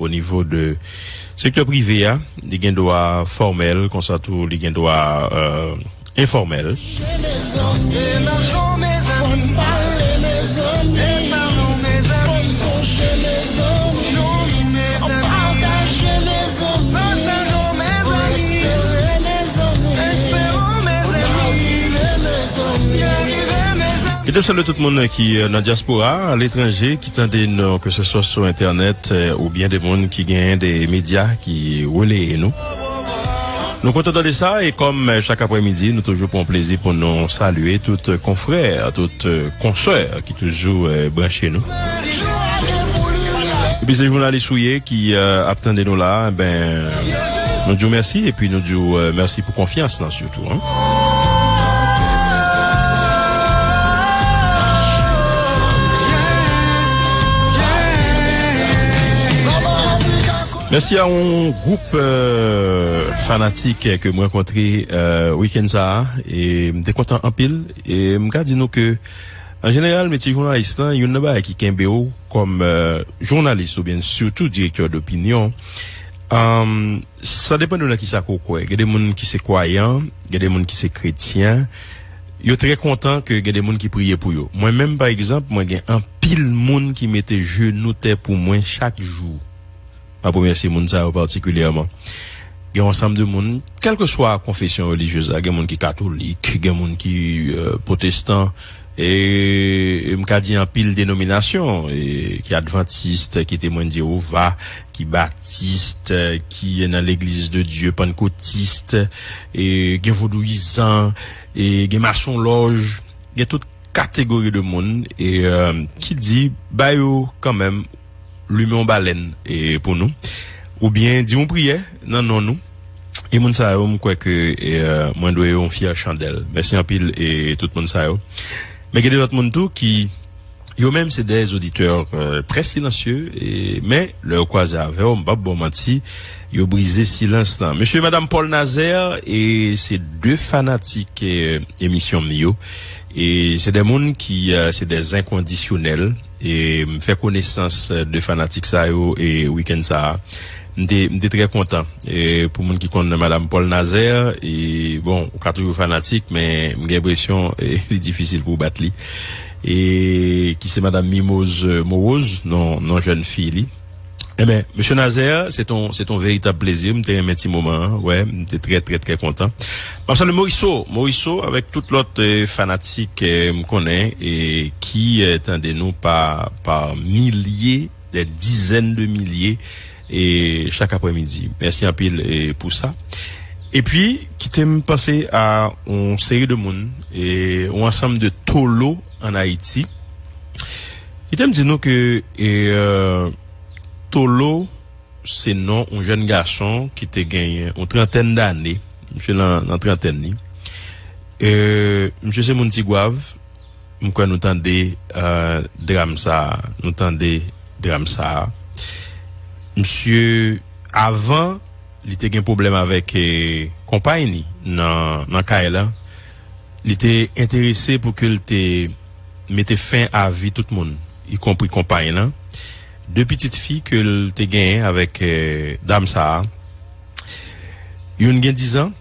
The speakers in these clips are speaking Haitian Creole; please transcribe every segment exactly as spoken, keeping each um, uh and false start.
O nivo de sektè prive a, li gen dwa fòmèl, konsa tou li gen dwa, euh, enfòmèl. Kite m salye tout moun ki, euh, nan dyaspora, aletranje, ki tande nou, ke se swa sou entènèt, euh, oubyen de moun ki genyen de medya ki releye nou. Nou kontan tande sa, e kòm, euh, chak aprèmidi, nou toujou pran plezi pou nou salye tout, euh, konfrè, tout, euh, konsè ki toujou, euh, branche nou. Epi se jounalis ou ye ki, euh, ap tande nou la, ben, nou di w mèsi, epi nou di w, euh, mèsi pou konfyans lan sitou, en. Mèsi a yon gwoup, euh, fanatik ke mwen rankontre, euh, wikenn sa a, e m te kontan anpil, e m ka di nou ke, an jeneral, metye jounalis lan, youn nan bagay ki kenbe w kòm, euh, jounalis oubyen sitou direktè dopinyon, euh, sa depann de nan kisa ke w kwè. Gen de moun ki se kwayan, gen de moun ki se kretyen. Yo trè kontan ke gen de moun ki priye pou yo. Mwen menm, pa egzanp, mwen gen anpil moun ki mete jenou tè pou mwen chak jou. M ap remèsye moun sa yo patikilyèman. Gen yon ansanm de moun, kèlkeswa konfesyon relijyez la, gen moun ki katolik, gen moun ki, euh, pwotestan, e, e m ka di anpil denominasyon, e, ki advantis, ki temwen de Jewova, ki batis, ki nan Legliz de Dye pannkotis, e, gen vodouyizan, e, gen masonlòj, gen tout kategori de moun, e, euh, ki di, ba yo kanmenm limen yon balèn, e, pou nou, oubyen di yon priyè nan non nou. E moun sa yo, m kwè ke, e, euh, mwen dwe yo yon fyè chandèl. Mèsi anpil, e, tout moun sa yo. Men gen de lòt moun tou ki, yo menm, se de oditè, euh, trè silansye, e, men lè yo kwaze avè w, m p ap ba w manti, yo brize silans lan. Mesye, madanm Paul Nazaire, e se de fanatik, e, emisyon m yo. E se de moun ki, euh, se de enkondisyonèl. E m fè konesans, euh, de fanatik sa yo, e wikenn sa a. M te, m te trè kontan. E pou moun ki konn madanm Paul Nazaire, e bon, ou ka toujou fanatik, men m gen enpresyon, e, li difisil pou w bat li. E ki se madanm Mimoz, euh, Moroz, non, non jèn fi li. Enben, mesye Nazaire, se ton, se ton veritab plezi. M te renmen ti moman an. Wè, m te trè, trè, trè kontan. M ap salye Moriso, Moriso avèk tout lòt, eh, fanatik, eh, m konnen, e ki, eh, tande nou pa, pa milye, dè dizèn de milye, e chak aprèmidi. Mèsi anpil, e, pou sa. Epi, kite m panse a yon seri de moun, e, yon ansanm de tolo ann Ayiti. Kite m di nou ke, e, euh, Tolo, se non yon jèn gason ki te genyen yon trantèn dane. Misye nan, nan trantèn li. E, misye se moun Tigwav. M kwè nou tande, euh, dram sa a. Nou tande dram sa a. Misye, avan, li te gen pwoblèm avèk, eh, konpay li nan, nan kay la. Li te enterese pou ke l te mete fen a vi tout moun, ikonpri konpay lan. De pitit fi ke l te genyen avèk, eh, dam sa a. Youn gen dizan,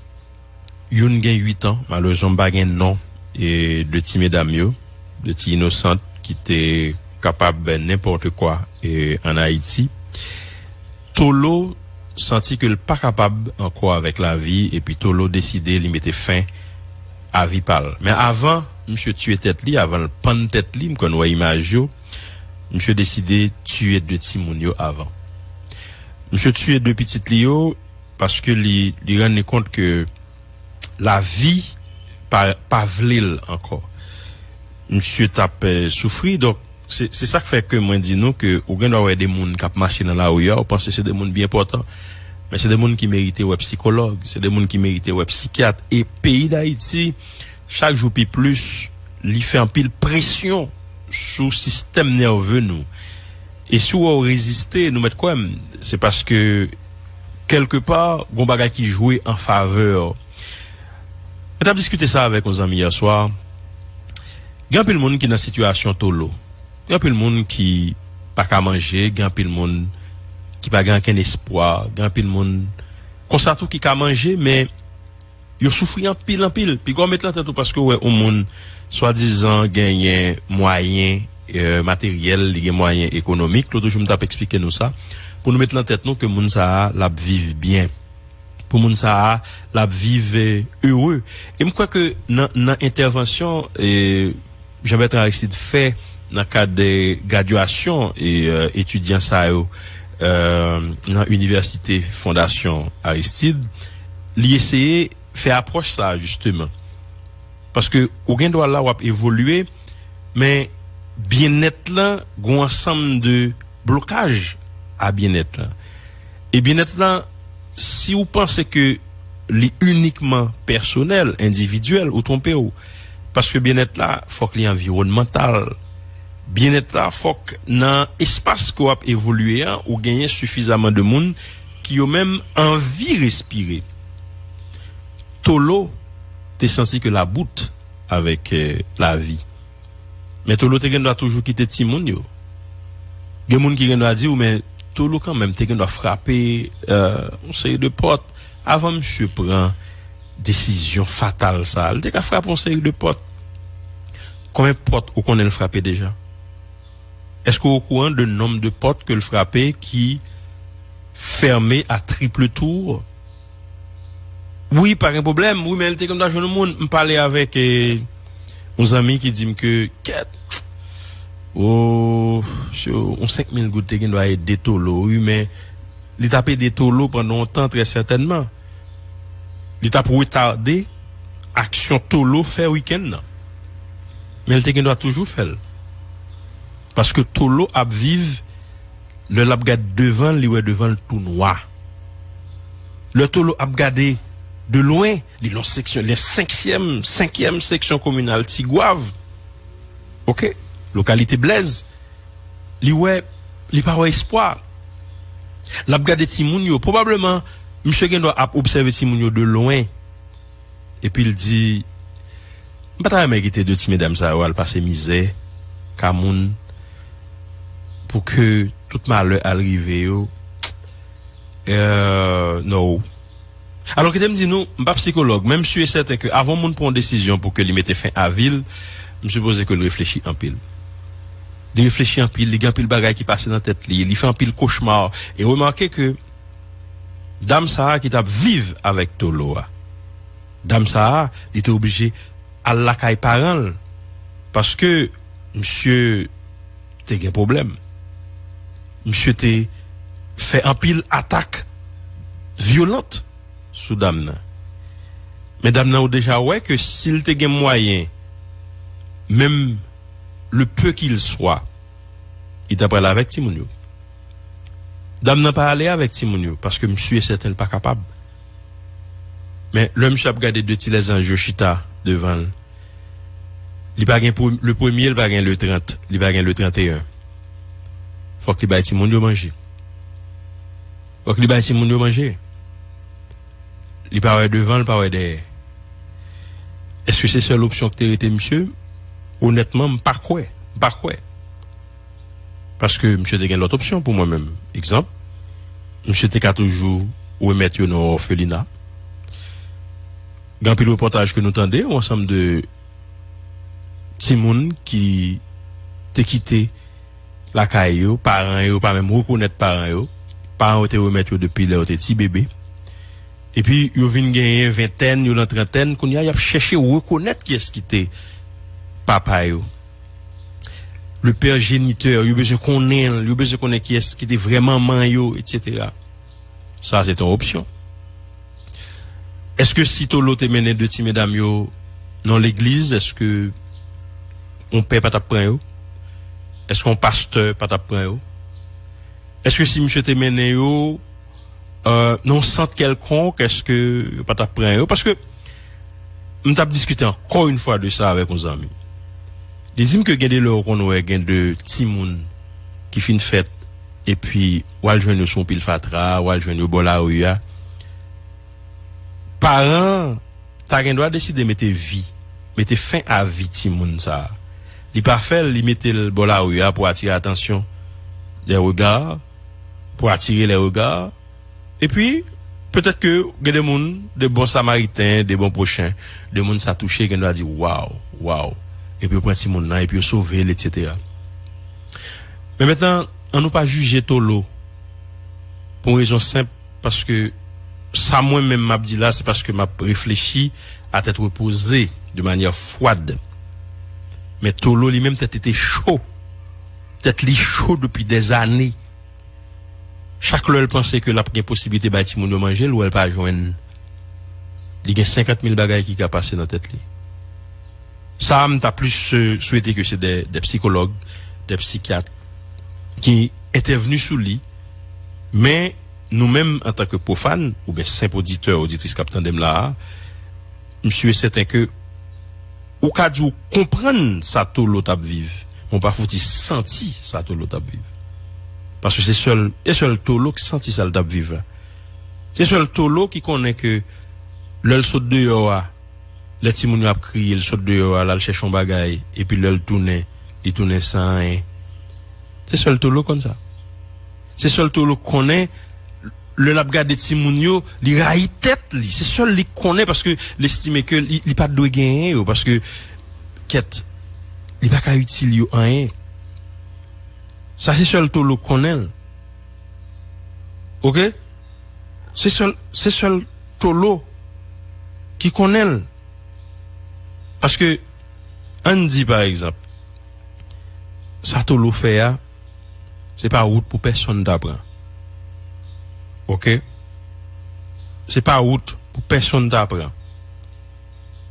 youn gen uit an. Malerezman, m pa gen non, eh, de ti medam yo, de ti inosant ki te kapab nenpòt kwa, eh, ann Ayiti. Tolo santi ke l pa kapab ankò avèk lavi, epi Tolo deside li mete fen a vi pa l. Men avan misye tiye tèt li, avan l pann tèt li, m kwè n wè imaj yo, misye deside tiye de timoun yo avan. Misye tiye de pitit li yo paske li, li rann li kont ke lavi pa, pa vle l ankò. Misye t ap, eh, soufri, donk, se, se sa k fè ke mwen di nou ke ou gen dwa wè de moun k ap mache nan lari a, ou panse se de moun byen pòtan. Men se de moun ki merite wè sikològ, se de moun ki merite wè sikyat. E peyi Dayiti, chak jou pi plis, li fè anpil presyon sou sistèm nève nou. E si w wè w reziste, nou mèt kwè m, se paske, kèlkepa, gon bagay ki jwe an favè w. Mwen t ap diskite sa avèk yon zanmi yè swa. Gen anpil moun ki nan sitiyasyon Tolo. Gen anpil moun ki pa ka manje, gen anpil moun ki pa gen ankenn espwa, gen anpil moun konsa tou ki ka manje, men yo soufri anpil, anpil. Piga w met lan tèt ou paske w wè yon moun swadizan genyen mwayen, eh, materyèl, li gen mwayen ekonomik. Lòt jou, m t ap eksplike nou sa. Pou nou met lan tèt nou ke moun sa a, l ap viv byen. Pou moun sa a, l ap viv, eh, ere. E m kwè ke nan, nan entèvansyon, eh, Jean Bertrand Aristide fè nan kad de gradyasyon e, eh, etidyan sa yo, eh, nan Inivèsite Fondasyon Aristide, li eseye fè apwòch sa a, jisteman. Paske ou gen dwa la, w ap evolye, men byennèt lan, gen yon ansanm de blokaj a byennèt lan. E byennèt lan, si w panse ke li inikman pèsonèl, endividyèl, ou twonpe w. Paske byennèt la, fòk li anviwònmantal. Byennèt la, fòk nan espas ke w ap evolye an, ou genyen sifizaman de moun ki yo menm anvi respire. Tolo te santi ke l about avèk, eh, lavi. Men Tolo te gen dwa toujou kite timoun yo. Gen moun ki gen dwa di w, men Tolo kanmenm te gen dwa frape, eh, yon seri de pòt avan misye pran desizyon fatal sa a. Li te ka frape yon seri de pòt. Konbyen pòt ou konnen l frape deja? Èske w okouran de nonb de pòt ke l frape ki fèmen a triple tour? Wi, pa gen pwoblèm. Wi, men li te konn ta jwenn yon moun. M pale avèk, eh, yon zanmi ki di m ke, kèt, o, se yon senk mil goud te gen dwa ede Tolo, wi, men li t ap ede Tolo pandan yon tan, trè sètènman. Li t ap retade aksyon Tolo fè wikenn nan. Men li te gen dwa toujou fè l. Paske Tolo ap viv, lè l ap gade devan l, li wè devan l tou nwa. Lè Tolo ap gade de lwen, li nan seksyon, li senkyèm, senkyèm seksyon kominal Tigwav. Oke? Lokalite Blèz. Li wè, li pa wè espwa. L ap gade timoun yo. Pwobableman, misye gen dwa ap obsève timoun yo de lwen. Epi l di, "M pa ta renmen kite de ti medam sa yo al pase mizè, ka moun, pou ke tout malè al rive yo." Eh, no. Alò, kite m di nou, m pa sikològ, men m si e sèten ke avan yon moun pran yon desizyon pou ke li mete fen a vi l, m sipoze ke l reflechi anpil. Li reflechi anpil, li gen anpil bagay ki pase nan tèt li, li fè anpil kochma. E remake ke dam sa a ki t ap viv avèk Tolo a, dam sa a, li te oblije al lakay paran l, paske misye te gen pwoblèm. Misye te fè anpil atak vyolant sou dam nan. Men dam nan, ou deja wè ke si l te gen mwayen, menm le peu qu'il soit, li ta pral avèk timoun yo. Dam nan pa ale avèk timoun yo, paske m si e sèten l pa kapab. Men lè misye ap gade de ti lèzanj yo chita devan l, li pa gen pre-, le premye, li pa gen le trant, li pa gen le tranteyen. Fòk li bay timoun yo manje. Fòk li bay timoun yo manje. Li pa wè devan, li pa wè dèyè. Èske se sèl opsyon ki te rete misye? Onètman, m pa kwè. M pa kwè. Paske misye te gen lòt opsyon pou mwen menm. Egzanp, misye te ka toujou remèt yo nan òfelina. Gen anpil repòtaj ke nou tande, yon ansanm de timoun ki te kite lakay yo, paran yo pa menm rekonèt paran yo, paran yo te remèt yo depi lè yo te ti bebe. Epi yo vin genyen ventèn, yo nan trantèn, kounye a y ap chèche rekonèt kiyès ki te papa yo. Le père géniteur, yo bezwen konnen l, yo bezwen konnen kiyès ki te vrè manman yo, etsetera. Sa, se te yon opsyon. Èske si Tolo te mennen de ti medam yo nan legliz, èske yon pè pa t ap pran yo? Èske yon pastè pa t ap pran yo? Èske si misye te mennen yo, euh, nan yon sant kèlkonk, èske yo pa t ap pran yo? Paske m t ap diskite ankò yon fwa de sa avèk yon zanmi. Li di m ke gen de lè ou konn wè gen de timoun ki fin fèt, epi w al jwenn yo sou yon pil fatra, w al jwenn yo bò lari a. Paran ta gen dwa deside mete vi, mete fen a vi timoun sa a. Li pa fè l, li mete l bò lari a pou atire atansyon, des regards. pour attirer les regards. Epi, petèt ke gen de moun, de bon samariten, de bon pwochen, de moun sa touche, gen dwa di, waw, waw. Epi yo pran timoun nan, epi yo sove l, etsetera. Men mentnan, ann nou pa jije Tolo pou yon rezon senp, paske sa mwen menm m ap di la, se paske m ap reflechi a tèt repoze, de manyè fwad. Men Tolo li menm, tèt li te cho. Tèt li cho depi dèzane. Chak lè l panse ke l ap gen posiblite bay timoun yo manje, l wè l pa jwenn. Li gen senkant mil bagay ki ka pase nan tèt li. Sa a, m ta plis, euh, swete ke se de, de sikològ, de sikyat ki entèvni sou li. Men, nou menm, antanke pwofàn, oubyen senp oditè, oditris k ap tande m la a, m si e sèten ke ou ka di w konprann sa Tolo t ap viv, men w pa fouti santi sa Tolo t ap viv. Paske se sèl, e sèl Tolo ki santi sa l t ap viv la. Se sèl Tolo ki konnen ke lè l sot deyò a, lè timoun yo ap kriye, l sot deyò a, l al chèche yon bagay, epi lè l tounen, li tounen san anyen. Se sèl Tolo konn sa. Se sèl Tolo konnen, lè l ap gade timoun yo, li rayi tèt li. Se sèl li konnen, paske l estime ke li, li pa t dwe genyen yo, paske, kèt, li pa ka itil yo anyen. Sa se sèl Tolo konnen l. Oke? Se sèl, se sèl Tolo ki konnen l. Paske, ann di pa egzanp, sa Tolo fè a, se pa wout pou pèsonn ta pran. Oke? Se pa wout pou pèsonn ta pran.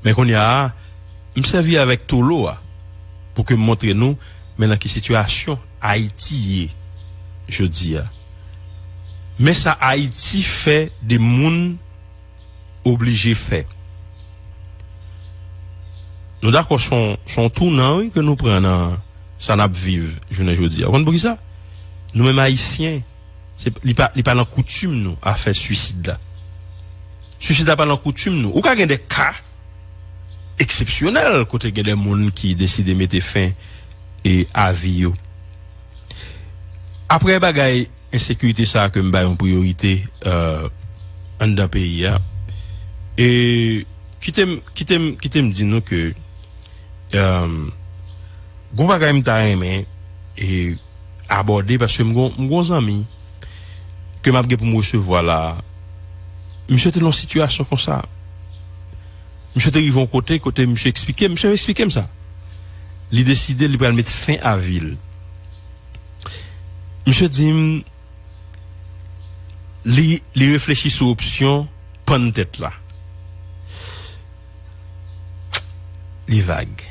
Men kounye a, m sèvi avèk Tolo a pou ke m montre nou, men nan ki sitiyasyon Ayiti ye jodi a. Men sa Ayiti fè de moun oblije fè. Nou dakò, se yon, se yon tounan, wi, ke nou pran nan sa n ap viv jounen jodi a. Ou konn poukisa? Nou menm Ayisyen, se, li pa, li pa nan koutim nou afè swisid la. Swisid la pa nan koutim nou. Ou ka gen de ka eksepsyonèl kote gen de moun ki deside mete fen e a vi yo. Apre bagay ensekirite sa a ke m bay yon priyorite, euh, anndan peyi a. E kite m, kite m, kite m di nou ke, euh, gon bagay m ta renmen e abòde, paske m gon, m gon zanmi ke m ap gen pou m resevwa la. Misye te nan yon sitiyasyon konsa. Misye te rive yon kote, kote misye eksplike, misye eksplike m sa. Li deside li pral met fen a vi l. Misye di m, li, li reflechi sou opsyon pann tèt la. Li vag.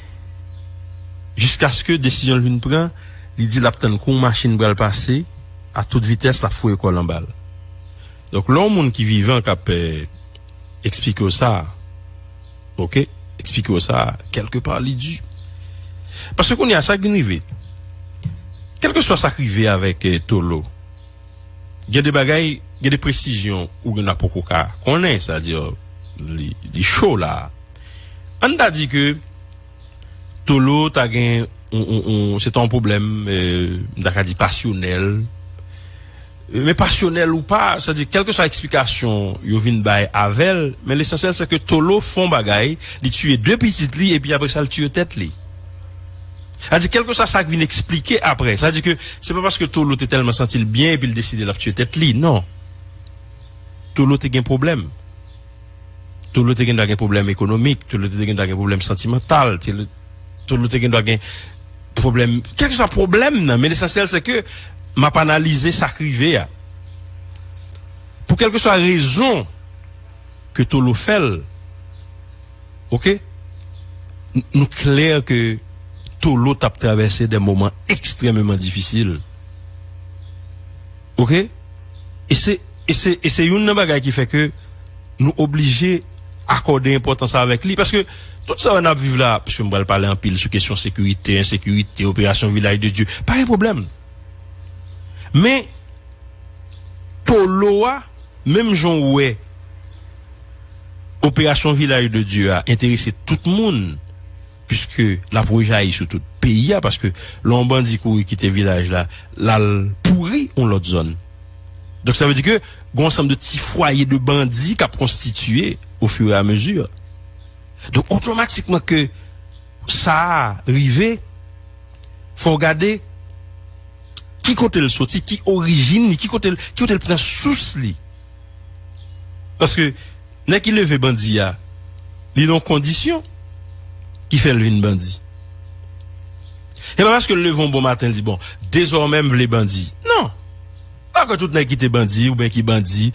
Jiskaske desizyon l vin pran, li di l ap tann kou yon machin pral pase, a tout vitès, l ap foure kò l anba l. Donk, lè yon moun ki vivan k ap, eh, eksplike w sa, oke? Eksplike w sa, kèlkepa, li di. Paske kounye a, sa k vin rive. Kèlkeswa sa k rive avèk, eh, Tolo, gen de bagay, gen de presizyon ou gen a poko ka konnen, sa di, li, li cho la. Ann ta di ke Tolo ta gen, on, on, on, se ta yon pwoblèm, eh, m ta ka di pasyonèl. Eh, men pasyonèl ou pa, sa di, kèlkeswa eksplikasyon yo vin bay avè l, men lesansyèl se ke Tolo fè yon bagay, li tiye de pitit li, epi apre sa, l tiye tèt li. Sa di, kèlkeswa sa k vin eksplike apre, sa di ke se pa paske Tolo te tèlman santi l byen epi l deside l ap tiye tèt li, non. Tolo te gen pwoblèm. Tolo te gen dwa gen pwoblèm ekonomik, Tolo te gen dwa gen pwoblèm santimantal, Tolo, Tolo te gen dwa gen pwoblèm, kèlkeswa pwoblèm nan, men lesansyèl se ke m ap analize sa k rive a. Pou kèlkeswa rezon ke Tolo fè l, oke? N-, nou klè ke Tolo t ap travèse de moman ekstrèmeman difisil. Oke? E se, e se, e se youn nan bagay ki fè ke nou oblije akòde enpòtans avèk li. Paske tout sa n ap viv la, paske m pral pale anpil sou kesyon sekirite, ensekirite, operasyon Vilaj de Dye, pa gen pwoblèm. Men, Tolo a, menm jan w wè operasyon Vilaj de Dye a enterese tout moun, piske l ap rejayi sou tout peyi a, paske lè yon bandi kouri kite vilaj la, l al pouri yon lòt zòn. Donk, sa vle di ke gen yon ansanm de ti fwaye de bandi k ap konstitiye au fur et à mesure. Donk, otomatikman ke sa a rive, fò w gade ki kote l soti, ki orijin li, ki kote l, ki kote l pran sous li. Paske nèg ki leve bandi a, li nan yon kondisyon ki fè l vin bandi. Se pa paske l leve yon bon maten, l di, "Bon, dezòmè m vle bandi." Non. Pa ke tout nèg ki te bandi oubyen ki bandi,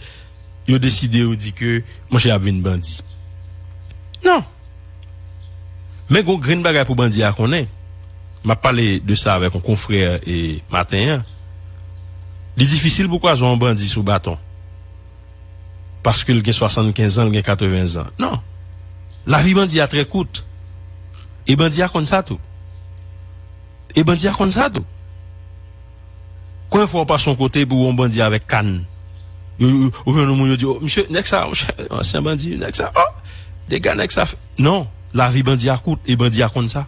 yo deside yo di ke, "Monchè, y ap vin bandi." Non. Men gon grenn bagay pou bandi a konnen. M ap pale de sa avèk yon konfrè e maten an. Li difisil pou kwaze yon bandi sou baton. Paske l gen swasannkenz an, l gen katreven zan. Non. Lavi bandi a trè kout. E bandi a konn sa tou. E bandi a konn sa tou. Konbyen fwa w pase yon kote pou yon bandi avèk kann? Yo, yo, ou jwenn yon moun, yo di, "O, misye, nèg sa, monchè, ansyen bandi, nèg sa, o, dega nèg sa fè." Non, lavi bandi a kout, e bandi a konn sa.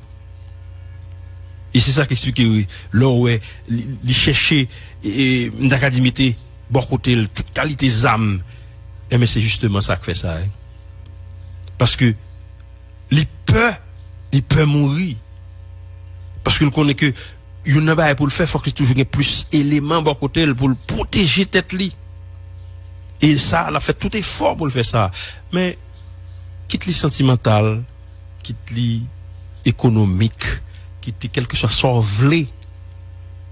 E se sa k eksplike, wi, lè w wè, li, li chèche, e, e, m ta ka di mete bò kote l, tout kalite zam. Enben, se jisteman sa k fè sa, wi. Paske li pè, li pè mouri. Paske l konnen ke youn nan bagay pou l fè, fòk li toujou gen plis eleman bò kote l pou l pwoteje tèt li. E sa, l ap fè tout efò pou l fè sa. Men, kit li santimantal, kit li ekonomik, kit li kèlkeswa sa w vle,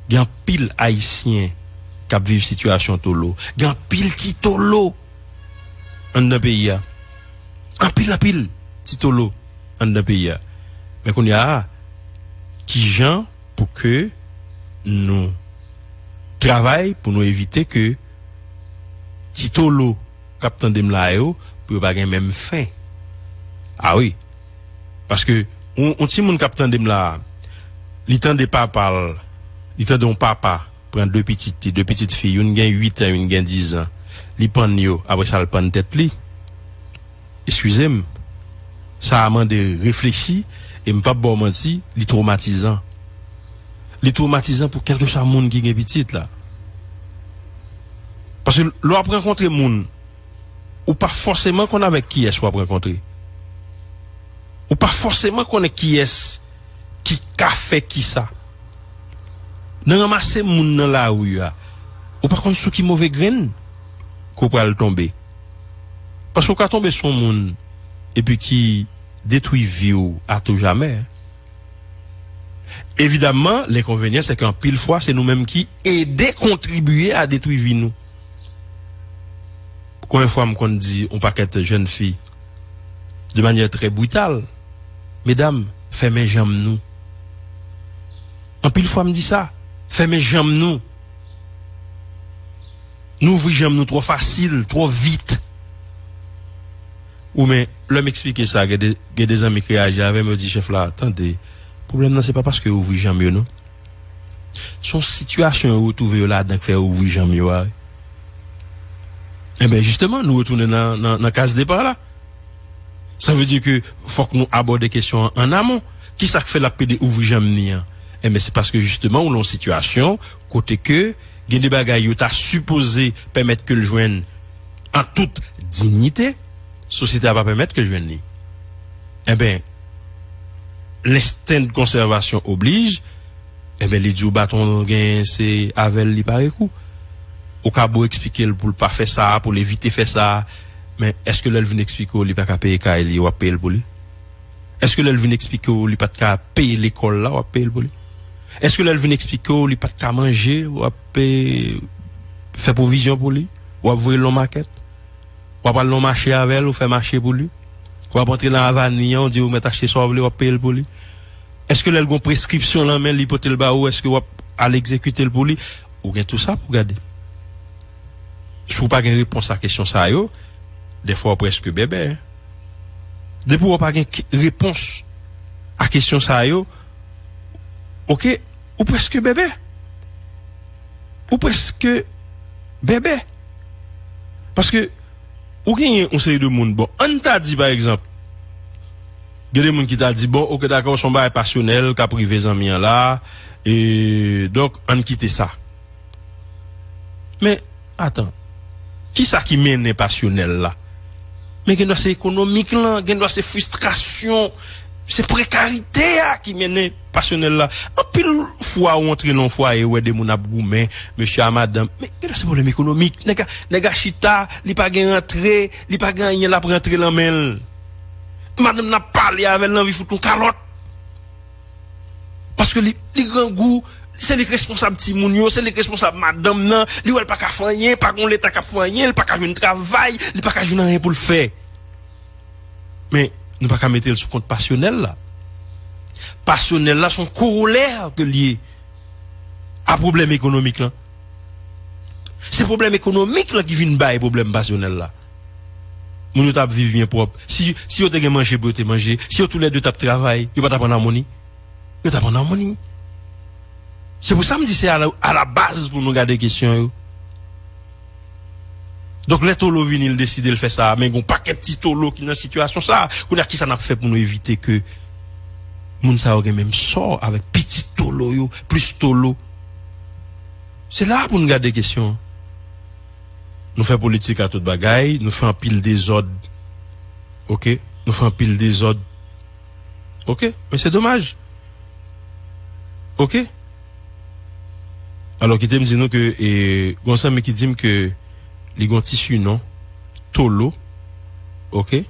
gen anpil Ayisyen k ap viv sitiyasyon tolo. Gen anpil ti tolo anndan peyi a. Anpil, anpil ti tolo anndan peyi a. Men kounye a, kijan pou ke nou travay pou nou evite ke ti tolo k ap tande m la yo, pou yo pa gen menm fen. A wi. Paske yon, yon timoun k ap tande m la, li tande papa l, li tande yon papa pran de pitit li, de pitit fi, youn gen uit an, youn gen diz an. Li pann yo, apre sa l pann tèt li. Eskize m, sa a mande reflechi, e m p ap ba w manti, li twomatizan. Li twomatizan pou kèlkeswa moun ki gen pitit la. Paske lè w ap rankontre moun, ou pa fòseman konn avèk kiyès w ap rankontre. Ou pa fòseman konnen kiyès ki ka fè kisa. Nan ranmase moun nan lari a, ou pa konn sou ki move grenn ke w pral tonbe. Paske w ka tonbe sou yon moun epi ki detwi vi w a tou jamè. Evidamman, lenkonvenyan, se ke anpil fwa, se nou menm ki ede kontribiye a detwi vi nou. Konbyen fwa m konn di yon pakèt jèn fi, de manyè trè brital, "Medam, fèmen janm nou." Anpil fwa m di sa, "Fèmen janm nou." Nou ouvri janm nou twò fasil, twò vit. Ou men, lè m eksplike sa, gen de, gen de zanmi k reyaji avè m, yo di, "Chèf la, tande, pwoblèm nan se pa paske yo ouvri janm yo, non. Se yon sitiyasyon yo retwouve yo ladan k fè yo ouvri janm yo a, wi." Enben, jisteman, nou retounen nan, nan, nan kaz depa la. Sa vle di ke fòk nou abòde kesyon an an amon. Kisa k fè l ap pede ouvri janm ni an? Enben, se paske jisteman ou nan yon sitiyasyon kote ke gen de bagay yo ta sipoze pèmèt ke l jwenn an tout diyite, sosyete a pa pèmèt ke l jwenn li. Enben, lensten de konsèvasyon oblij, enben, li di w baton l genyen, se avè l li pare kou. Ou ka bon eksplike l pou l pa fè sa, pou l evite fè sa, men èske lè l vin eksplike w li pa ka peye kay li, w ap peye l pou li? Èske lè l vin eksplike w li pa t ka peye lekòl la, w ap peye l pou li? Èske lè l vin eksplike w li pa t ka manje, w ap, eh, fè pwovizyon pou li? W ap voye l nan makèt? W ap al nan mache avè l, ou fè mache pou li? W ap antre nan avani an, ou di ou mèt achte sa w vle, w ap peye l pou li? Èske lè l gon preskripsyon nan men li pote l ba ou, èske w ap al egzekite l pou li? Ou gen tou sa pou gade. Si w pa gen repons a kesyon sa yo, dèfwa w prèske bèbè. Depi w pa gen k-, repons a kesyon sa yo, oke, ou prèske bèbè. Ou prèske bèbè. Paske ou genyen yon seri de moun, bon, ann ta di, pa egzanp, gen de moun ki ta di, bon, oke, dakò, se yon bagay pasyonèl k ap rive zanmi an la, e, donk, ann kite sa. Men, Atan, kisa ki mennen pasyonèl la? Men gendwa se ekonomik lan, gendwa se fristrasyon, se prekarite a ki mennen pasyonèl la. Anpil fwa ou antre nan yon fwaye, ou wè de moun ap goumen, mesye a madanm, men gendwa se pwoblèm ekonomik. Nèg a, nèg a chita, li pa gen rantre, li pa gen anyen l ap rantre nan men l. Madanm nan ap pale avè l, l anvi fout yon kalòt. Paske li, li grangou, se li k responsab timoun yo, se li k responsab madanm nan, li wè l pa ka fè anyen, pa gen leta k ap fè anyen, li pa ka jwenn travay, li pa ka jwenn anyen pou l fè. Men, nou pa ka mete l sou kont pasyonèl la. Pasyonèl la se yon korolè ke l ye a pwoblèm ekonomik lan. Se pwoblèm ekonomik lan ki vin bay pwoblèm pasyonèl la. Moun yo t ap viv byen pwòp. Si, si yo te gen manje pou yo te manje, si yo toulède t ap travay, yo pa t ap ann amoni. Yo t ap ann amoni. Se pou sa m di se a la, a la baz pou nou gade kesyon yo. Donk, lè Tolo vini, l deside l fè sa, men gen yon pakèt ti Tolo ki nan sitiyasyon sa. Kounye a, kisa n ap fè pou nou evite ke moun sa yo gen menm sò avèk pitit Tolo yo, plis Tolo? Se la pou n gade kesyon an. Nou fè politik a tout bagay, nou fè anpil dezòd. Oke? Nou fè anpil dezòd. Oke? Men se domaj. Oke? Alò, kite m di nou ke, e, gon zanmi ki di m ke li gon ti sinon, Tolo. Oke?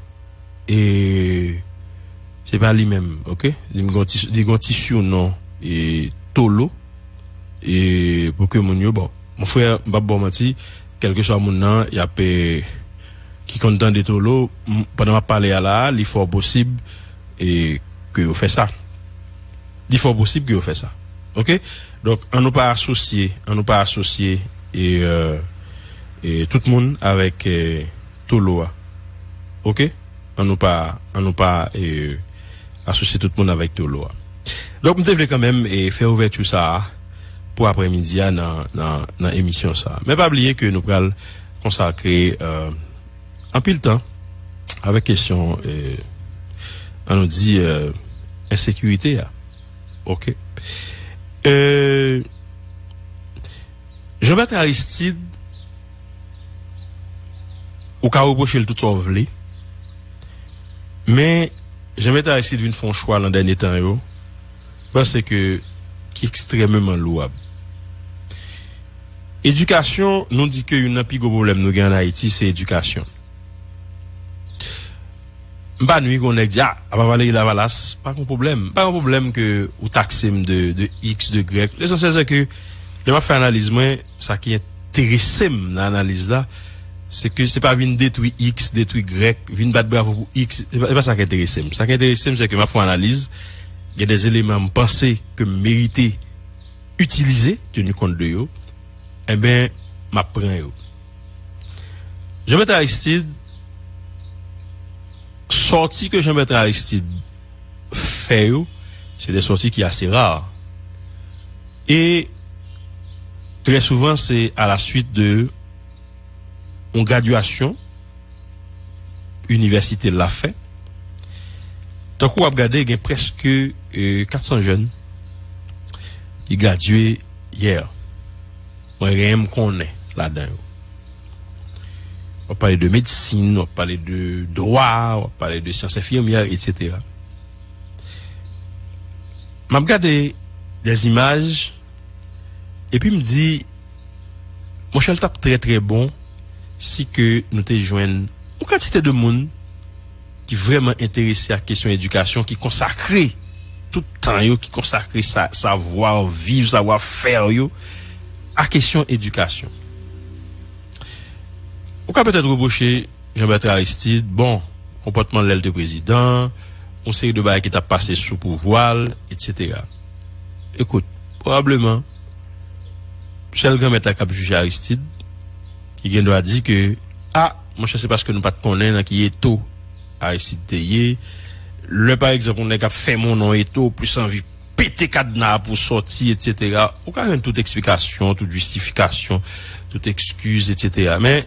E se pa li menm, oke? Li gon ti, li gon ti sinon, e, Tolo. E pou ke moun yo, bon, mon frè, m p ap ba w manti, kèlkeswa moun nan, y ap, e, ki konn tande Tolo, m, pandan m ap pale a la, li fò posib, e, ke yo fè sa. Li fò posib ke yo fè sa. Oke? Donk, an nou pa asosye, an nou pa asosye, e, e, tout moun avèk, e, Tolo a. Oke? An nou pa, an nou pa, e, asosye tout moun avèk Tolo a. Donk, m te vle kanmenm, e, fè ouvèti sa a pou aprèmidi a nan, nan, nan emisyon sa a. Men pa bliye ke nou pral konsakre, e, anpil tan avèk kesyon, e, an nou di, e, ensekirite a. Oke. E, Jean Bertrand Aristide, ou ka repwoche l tout sa w vle, men Jean Bertrand Aristide vin fè yon chwa nan dènye tan yo, m panse ke ki ekstrèmeman louwab. Edikasyon, nou di ke youn nan pi gwo pwoblèm nou gen ann Ayiti, se edikasyon. M pa nwi kon nèg di, a, apa Valéry Lavalas, pa gen pwoblèm. Pa gen pwoblèm ke ou takse m de, de X, de Y. Lesansyèl se ke, lè m ap fè analiz mwen, sa ki enterese m nan analiz la, se ke se pa vin detwi X, detwi Y, vin bat bravo pou X, se pa, se pa sa ki enterese m. Sa ki enterese m, se ke m ap fè yon analiz, gen de eleman m panse ke m merite itilize, tenu kont de yo, enben, m ap pran yo. Jean Bertrand Aristide, sòti ke Jean Bertrand Aristide fè yo, se de sòti ki ase ra. E trè souvan, se a la suit de yon gradyasyon inivèsite l ap fè. Tankou w ap gade, gen prèske, e, kat san jèn ki gradye yè. Mwen, gen m konnen ladan yo. W ap pale de medsin, w ap pale de dwa, w ap pale de syans enfimyè, etsetera. M ap gade de zimaj, epi m di, monchè, l t ap trè, trè bon si ke nou te jwenn yon kantite de moun ki vrèman enterese ak kesyon edikasyon, ki konsakre tout tan yo, ki konsakre sa, savwa viv, savwa fè yo a kesyon edikasyon. Ou ka petèt repwoche Jean Bertrand Aristide, bon, konpòtman l lè l te prezidan, yon seri de bagay ki t ap pase sou pouvwa l, etsetera. Ekout, pwobableman, sèl Granmèt la k ap jije Aristide, ki gen dwa di ke, a, monchè, se paske nou pa t konnen nan ki eto Aristide te ye. Lè, pa egzanp, yon nèg ap fè moun nan eto, ou plis anvi pete kadna a pou sòti, etsetera. Ou ka jwenn tout eksplikasyon, tout jistifikasyon, tout ekskiz, etsetera. Men,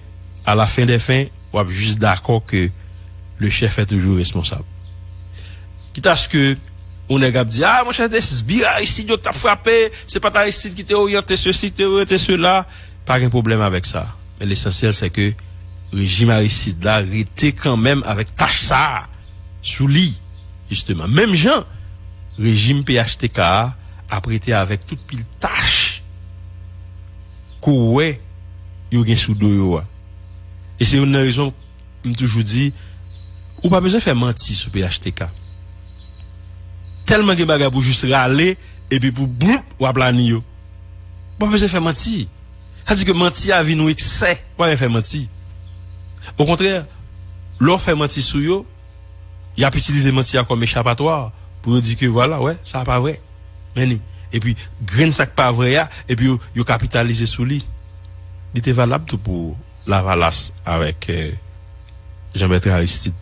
a la fen dè fen, w ap jis dakò ke le chef est toujours responsable. Kitaske yon nèg ap di, a, monchè, se sbir Aristide yo k t ap frape, se pa t Aristide ki te oryante sesi, ki te oryante sela, pa gen pwoblèm avèk sa. Men lesansyèl, se ke rejim Aristide la rete kanmenm avèk tach sa a sou li, jisteman. Menm jan, rejim P H T K a ap rete avèk tout pil tach ke w wè yo gen sou do yo a. E se youn nan rezon m toujou di, ou pa bezwen fè manti sou P H T K. Tèlman gen bagay pou jis rale, epi pou bloup, w ap lani yo. Ou pa bezwen fè manti. Sa di ke manti a vin yon eksè, ou pa bezwen fè manti. Okontrè, lè w fè manti sou yo, y ap itilize manti a kòm echapatwa pou yo di ke vwala, wè, sa a pa vrè. Men li. Epi, grenn sa k pa vrè a, epi yo, yo kapitalize sou li. Li te valab tou pou Lavalas avèk, eh, Jean Bertrand Aristide.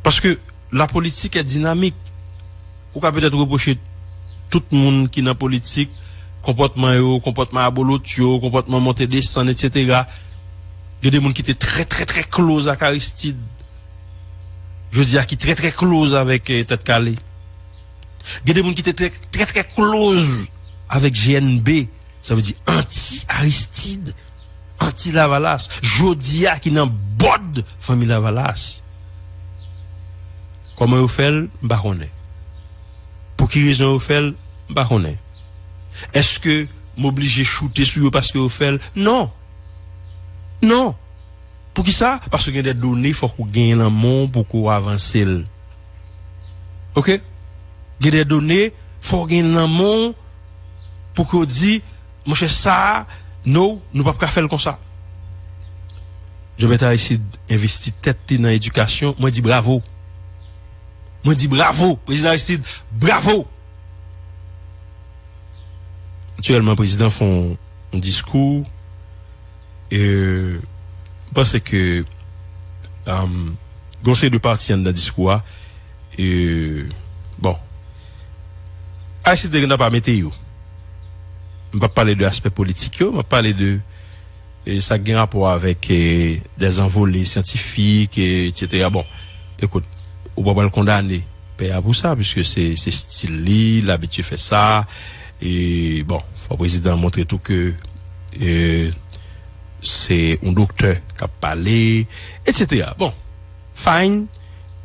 Paske la politique est dynamique. Ou ka petèt repwoche tout moun ki nan politik, konpòtman yo, konpòtman abolotyo, konpòtman monte desann, etsetera. Gen de moun ki te trè, trè, trè close ak Aristide. Jodi a ki trè, trè close avèk, eh, Tèt Kale. Gen de moun ki te trè, trè, trè close avèk G N B. Sa vle di anti-Aristide, anti-Lavalas. Jodi a ki nan bòd fanmi Lavalas. Kòman yo fè l, m pa konnen. Pou ki rezon yo fè l, m pa konnen. Èske m oblije choute sou yo paske yo fè l? Non. Non. Poukisa? Paske gen de done fòk ou genyen nan men w pou ke w avanse l. Oke? Gen de done fòk ou genyen nan men w pou ke w di, monchè, sa a, no, nou p ap ka fè l konsa. Jean Bertrand Aristide envesti tèt li nan edikasyon, mwen di bravo. Mwen di bravo, Prezidan Aristide, bravo! Aktyèlman, prezidan fè yon, yon diskou. E, m panse ke, um, gen yon seri de pati anndan diskou a. E, bon. Aristide te gentan pa mete yo. M p ap pale de aspè politik yo, m ap pale de e sa k gen rapò avèk, e, dèzanvole syantifik, e, etsetera. Bon, ekout, ou pa pral kondane pè a pou sa, piske se, se stil li, l abitye fè sa. E, bon, fò prezidan montre tou ke, e, se yon doktè k ap pale, etsetera. Bon, fine,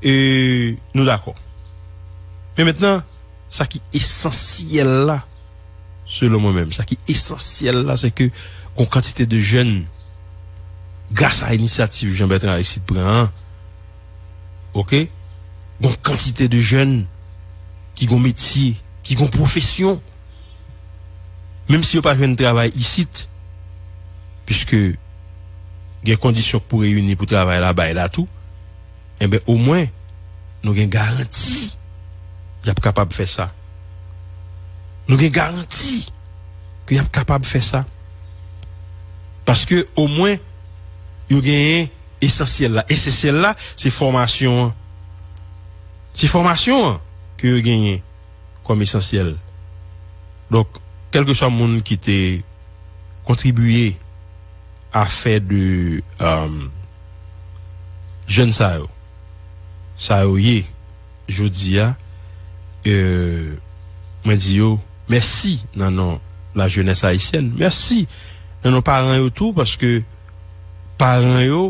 e, nou dakò. Men mentnan, sa ki esansyèl la, selon mwen menm, sa ki esansyèl la, se ke gon kantite de jèn, gras a inisyativ Jean Bertrand Aristide pran an, oke, gon kantite de jèn ki gon metye, ki gon pwofesyon, menm si yo pa jwenn travay isit, piske gen kondisyon k pou reyini pou travay la bay la tou, enben, omwen, nou gen garanti y ap kapab fè sa. Nou gen garanti ke y ap kapab fè sa. Paske, omwen, yo genyen esansyèl la. Esansyèl la, se fòmasyon an. Se fòmasyon an ke yo genyen kòm esansyèl. Donk, kèlkeswa moun ki te kontribiye a fè de, um, jèn sa yo, sa yo ye jodi a, e, mwen di yo mèsi nan non la jeunesse haïtienne. Mèsi nan non paran yo tou, paske paran yo,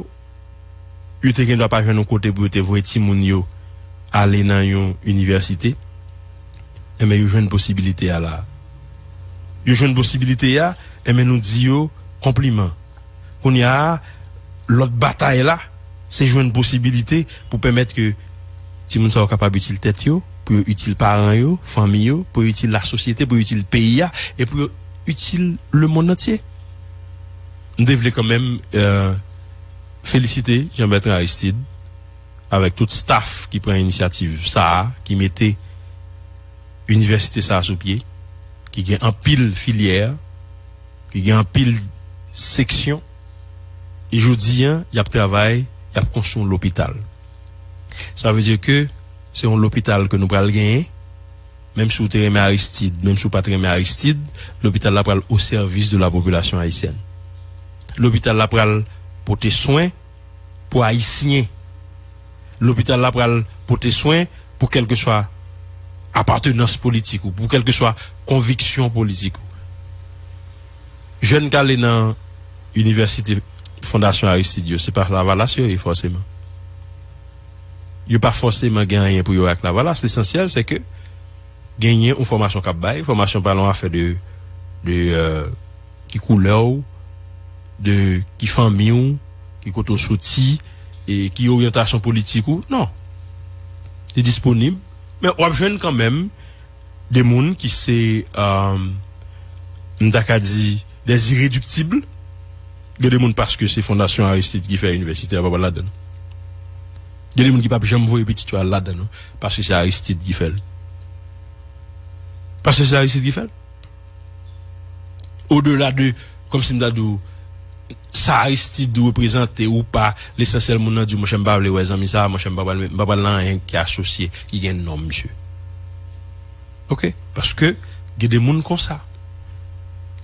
yo te gen dwa pa jwenn yon kote pou yo te voye timoun yo ale nan yon inivèsite. Enben, yo jwenn posibilite a la. Yo jwenn posibilite a, enben, nou di yo konpliman. Kounye a, lòt batay la, se jwenn posibilite pou pèmèt ke timoun sa yo kapab itil tèt yo, pou yo itil paran yo, fanmi yo, pou yo itil lasosyete, pou yo itil peyi a, e pou yo itil lemonn antye. M te vle kanmenm, e, felisite Jean Bertrand Aristide avèk tout staff ki pran inisyativ sa a, ki mete inivèsite sa a sou pye, ki gen anpil filyè, ki gen anpil seksyon, e jodi a, y ap travay, y ap konstwi yon lopital. Sa vle di ke se yon lopital ke nou pral genyen, menm si w te renmen Aristide, menm si w pa t renmen Aristide, lopital la pral o sèvis de la popilasyon ayisyèn. Lopital la pral pote swen pou Ayisyen. Lopital la pral pote swen pou kèlkeswa apatenans politik ou, pou kèlkeswa konviksyon politik ou. Jèn k ale nan inivèsite Fondasyon Aristide yo, se pa Lavalas yo ye fòseman. Yo pa fòseman gen anyen pou yo wè ak Lavalas. Lesansyèl, se ke genyen yon fòmasyon k ap bay, fòmasyon pa yon afè de, de, euh, ki koulè w, de ki fanmi w, ki kote w soti, e ki oryantasyon politik ou. Non. Li disponib, men w ap jwenn kanmenm de moun ki se, euh, m ta ka di, des irréductibles. Gen de moun paske se Fondasyon Aristide ki fè inivèsite a, pa pral ladan l. Gen de moun ki p ap janm voye pitit yo al ladan l, non, paske se Aristide ki fè l. Paske se Aristide ki fè l. Odela de, kòmsi m ta di w, sa Aristide reprezante ou pa, lesansyèl moun nan di w, monchè, m pa vle wè zanmi sa, monchè, m pa pral, m pa pral nan anyen ki asosye, ki gen non misye. Ok? Paske gen de moun konsa.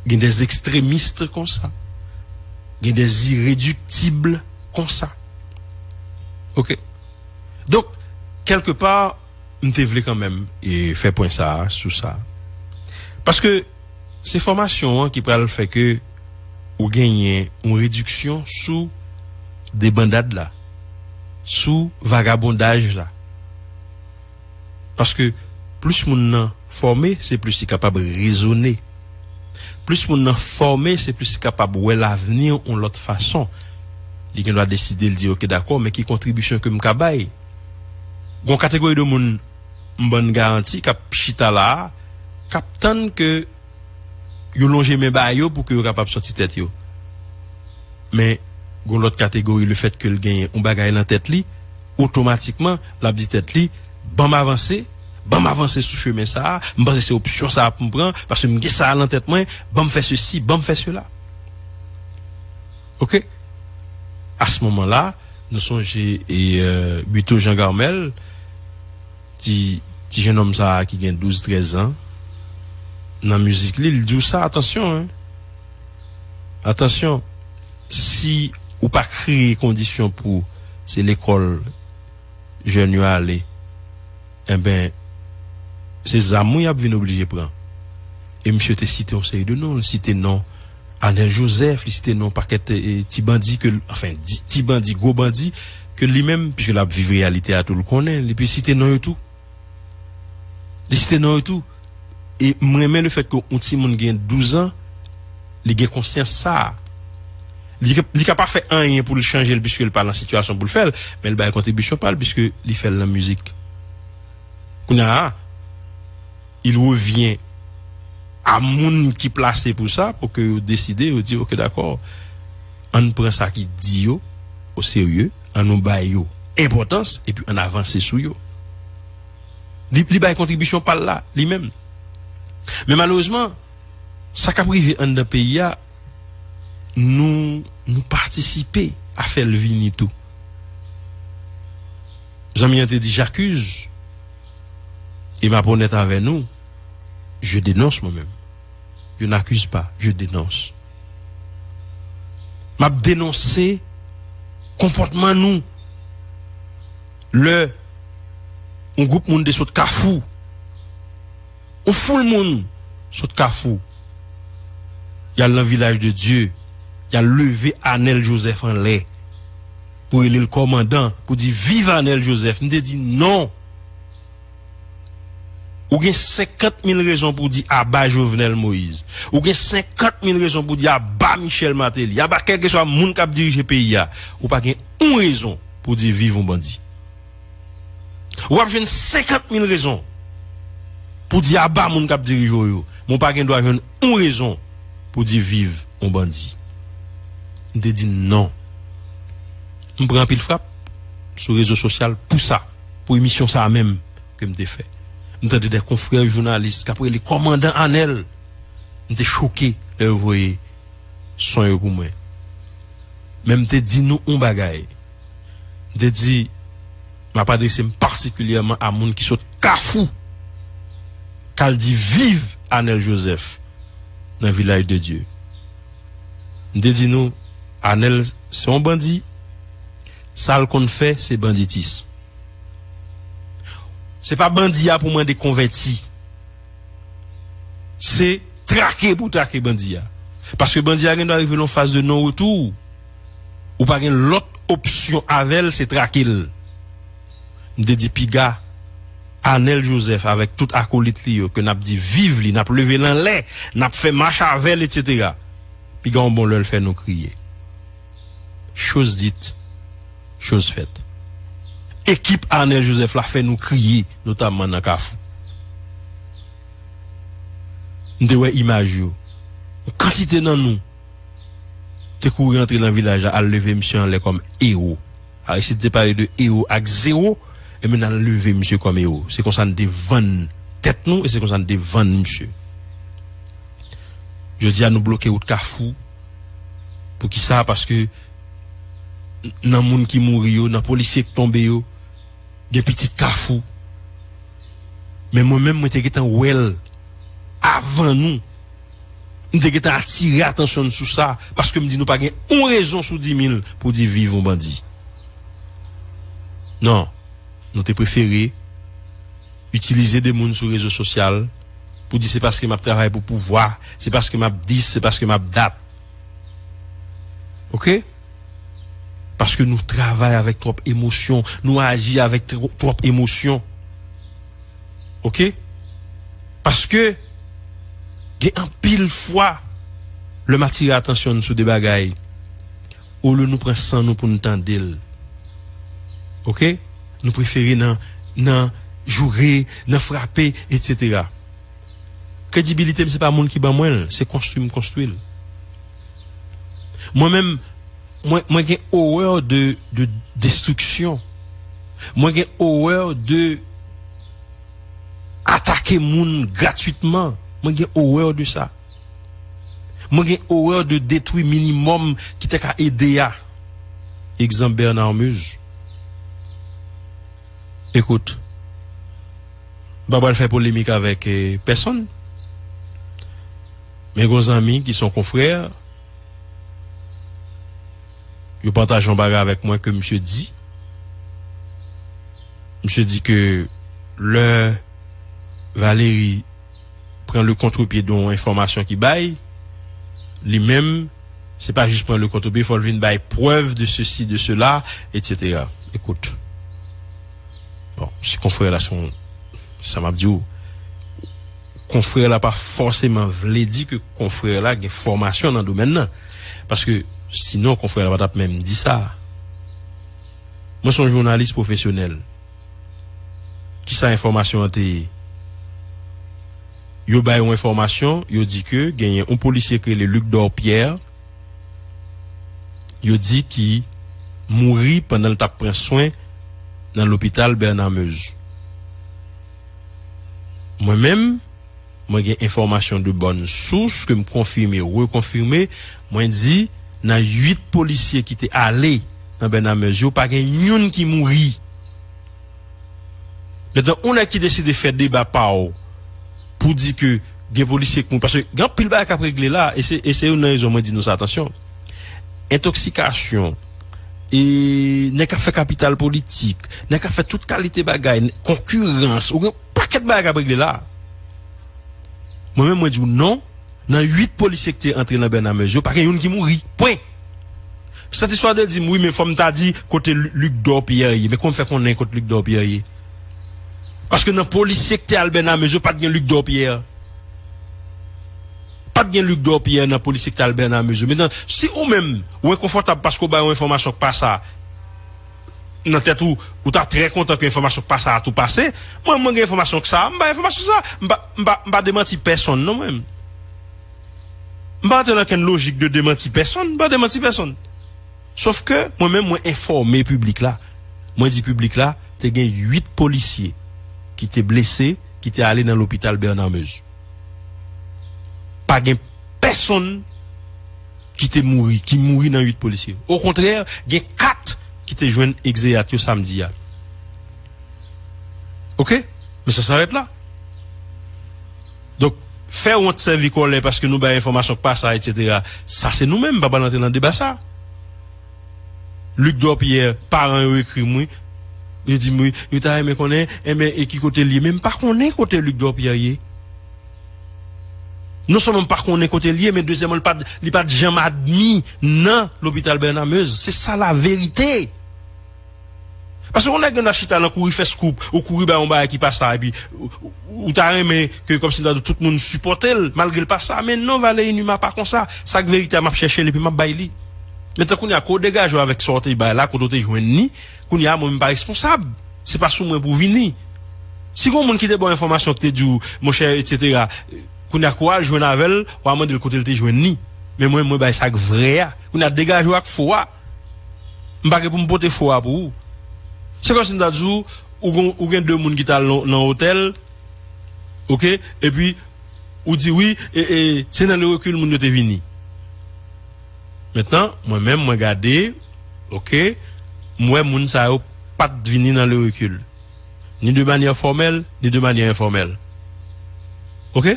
Gen de ekstremis konsa. Gen de irréductibles konsa. Ok? Donk, kèlkepa, m te vle kanmenm e fè pwen sa a sou sa. Paske se fòmasyon an ki pral fè ke ou genyen yon rediksyon sou debandad la, sou vagabondaj la. Paske plis moun nan fòme, se plis li kapab rezone. Plis moun nan fòme, se plis li kapab wè lavni yon lòt fason. Li gen dwa deside, l di, "Ok, dakò, men ki kontribisyon ke m ka bay?" Gon kategori de moun, m ban n garanti, k ap chita la a, k ap tann ke yo lonje men ba yo pou ke yo kapab sòti tèt yo. Men, gon lòt kategori, lefètke l genyen yon bagay nan tèt li, otomatikman, l ap di tèt li, "Ban m avanse, ban m avanse sou chemen sa a, m panse se opsyon sa a pou m pran, paske m gen sa a nan tèt mwen, ban m fè sesi, ban m fè sela." Ok? A se moman la, nou sonje e, euh, Buteau Jean Garmel, ti, ti jennonm sa a ki gen douz, trèz an, nan mizik li, li di w sa, atansyon, en. Atansyon, si ou pa kreye kondisyon pou se lekòl jèn yo ale, enben, se zam ou y ap vin oblije pran. E misye te site yon seri de non, li site non Anèl Jozèf, li site non pakèt, e, ti bandi ke, anfen, di, ti bandi, gwo bandi, ke li menm, piske l ap viv reyalite a tou, l konnen, li pi site non yo tou. Li site non yo tou. E m renmen lefètke yon timoun gen douz an, li gen konsyans sa a. Li, li ka pa fè anyen pou l chanje l, piske l pa nan sitiyasyon pou l fè l, men l bay kontribisyon pa l, piske li fè l nan mizik. Kounye a, il revyen a moun ki plase pou sa, pou ke yo deside, yo di, "Ok, dakò, ann pran sa ki di yo o serye, ann nou bay yo enpòtans, epi ann avanse sou yo." Li, li bay kontribisyon pa l la, li menm. Men malerezman, sa k ap rive anndan peyi a, nou, nou patisipe a fè l vini tou. Zanmi an te di, "J'accuse, et m ap onèt avè nou, je dénonce mwen menm. Je n'accuse pas, je dénonce." M ap denonse konpòtman nou. Lè yon gwoup moun te sot Kafou, yon foul moun sot Kafou, y al nan Vilaj de Dye, y al leve Anèl Jozèf anlè pou rele l kòmandan, pou di, "Viv Anèl Jozèf." M te di, "Non." Ou gen senkant mil rezon pou di aba Jovenel Moïse. Ou gen senkant mil rezon pou di aba Michel Martelly, aba kèlkeswa moun k ap dirije peyi a. Ou pa gen yon rezon pou di viv yon bandi. W ap jwenn senkant mil rezon pou di aba moun k ap dirije w yo, men w pa gen dwa jwenn yon rezon pou di viv yon bandi. M te di non. M pran anpil frap sou rezo sosyal pou sa, pou emisyon sa a menm ke m te fè. M tande de konfrè jounalis k ap rele kòmandan Anèl. M te choke lè yo voye son yo pou mwen. Men m te di nou yon bagay. M te di, m ap adrese m patikilyèman a moun ki sot Kafou, k al di viv Anèl Jozèf nan Vilaj de Dye. M te di nou, Anèl se yon bandi, sa l konn fè, se banditis. Se pa bandi a pou mande konvèti. Se trake pou trake bandi a. Paske bandi a gen dwa rive nan faz de non retou. Ou pa gen lòt opsyon avè l, se trake l. M te di piga, Anèl Jozèf avèk tout akolit li yo, ke n ap di viv li, n ap leve l anlè, n ap fè mach avè l, etsetera. Piga yon bon lè l fè nou kriye. Chose dite, chose faite. Ekip Anèl Jozèf la fè nou kriye, notamman nan Kafou. M te wè imaj yo. Yon kantite nan nou te kouri antre nan vilaj la, al leve misye anlè kòm ewo. Aristide te pale de ewo ak zewo, ebyen n al leve misye kòm ewo. Se konsa n te vann tèt nou, e se konsa n te vann misye. Jodi a, nou bloke wout Kafou. Poukisa? Paske nan moun ki mouri yo, nan polisye k tonbe yo, gen pitit Kafou. Men mwen menm, mwen te gentan wè l avan nou. M te gentan atire atansyon n sou sa, paske m di nou pa gen yon rezon sou dimil pou di viv yon bandi. Non, nou te prefere itilize de moun sou rezo sosyal pou di se paske m ap travay pou pouvwa, se paske m ap dis, se paske m ap dat. Oke? Paske nou travay avèk twòp emosyon, nou aji avèk tro-, twòp emosyon. Oke? Paske gen anpil fwa lè m atire atansyon n sou de bagay, olye nou pran san nou pou n tande l. Oke? Nou prefere nan, nan joure, nan frape, etsetera. Kredibilite m, se pa moun ki ban mwen l, se konstwi m konstwi l. Mwen menm, mwen, mwen gen horreur de, de destriksyon. Mwen gen horreur de atake moun gratwitman. Mwen gen horreur de sa. Mwen gen horreur de detwi minimòm ki te ka ede a. Egzanp, Bernard Meuge. Ekout, m pa pral fè polemik avèk, eh, pèsonn. Men gon zanmi ki se yon konfrè, yo pataje yon bagay avèk mwen ke misye di. Misye di ke lè Valéry pran le kontrepye de yon enfòmasyon ki bay, li menm, se pa jis pran le kontrepye, fò l vin bay prèv de sesi, de sela, etsetera. Ekout. Bon, si konfrè la se yon, sa m ap di w, konfrè la pa fòseman vle di ke konfrè la gen fòmasyon nan domèn nan. Paske sinon, konfrè la pa t ap menm di sa. Mwen se yon jounalis pwofesyonèl. Kisa enfòmasyon an te ye? Yo bay yon enfòmasyon, yo di ke genyen yon polisye ki rele Luc Dorpierre, yo di ki mouri pandan l t ap pran swen nan lopital Bernard Meuge. Mwen menm, mwen gen enfòmasyon de bòn sous ke m konfime, rekonfime, mwen di nan uit polisye ki te ale nan Bernard Meuge yo, pa gen youn ki mouri. Gentan, ou nèg ki deside fè deba pa w pou di ke gen polisye k mouri, paske gen anpil bagay k ap regle la, e se, e se youn nan rezon mwen di nou sa, atansyon. Entoksikasyon, e nèg k ap fè kapital politik, nèg k ap fè tout kalite bagay, konkirans, ou gen pakèt bagay k ap regle la. Mwen menm, mwen di w non, nan uit polisye ki te antre nan Bernard Meuge yo, pa gen youn ki mouri. Pwen. Sèt istwa de di m, wi, men fò m ta di kote Lu-, Luc Dorpierre ye. Men kòman m fè konnen kote Luc Dorpierre ye? Paske nan polisye ki te al Bernard Meuge yo, pa t gen Luc Dorpierre. Pa t gen Luc Dorpierre nan polisye ki te al Bernard Meuge yo. Mentnan, si ou menm, ou enkonfòtab paske w bay yon enfòmasyon k pa sa, nan tèt ou, ou ta trè kontan ke enfòmasyon k pa sa a tou pase. Mwen, mwen gen enfòmasyon k sa a, m bay enfòmasyon sa a. M pa, m pa, m pa demanti pèsonn, non, mwen. M pa antre nan kenn lojik de demanti pèsonn, m pa demanti pèsonn. Sòf ke mwen menm, mwen enfòme piblik la. Mwen di piblik la, te gen uit polisye ki te blese, ki te ale nan lopital Bernard Meuge. Pa gen pèsonn ki te mouri, ki mouri nan uit polisye. Okontrè, gen kat ki te jwenn egzeyat yo samdi a. Oke? Men sa s'arrête là. Donk, fè wont, sèvi kòlè paske nou bay enfòmasyon k pa sa, etsetera. Sa se nou menm, m pa pral antre nan deba sa. Luc Dorpierre, paran yo ekri m, wi. Yo di m, wi, yo ta renmen konnen, enben, e ki kote l ye. Men m pa konnen kote Luc Dorpierre ye. Non sèlman m pa konnen kote l ye, men dezyèmman, li pa t, li pa t janm admi nan lopital Bernard Meuze. Se sa laverite. Paske yon nèg gen dwa chita nan kouri fè scoop, ou kouri bay yon bagay ki pa sa, epi ou, ou, ou ta renmen ke kòmsi m ta di tout moun sipòte l, malgre l pa sa, men non, Valery Numa pa konsa. Sa k verite a, m ap chèche l epi m ap bay li. Men tan kounye a, ke w degaje w avèk sa w te bay la, kote w te jwenn li, kounye a, mwen, m pa responsab. Se pa sou mwen pou vini. Si gen yon moun ki te ba w enfòmasyon, ki te di w, monchè, etsetera, kounye a, ke w al jwenn avè l, w a mande l kote l te jwenn li. Men mwen, mwen bay sa k vrè a. Kounye a, degaje w ak fo a. M pa gen pou m pote fo a pou ou. Se kòmsi m ta di w, ou gen, ou gen de moun ki t al nan, nan otèl, oke, epi ou di wi, e, e, se nan le recul moun yo te vini. Mentnan, mwen menm, mwen gade, oke, m wè moun sa yo pa t vini nan le recul. Ni de manyè fòmèl, ni de manyè enfòmèl. Oke?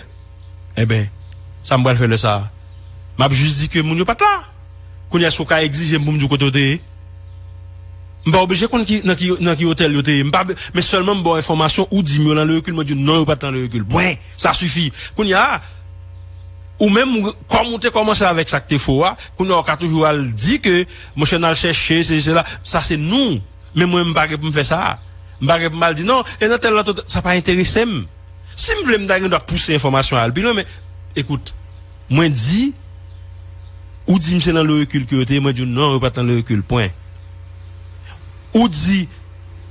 Enben, sa m pral fè lè sa a? M ap jis di ke moun yo pa t la. Kounye a, èske w ka egzije m pou m di w kote yo te ye? M pa oblije konn ki, nan ki, nan ki otèl yo te ye. M pa, men sèlman m ba w enfòmasyon, ou di m yo nan le recul, mwen di w non, yo pa t nan le recul. Pwen. Sa sifi. Kounye a, ou menm, ou, kòm ou te kòmanse avèk sa k te fo a, kounye a, ou ka toujou al di ke, monchè, n al chèche, se, se la. Sa, se nou. Men mwen, m pa gen pou m fè sa. M pa gen pou m al di, non, e nan tèl lòt, sa pa enterese m. Si m vle, m ta gen dwa pouse enfòmasyon al pi lwen, men, ekout, mwen di, ou di m se nan le recul ke yo te ye, mwen di w non, yo pa t nan le recul, pwen. Ou di,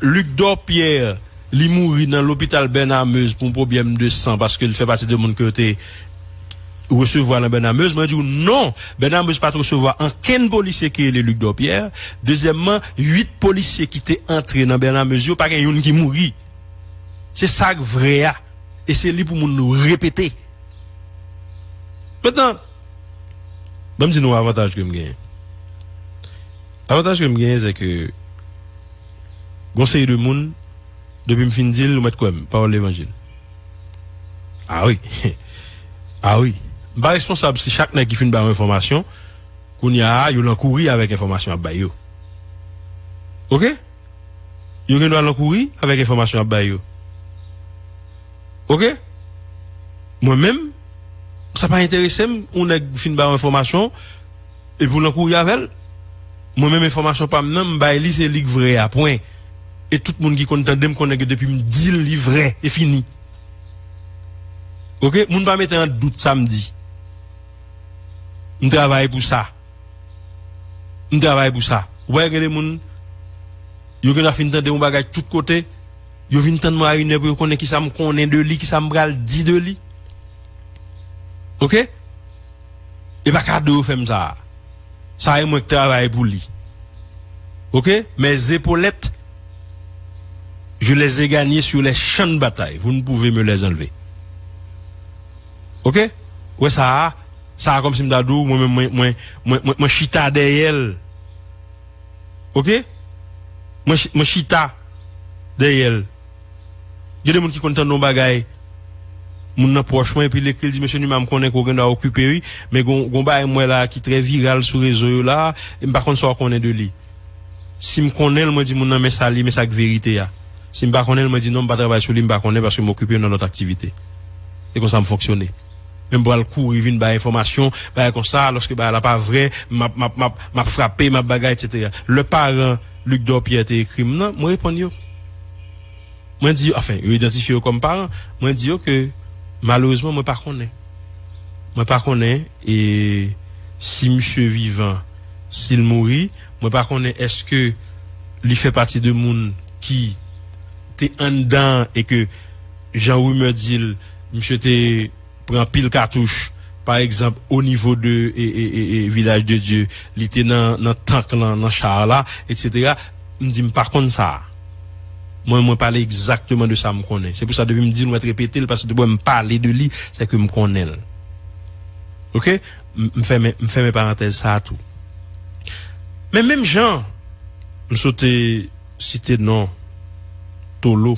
Luc Dorpierre, li mouri nan lopital Bernard Meuze pou yon pwoblèm de san, paske l fè pati de moun ke yo te resevwa nan Bernard Meuze, mwen di w non, Bernard Meuze pa t resevwa ankenn polisye ki rele Luc Dorpierre. Dezyèmman, uit polisye ki te antre nan Bernard Meuze yo, pa gen youn ki mouri. Se sa k vrè a. E se li pou moun nou repete. Mentnan, ban m di nou avantaj ke m genyen. Avantaj ke m genyen, se ke gon seri de moun, depi m fin di l, ou mèt kwè m, pawòl levanjil. A wi. A wi. M pa responsab si chak nèg ki fin ba yon enfòmasyon, kounye a, yo lan kouri avèk enfòmasyon ap bay yo. Oke? Yo gen dwa lan kouri avèk enfòmasyon ap bay yo. Oke? Mwen menm, sa pa enterese m, yon nèg fin ba yon enfòmasyon, epi w lan kouri avè l. Mwen menm, enfòmasyon pa m nan, m bay li, se li k vrè a, pwen. E tout moun ki konn tande m konnen ke depi m di l, li vrè, e fini. Oke? Moun pa mete an dout sa m di. M travay pou sa. M travay pou sa. Ou wè, gen de moun, yo gen dwa fin tande yon bagay tout kote, yo vin tann mwen a inè pou yo konnen kisa m konnen de li, kisa m pral di de li. Oke? E pa kado yo fè m sa a. Sa e mwen k travay pou li. Oke? Mes épaulettes, je les ai gagnées sur les champs de bataille. Vous ne pouvez me les enlever. Oke? Ou wè sa a? Sa a kòmsi m ta di w, mwen menm, mwen, mwen, mwen, mwen, mwen chita dèyè l. Oke? Mwen chi-, mwen chita dèyè l. Gen de moun ki konn tande yon bagay, moun nan pwòch mwen, epi l ekri, l di, mesye Numa, m konnen ke w gen dwa okipe, wi, men gon, gon bagay m wè la ki trè viral sou rezo yo la, e m pa konn sa w konnen de li. Si m konnen l, mwen di moun nan, men sa li, men sa k verite a. Si m pa konnen l, mwen di non, m pa travay sou li, m pa konnen paske m okipe nan lòt aktivite. Se konsa m fonksyone. Men m pral kouri vin bay enfòmasyon, bagay konsa, lòske bagay la pa vrè, m ap, m ap, m ap, m ap frape, m ap bagay, etsetera. Lè paran Luc Dorpierre te ekri m nan, mwen reponn yo. Mwen di yo, anfen, yo idantifye yo kòm paran. Mwen di yo ke, malerezman, mwen pa konnen. Mwen pa konnen, e, si misye vivan, si l mouri, mwen pa konnen èske li fè pati de moun ki te anndan e ke, jan rimè di l, misye te pran pil katouch, pa egzanp, o nivo de, e, e, e, e, Vilaj de Dye, li te nan, nan tank lan, nan cha la, etsetera. M di m pa konn sa a. Mwen, mwen pale egzakteman de sa m konnen. Se pou sa, depi m di l, mwen t repete l, paske depi m pale de li, se ke m konnen l. Oke? M, m fèmen, m fèmen parantèz sa a tou. Men menm jan, m sot site non Tolo,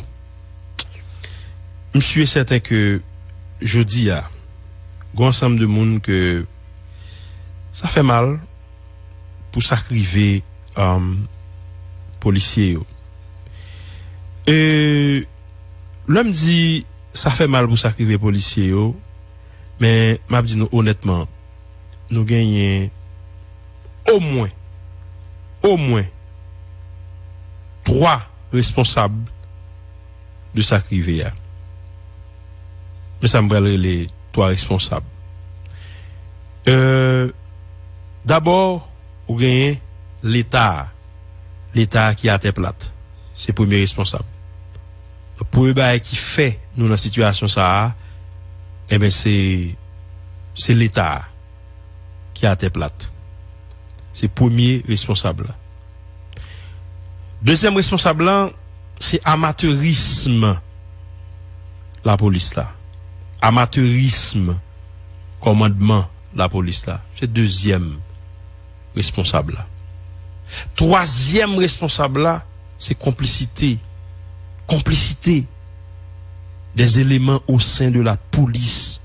m si e sèten ke jodi a, gon ansanm de moun ke sa fè mal pou sa k rive, um, polisye yo. E lè m di sa fè mal pou sa k rive polisye yo, Men, m ap di nou onètman, nou genyen omwen, omwen twa responsab de sa k rive a. Men sa m pral rele twa responsab. Euh, dabò, ou genyen Leta a. Leta a ki atè plat. Se premye responsab. Premye bagay ki fè nou nan sitiyasyon sa a, enben, se, se Leta a ki atè plat. Se premye responsab la. Dezyèm responsab lan, se amatèrism lapolis la. Amatèrism kòmandman lapolis la. Se dezyèm responsab la. Twazyèm responsab la, se konplisite. Konplisite des éléments au sein de la police.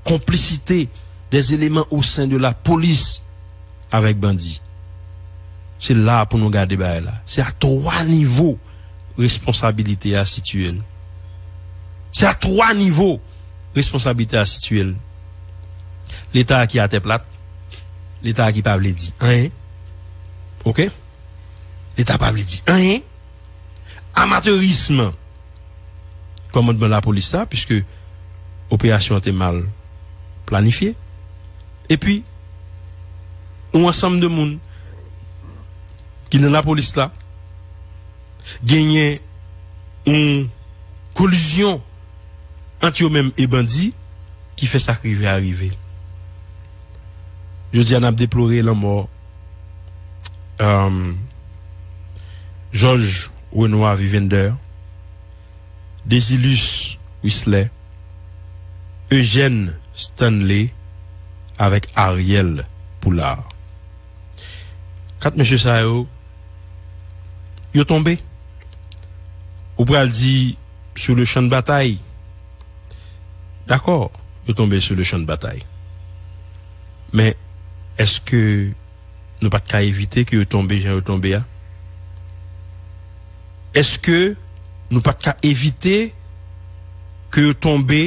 Konplisite des éléments au sein de la police avèk bandi. Se la pou nou gade bagay la. Se a twa nivo responsabilite a sitiye l. Se a twa nivo responsabilite a sitiye l. Leta a ki atè plat, Leta a ki pa vle di anyen. Oke? Leta pa vle di anyen. Amatèrism kòmandman lapolis la, piske operasyon an te mal planifye. Epi, yon ansanm de moun ki nan lapolis la genyen yon kolizyon ant yo menm e bandi ki fè sa k rive a rive. Jodi a, n ap deplore lanmò, um, Georges Renois Vivender, Désilus Whistler, Eugène Stanley avèk Ariel Poulard. Kat mesye sa yo, yo tonbe. Ou pral di, sur le champ de bataille. Dakò, yo tonbe sur le champ de bataille. Men, èske nou pa t ka evite ke yo tonbe jan yo tonbe a? Èske nou pa t ka evite ke yo tonbe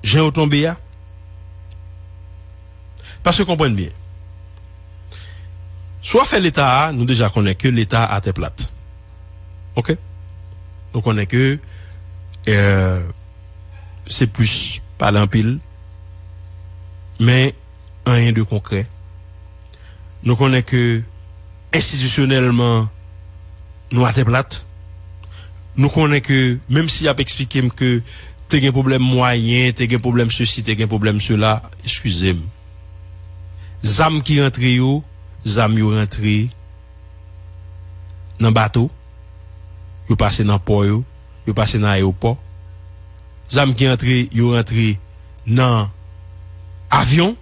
jan yo tonbe a? Paske, konprann byen, sou afè Leta a, nou deja konnen ke Leta a atè plat. Oke? Nou konnen ke, euh, se plis pale anpil, men anyen de konkrè. Nou konnen ke enstitisyonèlman, nou atè plat. Nou konnen ke, menm si y ap eksplike m ke te gen pwoblèm mwayen, te gen pwoblèm sesi, te gen pwoblèm sela, eskize m. Zam ki rantre yo, zam yo rantre nan bato, yo pase nan pò yo, yo pase nan ayewopò. Zam ki rantre, yo rantre nan avyon,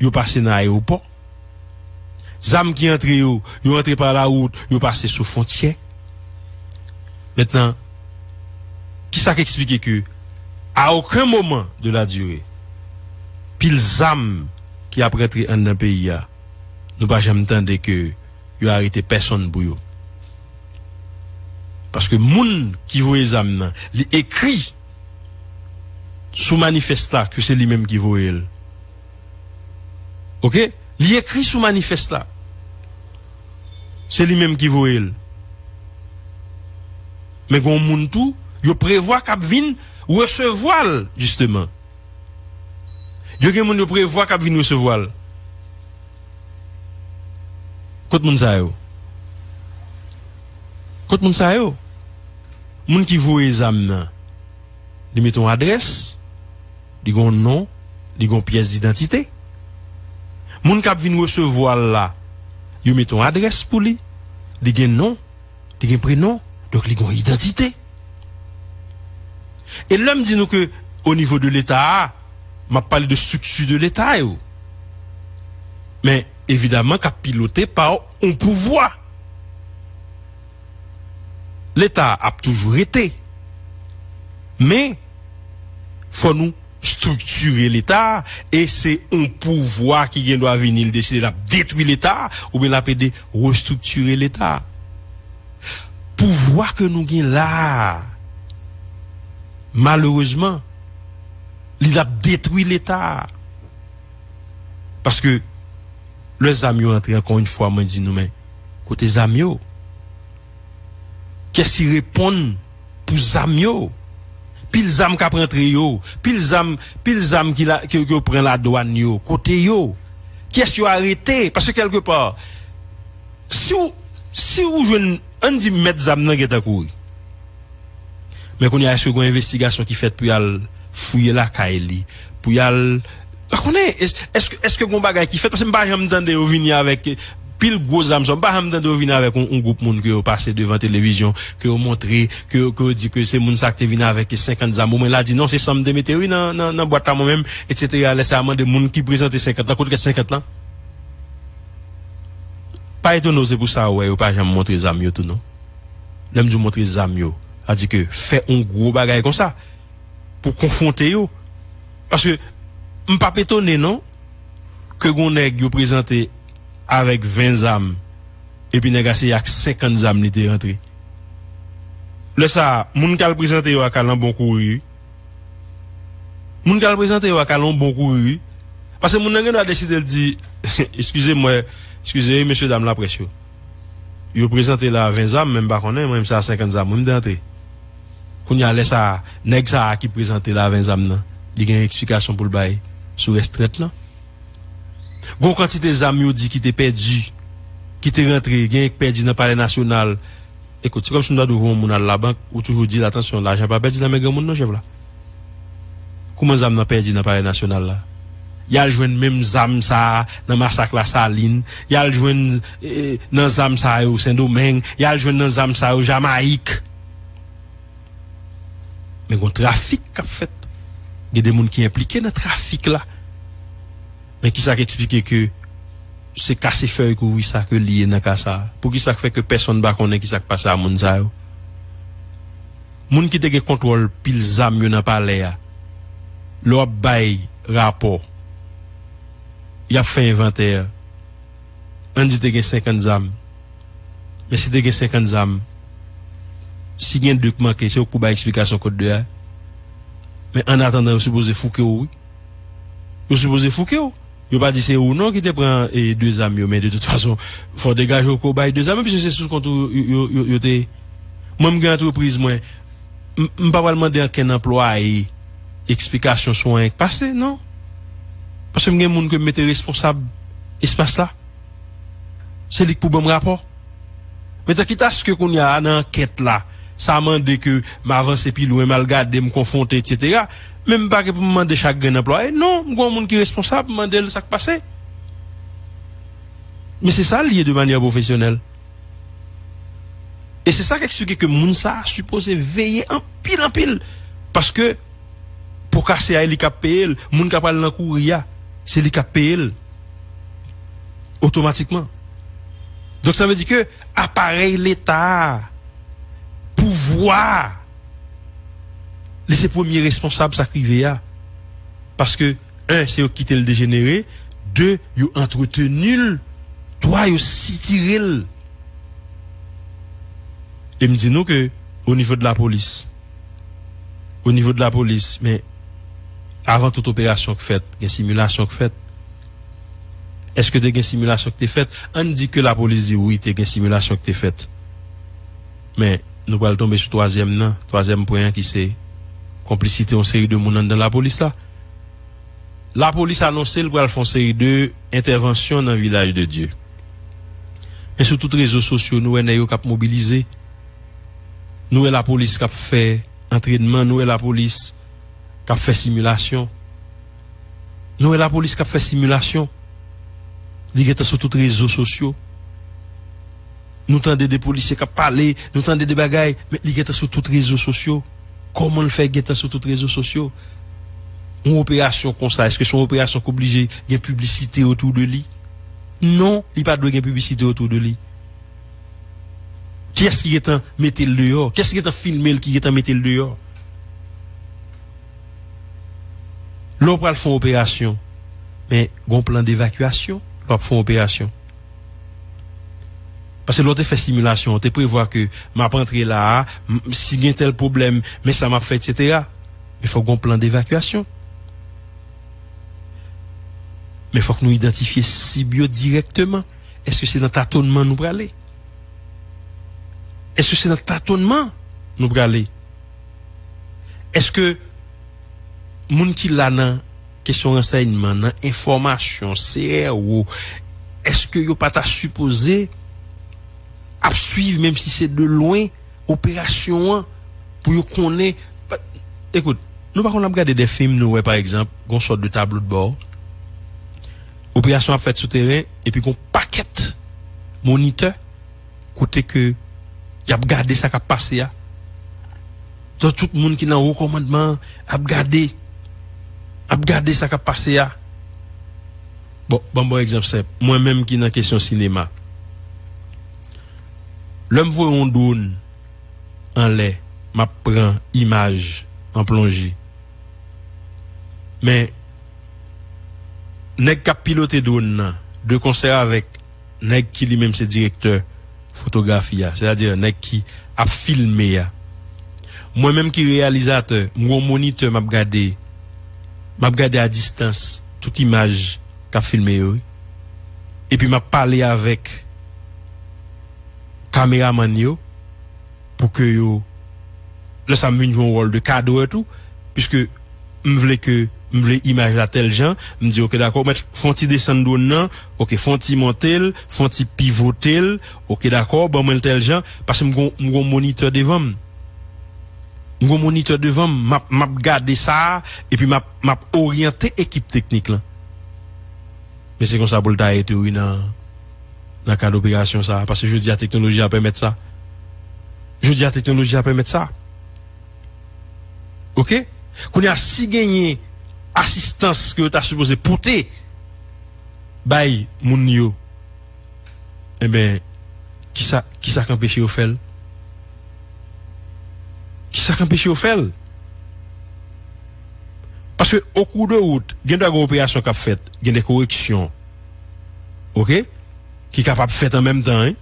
yo pase nan ayewopò. Zam ki antre yo, yo antre pa lawout, yo pase sou fwontyè. Mentnan, kisa k eksplike ke, a okenn moman de la dire, pil zam ki ap rantre anndan peyi a, nou pa janm tande ke yo arete pèsonn pou yo? Paske moun ki voye zam nan, li ekri sou manifès la ke se li menm ki voye l. Oke? Li ekri sou manifès la. Se li menm ki voye l. Men gen yon moun tou, yo prevwa k ap vin resevwa l, jisteman. Yo gen moun yo prevwa k ap vin resevwa l. Kot moun sa yo? Kot moun sa yo? Moun ki voye zam nan, li mete yon adrès, li gen yon non, li gen yon pyès didantite. Moun k ap vin resevwa l la, yo mete yon adrès pou li, li gen non, li gen prenon, donk li gen yon idantite. E lè m di nou ke o nivo de Leta a, m ap pale de estrikti de Leta yo. Men, evidaman, k ap pilote pa yon pouvwa. Leta ap toujou rete. Men, fò nou estriktire Leta a, e se yon pouvwa ki gen dwa vini, l deside l ap detwi Leta a, oubyen l ap ede restriktire Leta a. Pouvwa ke nou gen la a, malerezman, Li ap detwi Leta a. Paske lè zam yo antre, ankò yon fwa, mwen di nou, men kote zam yo? Kiyès ki reponn pou zam yo? Pil zam k ap rantre yo, pil zam, pil zam ki la, ke, ke yo pran ladwàn yo, kote yo? Kiyès yo arete? Paske kèlkepa, si w, si w jwenn, ann di mèt zam nan gentan kouri. Men kounye a, èske gen yon envestigasyon ki fèt pou y al fouye lakay li, pou y al, pa konnen, èske, èske, èske gen yon bagay ki fèt? Paske m pa janm tande yo vini avèk pil gwo zam sa yo. M pa janm tande yo vini avèk yon, yon gwoup moun ke yo pase devan televizyon, ke yo montre, ke yo, ke yo di ke se moun sa ki te vini avèk senkant zam. Omwen la di, "Non, se san m te mete, wi, nan, nan, nan bwat la mwen menm, etsetera." Lè sa a mande moun ki prezante senkant lan, kote kèt senkant lan? Pa etone w, se pou sa ou wè yo pa janm montre zam yo tou, non. Lè m di w montre zam yo, sa di ke fè yon gwo bagay konsa pou konfwonte yo. Paske m p ap etone non ke gon nèg yo prezante avèk ven zam, epi nèg la se ak senkant zam li te rantre. Lè sa a, moun k al prezante yo a ka lan bon kouri wi. Moun k al prezante yo a ka lan bon kouri wi. Paske moun nan gen dwa deside l di, eskize mwen, eskize mesye dam laprès yo. Yo prezante la ven zam, men m pa konnen, mwen menm se a senkant zam wi m te antre. Kounye a, lè sa a, nèg sa a ki prezante la ven zam nan, li gen eksplikasyon pou l bay sou rès trant lan. Gon kantite zam yo di ki te pèdi, ki te rantre, genyen k pèdi nan Palè Nasyonal. Ekout, se kòmsi m ta di w voye yon moun al labank, ou toujou di l, atansyon, lajan pa pèdi nan men granmoun non, chèf la. Kouman zam nan pèdi nan Palè Nasyonal la? Y al jwenn menm zam sa a nan masak Lasalin, y al jwenn, eh, nan zam sa yo Sendomeng, y al jwenn nan zam sa yo Jamayik. Men gon trafik k ap fèt. Gen de moun ki enplike nan trafik la. Men kisa k eksplike ke se kase fèy kouvri sa ke li ye nan ka sa a? Poukisa k fè ke pèsonn pa konnen kisa k pase a moun sa yo? Moun ki te gen kontwòl pil zam yo nan palè a, lè w ap bay rapò, y ap fè envantè. Ann di te gen senkant zam. Men si te gen senkant zam, si gen de k manke, se ou k pou bay eksplikasyon kot de a. Men annatandan, yo sipoze fouke w wi. Yo sipoze fouke w. Yo pa di se ou non ki te pran, e, de zam yo, men de tout fason, fò w degaje w ke w bay de zam yo, piske se sou kont ou yo, yo, yo, yo te. Mwen, m gen antrepriz mwen, m, m pa pral mande ankenn anplwaye eksplikasyon sou anyen k pase, non. Paske m gen moun ke m mete responsab espas la. Se li k pou ban m rapò. Men ta kitaske kounye a, nan ankèt la, sa mande ke m avanse pi lwen, m al gade, m konfwonte, etsetera. Men m pa gen pou m mande chak grenn anplwaye. Non, m gen yon moun ki responsab, m mande l sa k pase. Men se sa l ye de manyè pwofesyonèl. E se sa k eksplike ke moun sa a sipoze veye anpil, anpil. Paske po kase a, e li k ap peye l. Moun k ap al nan kouri a, se li k ap peye l. Otomatikman. Donk, sa vle di ke aparèy Leta a, pouvwa a, li se premye responsab sa k rive a. Paske, en, se yo ki kite l dejenere, de, yo antreteni l, twa, yo sitire l. E m di nou ke, o nivo de lapolis, o nivo de lapolis, men avan tout operasyon k fèt, gen similasyon k fèt. Èske te gen similasyon k te fèt? Ann di ke lapolis di wi, te gen similasyon k te fèt. Men, nou pral tonbe sou twazyèm nan, twazyèm pwen an ki se konplisite yon seri de moun anndan lapolis la. Lapolis anonse l pral fè yon seri de entèvansyon nan Vilaj de Dye. Men sou tout rezo sosyo, nou wè nèg yo k ap mobilize. Nou wè lapolis k ap fè antrènman, nou wè lapolis k ap fè similasyon. Nou wè lapolis k ap fè similasyon. Li gentan sou tout rezo sosyo. Nou tande de polisye k ap pale, nou tande de bagay, men li gentan sou tout rezo sosyo. Kòman l fè gentan sou tout rezo sosyo? Yon operasyon konsa, èske se yon operasyon k oblije gen piblisite otou de li? Non, li pa dwe gen piblisite otou de li. Kiyès ki gentan mete l deyò? Kiyès ki gentan filme l ki gentan mete l deyò? Lè w pral fè yon operasyon, men gon plan devakyasyon lè w ap fè yon operasyon. Paske lè w te fè similasyon, w te prevwa ke m ap antre la a, m, si gen tèl pwoblèm, men sa m ap fè, etsetera. Men fòk gon plan devakyasyon. Men fòk nou idantifye sib yo dirèkteman. Èske se nan tatonnman nou prale? Èske se nan tatonnman nou prale? Èske moun ki la nan kesyon ransèyman, nan enfòmasyon, C R O, èske yo pa ta sipoze ap swiv, menm si se de lwen, operasyon an, pou yo konnen? Ekout, nou pa konn ap gade de fim, nou wè, pa egzanp, gon sòt de tablo de bò. Operasyon ap fèt sou teren, epi gon pakèt monitè kote ke y ap gade sa k ap pase a. Donk, tout moun ki nan wo kòmandman an ap gade, ap gade sa k ap pase a. Bon, ban m ba w egzanp senp. Mwen menm ki nan kesyon sinema, lè m voye yon dwòn anlè, m ap pran imaj an plonje. Men, nèg k ap pilote dwòn nan, de konsè avèk nèg ki li menm se direktè fotografi a, sètadi nèg ki ap filme a. Mwen menm ki reyalizatè, m gon monitè m ap gade, m ap gade a distans tout imaj k ap filme yo, wi. Epi m ap pale avèk kameramann yo pou ke yo, lè sa m vin jwe yon wòl de kadrè tou, piske m vle ke, m vle imaj la tèl jan, m di, "Ok, dakò, mèt, fè yon ti desann dwòn nan, ok, fè yon ti monte l, fè yon ti pivote l, ok, dakò, ban mwen l tèl jan," paske m gon, m gon monitè devan m. M gon monitè devan m, m ap, m ap gade sa, epi m ap, m ap oryante ekip teknik lan. Men se konsa pou l ta rete, wi, nan, nan kad operasyon sa a, paske jodi a teknoloji a pèmèt sa. Jodi a teknoloji a pèmèt sa. Ok? Kounye a, si genyen asistans ke yo ta sipoze pote bay moun yo, enben, kisa, kisa k anpeche yo fè l? Kisa k anpeche yo fè l? Paske, o kou de wout, gen dwa gen operasyon k ap fèt, gen de koreksyon, ok, ki kapab fèt an menm tan, wi.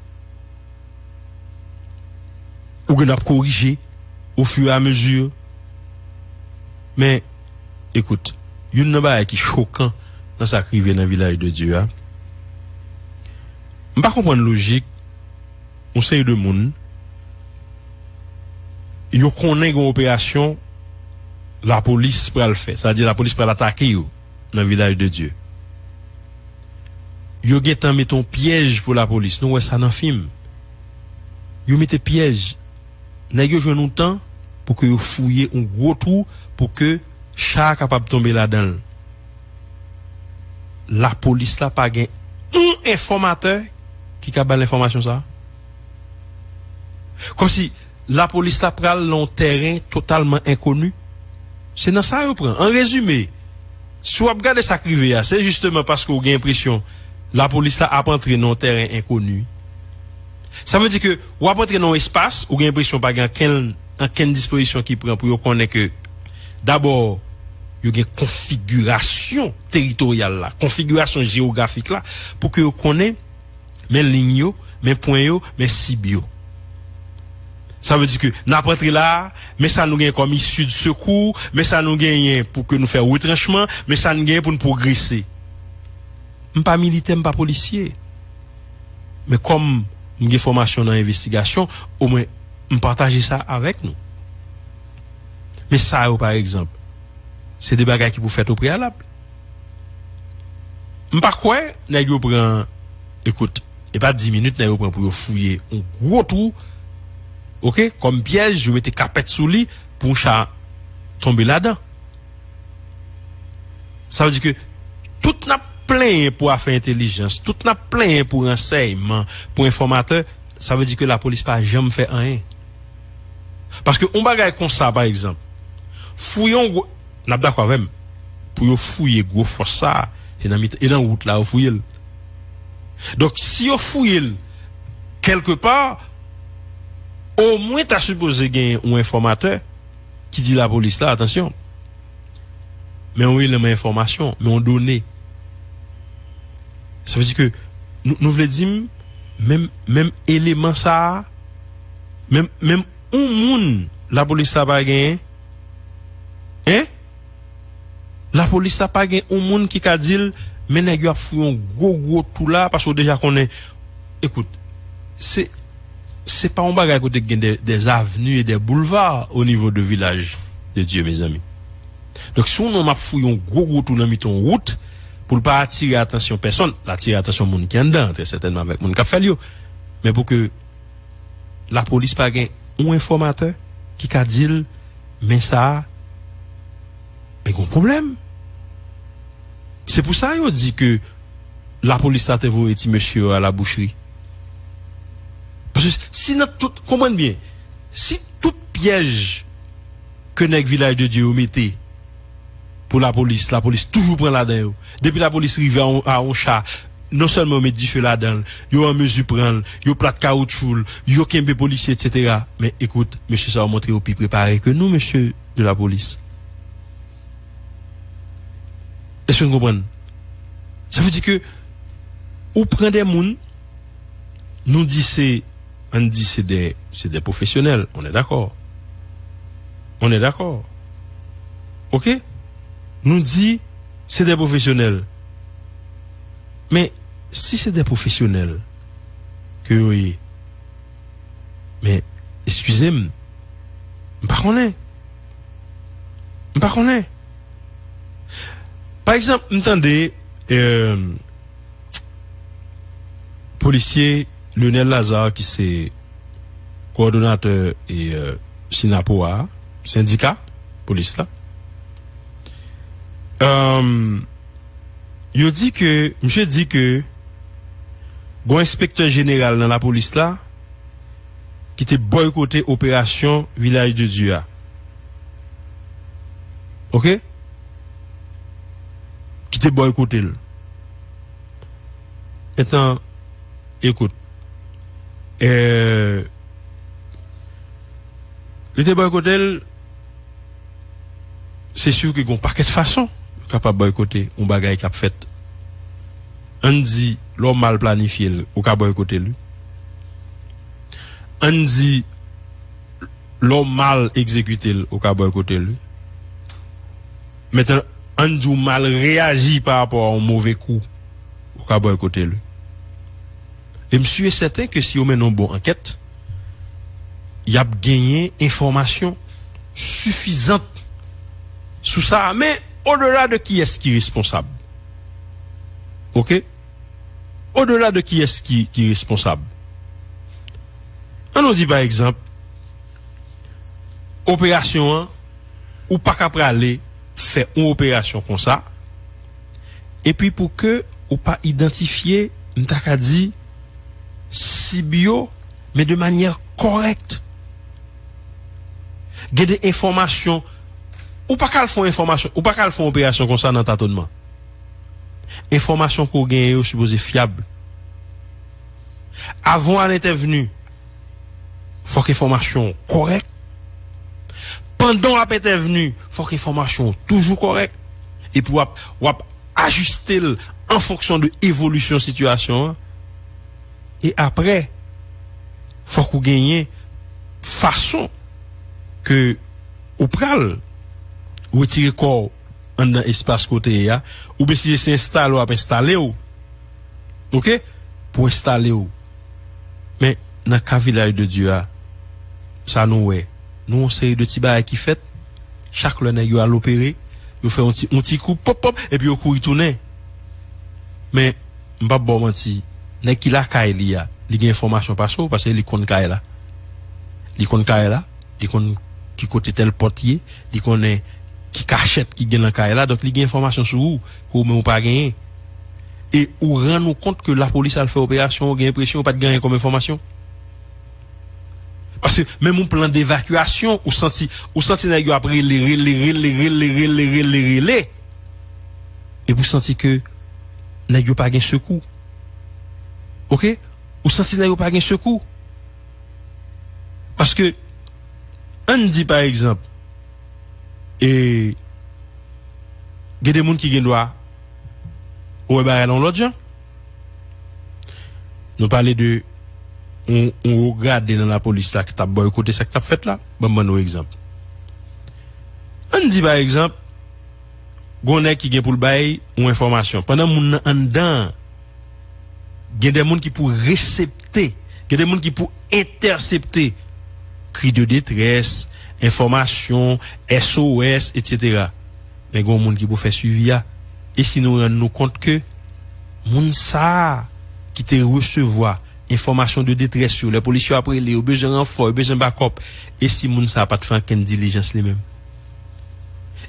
Ou gen ap korije ofirameziman. Men, ekout, youn nan bagay ki chokan nan sa k rive nan Vilaj de Dye a, m pa konprann lojik yon seri de moun, yo konnen gen operasyon lapolis pral fè, sa vle di lapolis pral atake yo nan Vilaj de Dye. Yo gentan mete yon pyèj pou lapolis, nou wè sa nan fim. Yo mete pyèj. Nèg yo jwenn yon tan pou ke yo fouye yon gwo twou pou ke cha a kapab tonbe ladan l. Lapolis la pa gen yon enfòmatè ki ka ba l enfòmasyon sa a. Kòmsi lapolis la pral nan yon tèren totalman enkoni. Se nan sa yo pran. An rezime, si w ap gade sa k rive a, se jisteman paske w gen enpresyon lapolis la ap antre nan yon tèren enkoni. Sa vle di ke w ap antre nan yon espas, ou gen enpresyon pa gen ankenn, ankenn dispozisyon ki pran pou yo konnen ke, dabò, yo gen konfigirasyon teritoryal la, konfigirasyon jewografik la, pou ke yo konnen, men liy yo, men pwen yo, men sib yo. Sa vle di ke n ap antre la a, men sa nou gen kòm isi de sekou, men sa nou genyen pou ke nou fè retranchman, men sa nou genyen pou n pwogrese. M pa militè, m pa polisye. Men kòm m gen fòmasyon nan envestigasyon, omwen m pataje sa avèk nou. Men sa yo, pa egzanp, se de bagay ki pou fèt o preyalab. M pa kwè nèg yo pran, ekout, e pa dis minit nèg yo pran pou yo fouye yon gwo twou, ok, kòm pyèj, yo mete kapèt sou li pou yon cha tonbe ladan. Sa vle di ke tout n ap plenyen pou afè entèlijans, tout n ap plenyen pou ransèyman, pou enfòmatè, sa vle di ke lapolis pa janm fè anyen. Paske yon bagay konsa, pa egzanp, fouye yon gwo, n ap dakò avè m, pou yo fouye gwo fòs sa a, se nan mitan, e nan wout la yo fouye l. Donk, si yo fouye l kèlkepa, omwen ta sipoze gen yon enfòmatè ki di lapolis la, atansyon, men yon eleman enfòmasyon, men yon done. Sa vle di ke nou, nou vle di m, menm, menm eleman sa a, menm, menm yon moun lapolis la pa genyen, en? Lapolis la pa gen yon moun ki ka di l, Men nèg yo ap fout yon gwo, gwo tou la, paske w deja konnen. Ekout, se, se pa yon bagay kote gen de, des avenues et des boulevards au niveau de Village de Dieu, mezanmi. Donk, si yon nonm ap fout yon gwo, gwo tou nan mitan yon wout, pou l pa atire atansyon pèsonn, l atire atansyon moun ki anndan, trè sètènman avèk moun k ap fè l yo. Men pou ke lapolis pa gen yon enfòmatè ki ka di l, men sa a, men gen yon pwoblèm. Se pou sa yo di ke lapolis la te voye ti mesye yo a la boucherie. Paske si nan tout, konprann byen, si tout pyèj ke nèg Vilaj de Dye yo mete pou lapolis, lapolis toujou pran ladan yo. Depi lapolis rive a yon, a yon cha, non sèlman yo met dife ladan l, yo an mezi pran l, yo plat kawotchou l, yo kenbe polisye, etsetera. Men ekout, mesye sa yo montre yo pi prepare ke nou, mesye de lapolis. Èske n konprann? Sa vle di ke ou pran de moun, nou di se, ann di se de, se de pwofesyonèl, on est d'accord. On est d'accord. Oke? Nou di se de pwofesyonèl. Men, si se de pwofesyonèl ke yo ye, men, eskize m, m pa konnen. M pa konnen. Pa egzanp, m tande, euh, polisye Lionel Lazarre, ki se kowòdonatè e, euh, Synapoha, sendika polis la, euh, yo di ke, misye di ke gon enspektè jeneral nan lapolis la ki te bòykote operasyon Vilaj de Dye a. Oke? Ki te bòykote l. Etan, ekout, euh, li te bòykote l, se si ke gon pakèt fason ou kapab bòykote yon bagay k ap fèt. Ann di, lè w mal planifye l, ou ka bòykote l, wi. Ann di, lè w mal egzekite l, ou ka bòykote l, wi. Mentnan, ann di w mal reyaji pa rapò a yon move kou, ou ka bòykote l, wi. E m si e sèten ke si yo mennen yon bon ankèt, y ap genyen enfòmasyon sifizant sou sa a. Men, odela de kiyès ki responsab, oke? Odela de kiyès ki, ki responsab, ann nou di, pa egzanp, operasyon an, ou pa ka prale fè yon operasyon konsa, epi pou ke ou pa idantifye, m ta ka di, sib yo, men de manyè kòrèk. Gen de enfòmasyon, ou pa ka al fè yon enfòmasyon, ou pa ka al fè yon operasyon konsa nan tatonnman. Enfòmasyon ke w genyen yo sipoze fyab. Avan w al entèvni, fòk enfòmasyon w kòrèk. Pandan w ap entèvni, fòk enfòmasyon w toujou kòrèk. Epi w ap, w ap ajiste l an fonksyon de evolisyon sitiyasyon an. E apre, fòk ou genyen fason ke ou pral retire kò w anndan espas kote ye a, oubyen si se enstale w ap enstale w, oke, pou enstale w. Men, nan ka Vilaj de Dye a, sa nou wè, nou yon seri de ti bagay ki fèt, chak lè nèg yo al opere, yo fè yon ti, yon ti kou, pòp, pòp, epi yo kouri tounen. Men, m p ap ba w manti, nèg ki lakay li a, li gen enfòmasyon pase w, paske li konn kay la. Li konn kay la, li konn ki kote tèl pòt ye, li konnen ki kachèt ki gen nan kay la, donk li gen enfòmasyon sou ou, ke ou menm ou pa genyen. E ou rann ou kont ke lapolis al fè operasyon, ou gen enpresyon ou pa t gen anyen kòm enfòmasyon. Paske menm yon plan devakyasyon, ou santi, ou santi nèg yo ap rele, rele, rele, rele, rele, rele, rele. Epi ou santi ke nèg yo pa gen sekou. Oke? Ou santi nèg yo pa gen sekou. Paske, ann di pa egzanp, e gen de moun ki gen dwa wè bagay la yon lòt jan. Nou pale de yon, yon wo grade nan lapolis la ki t ap bòykote sa k t ap fèt la. Ban m ban nou egzanp. Ann di pa egzanp, Gon nèg ki gen pou l bay yon enfòmasyon. Pandan moun nan anndan an, gen de moun ki pou resepte, gen de moun ki pou entèsepte kri de detrès, enfòmasyon, S O S, etsetera. Men gen moun ki pou fè swivi a. E si nou rann nou kont ke moun sa a ki te resevwa enfòmasyon de detrès yo, lè polis yo ap rele, yo bezwen ranfò, yo bezwen bakòp, e si moun sa a pa t fè ankenn dilijans li menm?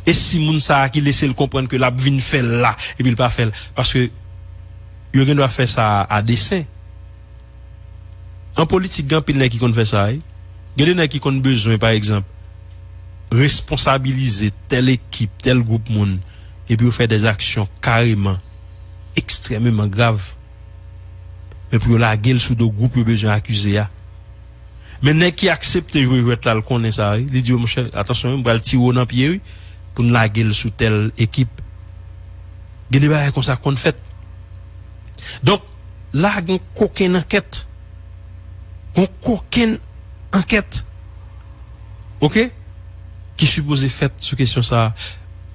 E si moun sa a ki lese l konprann ke l ap vin fè l la, epi l pa fè l? Paske yo gen dwa fè sa a desen. An politik, gen anpil nèg ki konn fè sa, wi. Gen de nèg ki konn bezwen, pa egzanp, responsabilize tèl ekip, tèl gwoup moun, epi yo fè dèzaksyon kareman ekstrèmeman grav. Men pou yo lage l sou do gwoup yo bezwen akize a. Men nèg ki aksepte jwe jwèt la, l konnen sa, wi. Li di, "Monchè, atansyon, wi, m pral tire w nan pye, wi, pou n lage l sou tèl ekip." Gen de bagay konsa k konn fèt. Donk, la gen kokenn ankèt. Gon kokenn ankèt. Oke? Ki sipoze fèt sou kesyon sa a.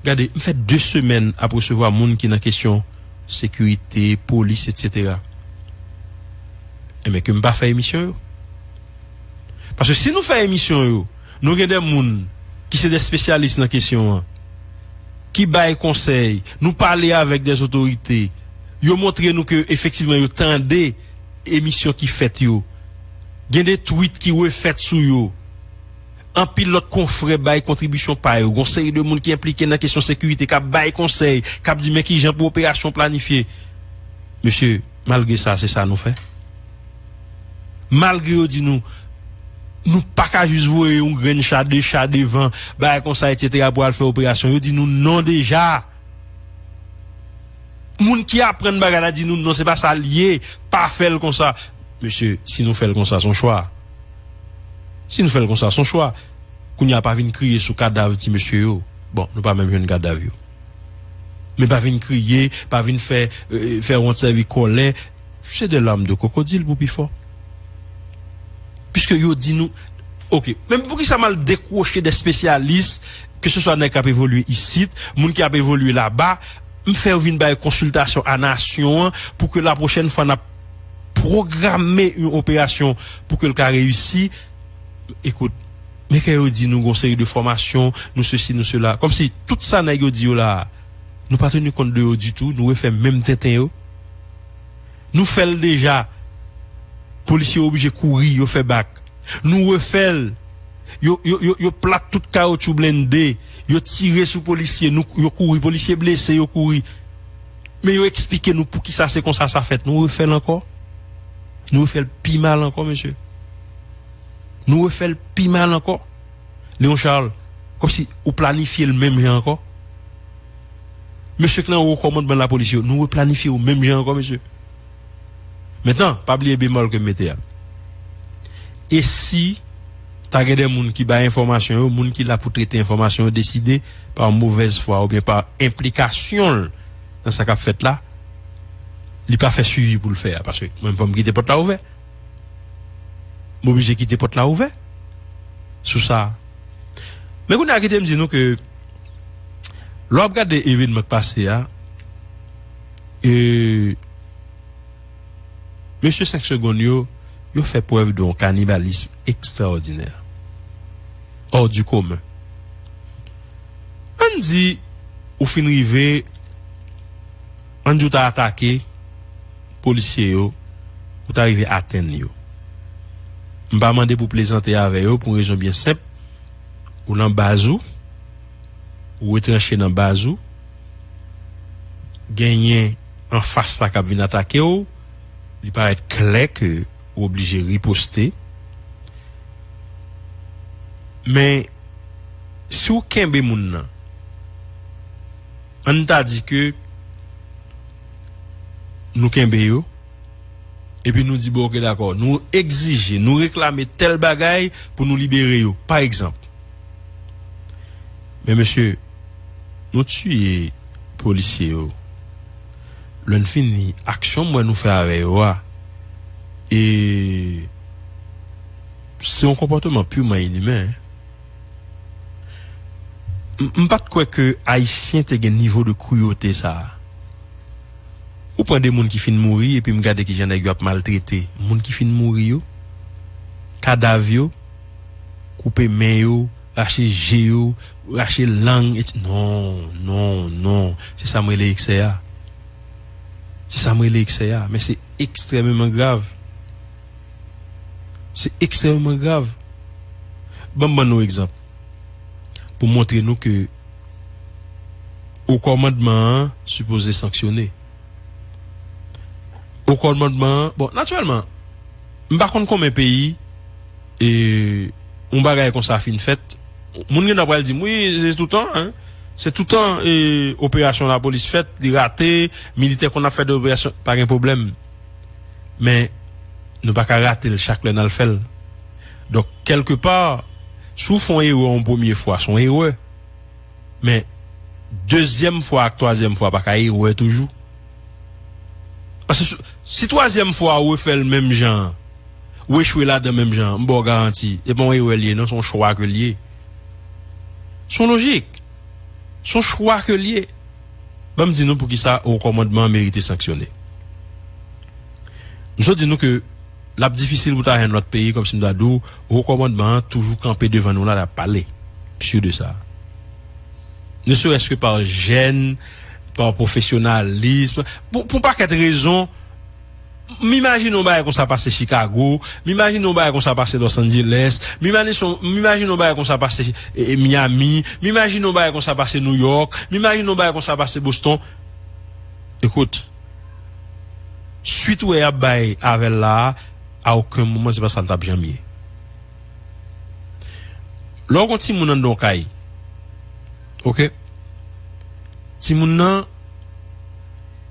Gade, m fè de semèn ap resevwa moun ki nan kesyon sekirite, polis, etsetera. Enben, ke m pa fè emisyon yo. Paske si nou fè emisyon yo, nou gen de moun ki se de espesyalis nan kesyon an, ki bay konsèy, nou pale avèk de otorite, yo montre nou ke efektivman yo tande emisyon ki fèt yo. Gen de tweet ki refèt sou yo. Anpil lòt konfrè bay kontribisyon pa yo. Gon seri de moun ki enplike nan kesyon sekirite k ap bay konsèy, k ap di men kijan pou operasyon planifye. Mesye, malgre sa, se sa nou fè. Malgre yo di nou, nou pa ka jis voye yon grenn cha, de cha devan, bagay konsa, etsetera, pou al fè operasyon. Yo di nou non deja. Moun ki aprann bagay la di nou non, se pa sa l ye, pa fè l konsa. Mesye, si nou fè l konsa, se yon chwa. Si nou fè l konsa, se yon chwa. Kounye a pa vin kriye sou kadav ti mesye yo. Bon, nou pa menm jwenn kadav yo. Men pa vin kriye, pa vin fè, euh, fè wont sèvi kòlè. Se de larmes de crocodile pou pi fò. Piske yo di nou, oke, men poukisa m al dekwoche de espesyalis, ke se swa nèg k ap evolye isit, moun ki ap evolye laba, m fè yo vin bay konsiltasyon a nasyon an pou ke la pwochèn fwa n ap pwograme yon operasyon pou ke l ka reyisi. Ekout, men ke yo di nou gon seri de fòmasyon, nou sesi, nou sela. Kòmsi tout sa nèg yo di yo la a, nou pa teni kont de yo ditou, nou refè menm tenten yo. Nou fè l deja. Polisye yo oblije kouri, yo fè bak. Nou refè l. Yo, yo, yo, yo plat tout kawotchou blende. Yo tire sou polisye, nou, yo kouri, polisye blese, yo kouri. Men yo eksplike nou poukisa se konsa sa fèt. Nou refè l ankò. Nou refè l pi mal ankò, mesye. Nou refè l pi mal ankò. Léon Charles, kòmsi ou planifye l menm jan ankò. Mesye k nan wo kòmandman lapolis yo, nou replanifye yo menm jan ankò, mesye. Mentnan, pa bliye bemòl ke m mete a. E si ta gen de moun ki bay enfòmasyon yo, moun ki la pou trete enfòmasyon yo, deside, pa movèz fwa oubyen pa enplikasyon l nan sa k ap fèt la, li pa fè swivi pou l fè a, paske mwen, fò m kite pòt la ouvè. M oblije kite pòt la ouvè sou sa. Men kounye a, kite m di nou ke lè w ap gade evènman k pase a, e, mesye senk segonn yo, yo fè prèv de yon kanibalism ekstraòdinè, hors du commun. Ann di, ou fin rive, ann di w ta atake polisye yo, ou ta rive atenn yo. M pa mande pou plezante avè yo pou yon rezon byen senp. Ou nan baz ou, ou retranche nan baz ou, genyen anfas la k ap vin atake w, li parèt klè ke ou oblije riposte. Men, si w kenbe moun nan, ann ta di ke nou kenbe yo, epi nou di, "Bon, oke, dakò, nou egzije, nou reklame tèl bagay pou nou libere yo," pa egzanp. Men, mesye, nou tiye polisye yo. Lè n fini, aksyon m wè nou fè avè yo a, e se yon konpòtman pirman inimen. M, m pa t kwè ke Ayisyen te gen nivo de kruyote sa a. Ou pran de moun ki fin mouri, epi m gade kijan nèg yo ap maltrete moun ki fin mouri yo. Kadav yo, koupe men yo, rache je yo, rache lang, et non, non, non. Se sa m rele eksè a. Se sa m rele eksè a. Men se ekstrèmeman grav. Se ekstrèmeman grav. Ban m ban nou egzanp. Pou montre nou ke Wo kòmandman an sipoze sanksyone. Wo kòmandman an, bon, natirèlman, m pa konn konbyen peyi, e, yon bagay konsa fin fèt, moun gen dwa pral di m, wi, se toutan, en, se toutan, e, operasyon lapolis fèt, li rate, militè konn ap fè de operasyon, pa gen pwoblèm. Men, nou pa ka rate l chak lè n al fè l. Donk, kèlkepa, si w fè yon erè yon premye fwa, se yon erè. Men, dezyèm fwa ak twazyèm fwa pa ka erè toujou. Paske si, si twazyèm fwa ou refè l menm jan an, ou echwe ladan menm jan an, m ba w garanti, e pa yon erè l ye, non, se yon chwa ke l ye. Se yon lojik. Se yon chwa ke l ye. Ban m di nou poukisa wo kòmandman an merite sanksyone. M sot di nou ke l ap difisil pou ta jwenn lòt peyi, kòmsi m ta di w, wo kòmandman an toujou kanpe devan nou la, l ap pale. M si de sa. Ne serait-ce que par jèn, par pwofesyonalis, pou, pou yon pakèt rezon, m imajine yon bagay konsa pase Chicago, m imajine yon bagay konsa pase Los Angeles, m imajine, m imajine yon bagay konsa pase, e, e, Miami, m imajine yon bagay konsa pase New York, m imajine yon bagay konsa pase Boston. Ekout, swit ou wè y ap bay avè l la a, a okenn moman, se pa sa l t ap janm ye. Lè w gen yon timoun anndan yon kay, oke? Timoun nan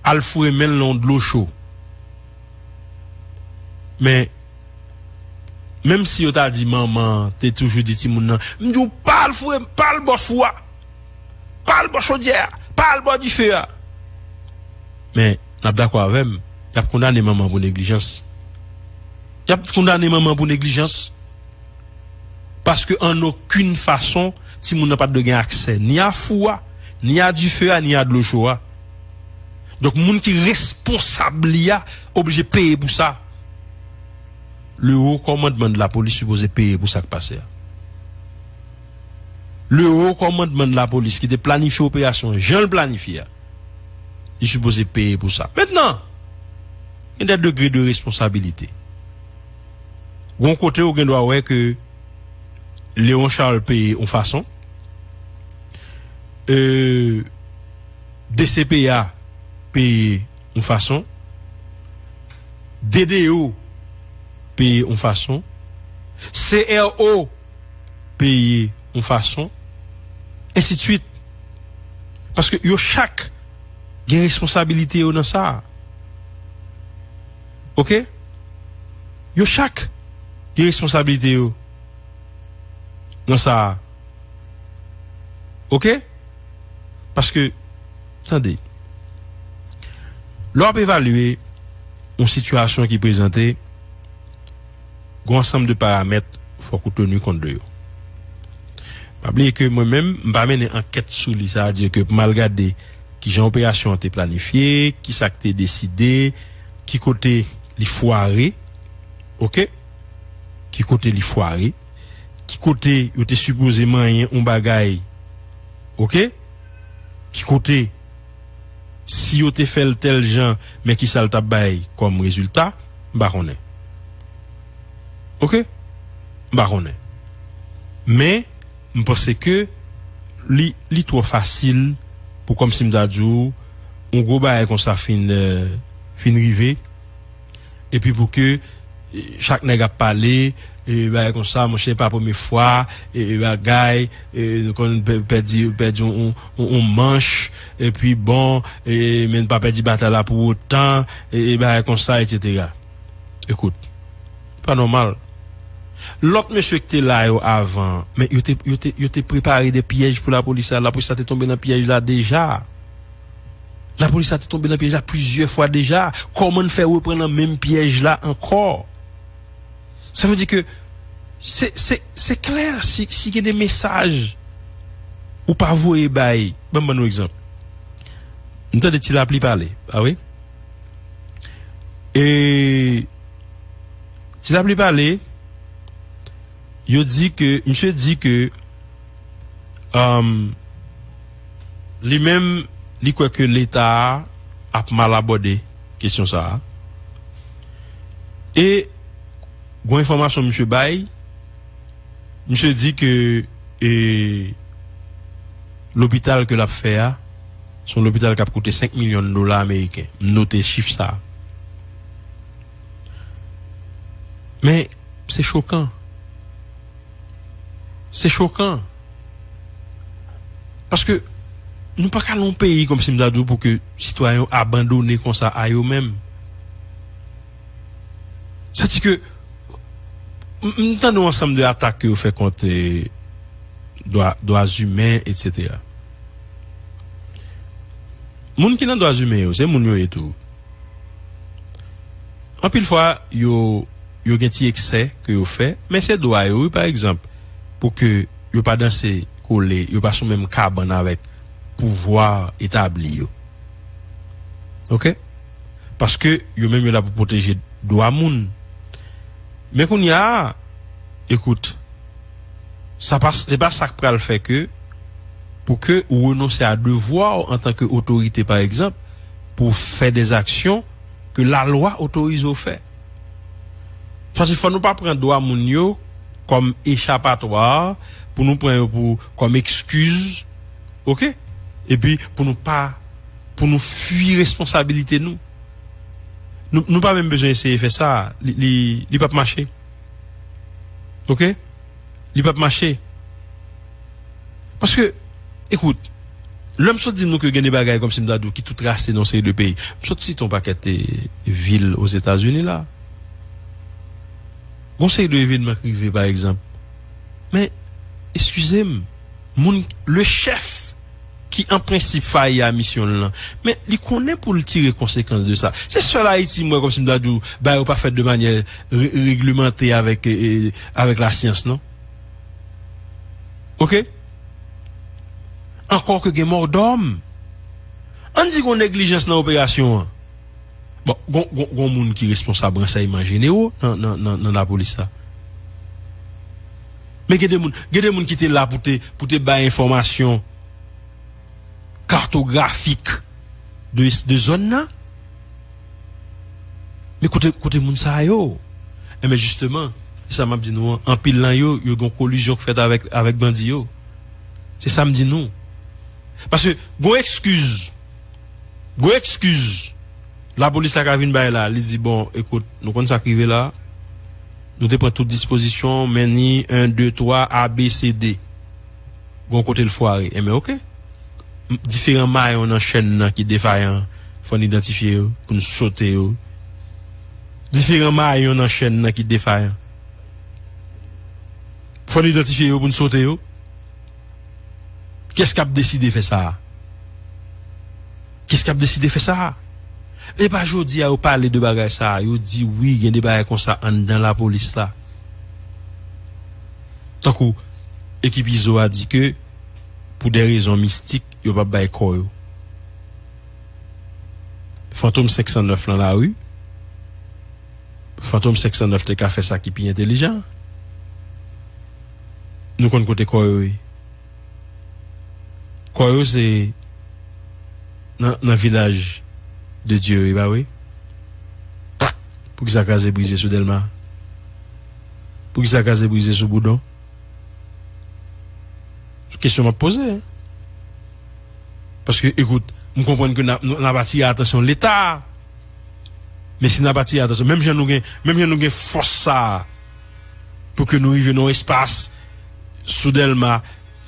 al foure men l nan yon dlo cho. Men, menm si yo ta di manman an te toujou di timoun nan, m di w pa al foure, pa al bò fou a, pa al bò chodyè a, pa al bò dife a. Men, n ap dakò avè m, y ap kondane manman pou neglijans. Y ap kondane manman pou neglijans. Paske an okenn fason, timoun nan pa t dwe gen aksè ni a fou a, ni a dife a, ni a dlo cho a. Donk, moun ki responsab li a oblije peye pou sa. Le haut commandement de la police sipoze peye pou sa k pase a. Le haut commandement de la police ki te planifye operasyon jan l planifye a, li sipoze peye pou sa. Mentnan, gen de degre de responsabilite. Gon kote ou gen dwa wè ke Léon Charles peye yon fason, euh, D C P A peye yon fason, D D O peye yon fason, C R O peye yon fason, ensidswit. Paske yo chak gen responsabilite yo nan sa a. Oke? Yo chak gen responsabilite yo nan sa a. Oke? Paske, tande, lè w ap evalye yon sitiyasyon ki prezante, gen yon ansanm de paramèt fòk ou teni kont de yo. Pa bliye ke mwen menm, m pa mennen ankèt sou li, sa vle di ke pou m al gade kijan operasyon an te planifye, kisa k te deside, ki kote li fware, oke? Ki kote li fware, ki kote yo te sipoze manyen yon bagay, oke? Ki kote, si yo te fè l tèl jan, men kisa l t ap bay kòm rezilta, m pa konnen. Oke? M pa konnen. Men, m panse ke li, li twò fasil pou kòmsi m ta di w, yon gwo bagay konsa fin, euh, fin rive, epi pou ke, eh, chak nèg ap pale, eh, bagay konsa, monchè, pa premye fwa, eh, eh, bagay, eh, nou konn pè-, pèdi, pèdi yon, yon, yon manch, epi bon, eh, men n pa pèdi batay la pou otan, eh, eh, bagay konsa, etsetera. Ekout, pa nòmal. Lòt mesye ki te la yo avan, men yo te, yo te, yo te prepare de pyèj pou lapolis la. Lapolis la te tonbe nan pyèj la deja. Lapolis la te tonbe nan pyèj la plizyè fwa deja. Kòman n fè reprann nan menm pyèj la ankò? Sa vle di ke se, se, se klè, si, si gen de mesaj Ou pa voye bay, ban m ban nou egzanp. M tande Ti Lapli pale, pa vre? E Ti Lapli pale, yo di ke, misye di ke, um, li menm, li kwè ke Leta a ap mal abòde kesyon sa a. E gon enfòmasyon misye bay, misye di ke, e, lopital ke l ap fè a, se yon lopital k ap koute senk milyon dola ameriken. M note chif sa a. Men, se chokan. Se chokan. Paske nou pa ka nan yon peyi kòmsi m ta di w pou ke sitwayen yo abandone konsa a yo menm. Sa di ke m, m tande yon ansanm de atak ke yo fè kont, eh, dwa, dwa imen, etsetera. Moun ki nan dwa imen yo, se moun yo ye tou. Anpil fwa, yo, yo gen ti eksè ke yo fè, men se dwa yo, wi, pa egzanp, pou ke yo pa danse kole, yo pa sou menm kabann avèk pouvwa etabli yo. Oke? Paske yo menm yo la pou pwoteje dwa moun. Men kounye a, ekout, sa pa, se pa sa k pral fè ke pou ke ou renonse a devwa w antanke otorite, pa egzanp, pou w fè de aksyon ke lalwa otorize w fè. Sa se fò nou pa pran dwa moun yo kòm echapatwa, pou nou pran yo pou, kòm ekskiz, oke? Epi pou nou pa, pou nou fui responsabilite nou. Nou, nou pa menm bezwen eseye fè sa, li, li, li p ap mache. Oke? Li p ap mache. Paske, ekout, lè m sot di nou ke gen de bagay kòmsi m ta di w ki tou trase nan yon seri de peyi. M sot site yon pakèt, eh, vil Ozetazini la. Gon seri de evènman k rive, pa egzanp. Men, eskize m, moun, le chèf ki an prensip fayi a misyon l lan, men li konnen pou l tire konsekans de sa. Se sèl Ayiti m wè kòmsi m ta di w, bagay yo pa fèt de manyè re-, reglemante avèk, eh, eh, avèk lasyans, non? Oke? Ankò ke gen mòdòm. Ann di gon neglijans nan operasyon an. Bon, gon, gon, gon moun ki responsab ransèyman jenero nan, nan, nan, nan lapolis la. Men gen de moun, gen de moun ki te la pou te, pou te bay enfòmasyon kartografik de, de zòn nan. Men kote, kote moun sa yo? Enben, jisteman, se sa m ap di nou an, anpil nan yo, yo gen kolizyon k fèt avèk, avèk bandi yo. Se sa m di nou. Paske, gon ekskiz, gon ekskiz, lapolis la ka vin bay la, li di, bon, ekout, nou konn sa k rive la, nou te pran tout dispozisyon, men ni en, de, twa, A, B, C, D. Gon kote l fware. Enben, oke. M-, diferan mayon nan chèn nan ki defayan, fò n idantifye yo, pou n sote yo. Diferan mayon nan chèn nan ki defayan. Fò n idantifye yo pou n sote yo. Kiyès k ap deside fè sa a? Kiyès k ap deside fè sa a? E pa jodi a yo pale de bagay sa a, yo di wi, gen de bagay konsa anndan lapolis la. Tankou ekip Izo a di ke pou de rezon mistik, yo p ap bay kò yo. Fantom senk san nèf lan lari. Fantom senk san nèf te ka fè sa ki pi entelijan. Nou konn kote kò yo ye. Kò yo se nan, nan vilaj de Dye yo, pa vre? Poukisa kraze brize sou Dèlma? Poukisa kraze brize sou Boudon? Se kesyon m ap poze, en. Paske, ekout, m konprann ke n a, n a, n ap atire atansyon Leta. Men si n ap atire atansyon, menm jan nou gen, menm jan nou gen fòs sa a, pou ke nou rive nan yon espas sou Dèlma,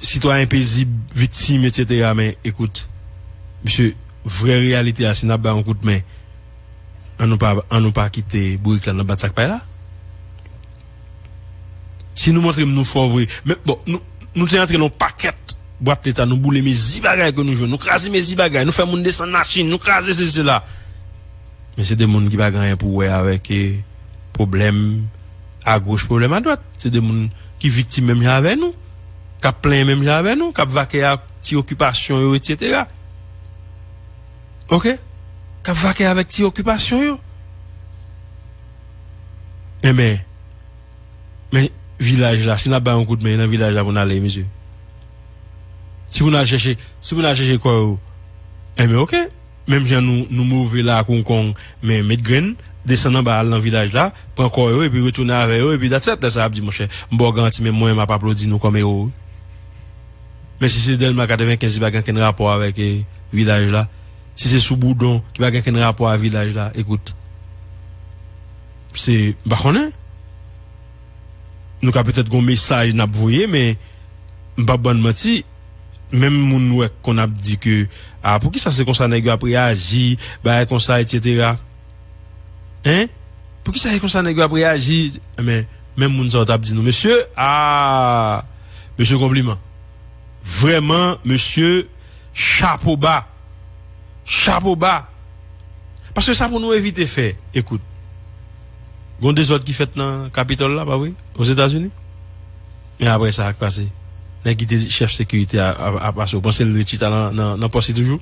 sitwayen pezib, viktim, etsetera. Men, ekout, mesye, vrè reyalite a, si n ap bay yon kout men, an nou pa, an nou pa kite bourik la nan bat sak pay la. Si nou montre m nou fò vre, men, bon, nou, nou te antre nan yon pakèt bwat Leta, nou boule mezi bagay ke nou jwenn, nou kraze mezi bagay, nou fè moun desann machin, nou kraze sesi, sela. Men se de moun ki pa gen anyen pou wè avèk, eh, pwoblèm agoch, pwoblèm adwat. Se de moun ki viktim menm jan avè nou. k ap plenyen menm jan avè nou, k ap vakè ak ti okipasyon yo, etsetera. Oke? K ap vakè avèk ti okipasyon yo. Enben, men vilaj la, si n ap bay yon kout men, e nan vilaj la pou n ale, mesye. Si pou n al chèche, si pou n al chèche kò yo, enben, oke. Menm jan nou, nou move la ak yon kong, men met grenn, desann anba, al nan vilaj la, pran kò yo, epi retounen avè yo, epi that's it. Lè sa y ap di, monchè, m ba w garanti, menm mwen, m ap aplodi nou kòm ewo, wi. Men si se Dèlma katrevenkenz, li pa gen okenn rapò avèk, eh, vilaj la, si se sou Boudon, ki pa gen okenn rapò a vilaj la, ekout, se, m pa konnen. Nou ka petèt gon mesaj n ap voye, men m p ap bann manti, menm moun nou wè k konn ap di ke, a, poukisa se konsa nèg yo ap reyaji, bagay konsa, etsetera. Hein? Poukisa se konsa nèg yo ap reyaji? Men, menm moun sa yo t ap di nou, mesye, a, mesye, konpliman. Vrèman, mesye, chapo ba. Chapo ba. Paske sa pou nou evite fè. Ekout, gon dezòd ki fèt nan Kapitòl la, pa vre? Ozetazini. Men apre sa, sa k pase? Nèg ki te chèf sekirite a, a, a pase. Ou panse l ret chita nan, nan, nan pòs li toujou?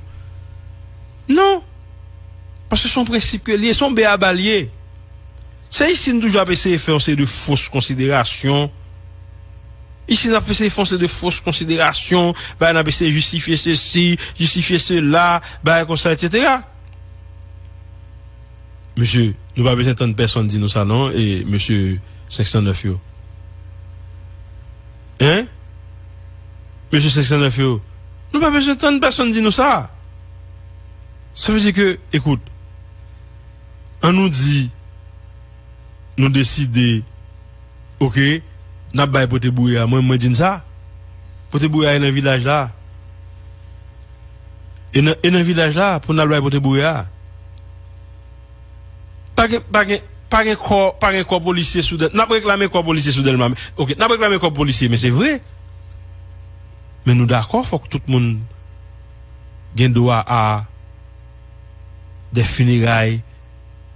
Non. Paske se yon prensip ke l ye, se yon beyaba l ye. Se isi n toujou ap eseye fè yon seri de fos konsiderasyon. Isi n ap eseye fè yon seri de fos konsiderasyon, bagay n ap eseye jistifye sesi, jistifye sela, bagay konsa, etsetera. Mesye, nou pa bezwen tann pèsonn di nou sa non, e mesye senk san nèf yo. Hein? Mesye senk san nèf yo, nou pa bezwen tann pèsonn di nou sa. Sa vle di ke, ekout, ann nou di, nou deside, oke, n ap bay pote boure a. Mwen, mwen di n sa. Pote boure a e nan vilaj la. E nan, e nan vilaj la pou n al bay pote boure a. Pa gen, pa gen, pa gen kò, pa gen kò polisye sou Dèl-, n ap reklame kò polisye sou Dèlma. Oke, n ap reklame kò polisye, men se vre. Men nou dakò, fòk tout moun gen dwa a de fineray,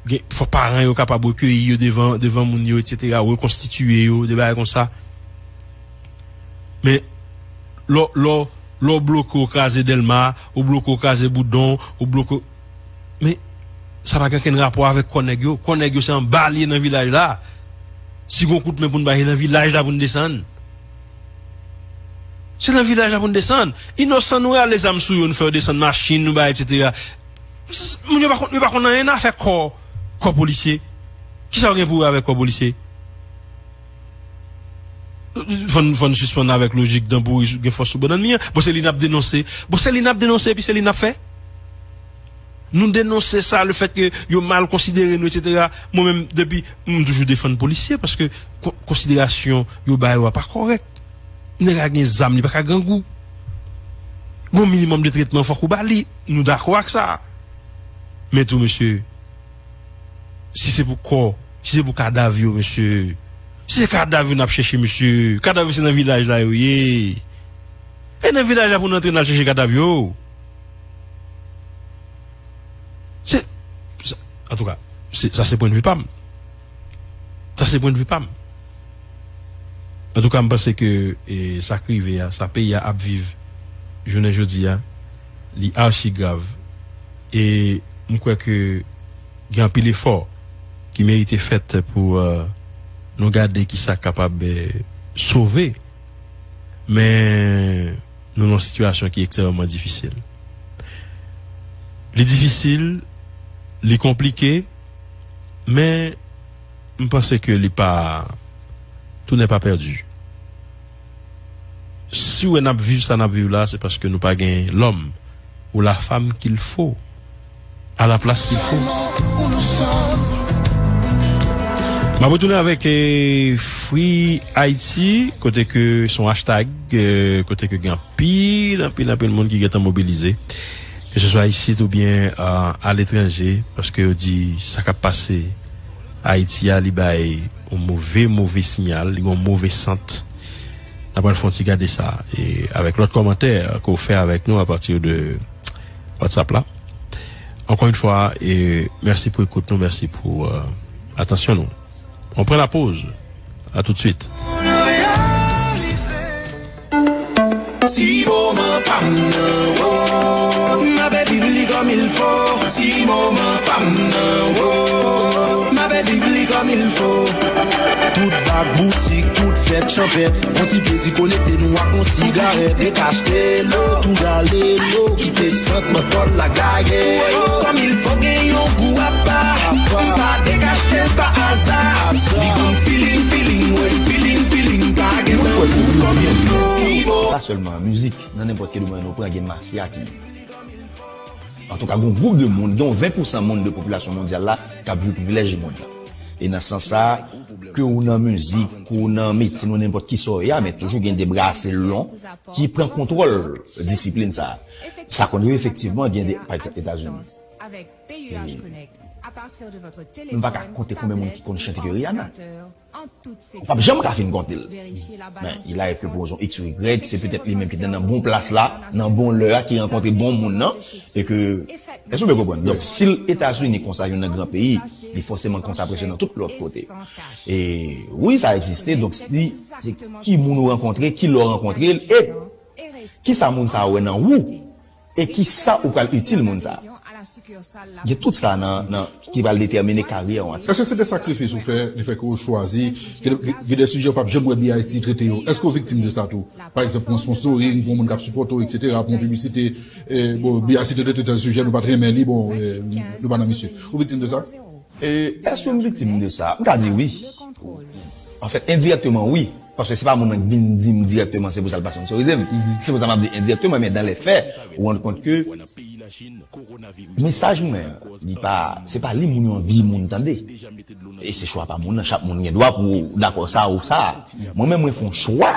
gen, fò paran yo kapab rekeyi yo devan, devan moun yo, etsetera, rekonstitiye yo, de bagay konsa. Men, lè w, lè w, lè w bloke, w kraze Dèlma, ou bloke, w kraze Boudon, ou bloke, men, sa pa gen okenn rapò avèk kò nèg yo. Kò nèg yo se anba l ye nan vilaj la. Si gon kout men pou n bay, se nan vilaj la pou n desann. Se nan vilaj la pou n desann. Inosan, nou rale zam sou yo, nou fè yo desann machin, nou bay, etsetera. Moun yo pa konn, yo pa konn anyen nan afè kò, kò polisye. Kisa yo gen pou wè avèk kò polisye? Fò n, fò n sispann avèk lojik dan pouri gen fòs sou bannann li an. Bon, se li n ap denonse. Bon, se li n ap denonse, epi se li n ap fè. Nou denonse sa, lefètke yo mal konsidere nou, etsetera. Mwen menm, depi, m toujou defann polisye, paske ko-, konsiderasyon yo ba yo a pa kòrèk. Nèg la gen zam, li pa ka grangou. Gon minimòm de tretman, fòk ou ba li. Nou dakò ak sa. Men tou, mesye, si se pou kò, si se pou kadav yo, mesye, si se kadav yo n ap chèche, mesye, kadav yo se nan vilaj la yo ye. E nan vilaj la pou n antre n al chèche kadav yo. Se, sa, antouka, se, sa se pwennvi pa m. Sa se pwennvi pa m. Antouka, m panse ke, e, sa k rive a, sa peyi a ap viv jounen jodi a, li achi grav. E m kwè ke gen anpil efò ki merite fèt pou, e, nou gade kisa k kapab, e, sove. Men, nou nan yon sitiyasyon ki ekstrèmman difisil. Li difisil, li konplike, men m panse ke li pa, tout n'est pas perdu. Si w wè n ap viv sa n ap viv la, se paske nou pa gen l'homme ou la femme qu'il faut à la place qu'il faut. M ap retounen avèk, eh, Free Haiti, kote ke se yon hashtag, eh, kote ke gen anpil, anpil, anpil moun ki gentan mobilize. Ke se swa isit oubyen, eh, aletranje, paske yo di sa k ap pase Ayiti a, li bay yon move, move siyal, li gen yon move sant. N ap pral fè yon ti gade sa. E avèk lòt kòmantè ke w fè avèk nou apati de WhatsApp la. Encore une fois, e mèsi pou ekout nou, mèsi pou, euh, atansyon nou. On prend la pause. À tout de suite. Si moman pa m nan, oh, m ap viv li comme il faut. Si moman pa m nan, oh, m ap viv li comme il faut. Tout bak boutik, tout fèt chanpèt, yon ti plezi konekte nou ak yon sigarèt. Dekache lo, tou gale lo, kite sant mantòl la gaye. Comme il faut, gen yon gou apa. M pa dekache l pa aza. Li gon feeling, feeling, wey, feeling, feeling, pa gen tan pou comme il faut. Si moman. Pa sèlman mizik, nan nenpòt ki domèn ou pran, gen mafya ki. Antouka, gen yon gwoup de moun, gen yon ven pousan moun de popilasyon mondyal la k ap jwi privilèj mond lan. E nan sans sa, ke ou nan mizik, ke ou nan medsin, ou nenpòt ki sa w ye a, men toujou gen de bra ase lon ki pran kontwòl disiplin sa. Sa konn rive efektivman, gen de, pa egzanp, Etazini. M pa ka konte konbyen moun ki konn chante ke Rihanna. Ou p ap janm ka fin konte l. Men il arrive que pour raison X ou Y, se petèt li menm ki te nan bon plas la, nan bon lè a, ki rankontre bon moun nan, e ke, èske w byen konprann? Donk, si l Etazini konsa, youn nan gran peyi, li fòseman konsa apresye nan tout lòt kote. E wi, sa egziste, donk si, se ki moun ou rankontre, ki lè w rankontre l, e kisa moun sa a wè nan ou, e kisa ou pral itil moun sa a. Gen tout sa nan, nan, ki pral detèmine karyè yon atis. Èske se de sakrifis ou fè, lefètke ou chwazi, gen, gen de sijè ou p ap janm wè B I C trete yo? Èske ou viktim de sa tou? Pa egzanp, pou yon sponsoring, pou yon moun k ap sipòte w, etsetera, pou yon piblisite, e, bon, B I C te trete tèl sijè, nou pa t renmen li, bon, e, nou pa nan misye. Ou viktim de sa? E, èske m viktim de sa? M ka di wi. Anfèt, endirèkteman, wi. Paske se pa moun nan ki vin di m dirèkteman, se pou sa l pa sponsorize m. Se pou sa m ap di endirèkteman, men dans les faits, ou rann kont ke mesaj mwen an, li pa, se pa li moun yo anvi moun tande. E se chwa pa moun nan, chak moun gen dwa pou dakò sa ou sa. Mwen menm, mwen fè yon chwa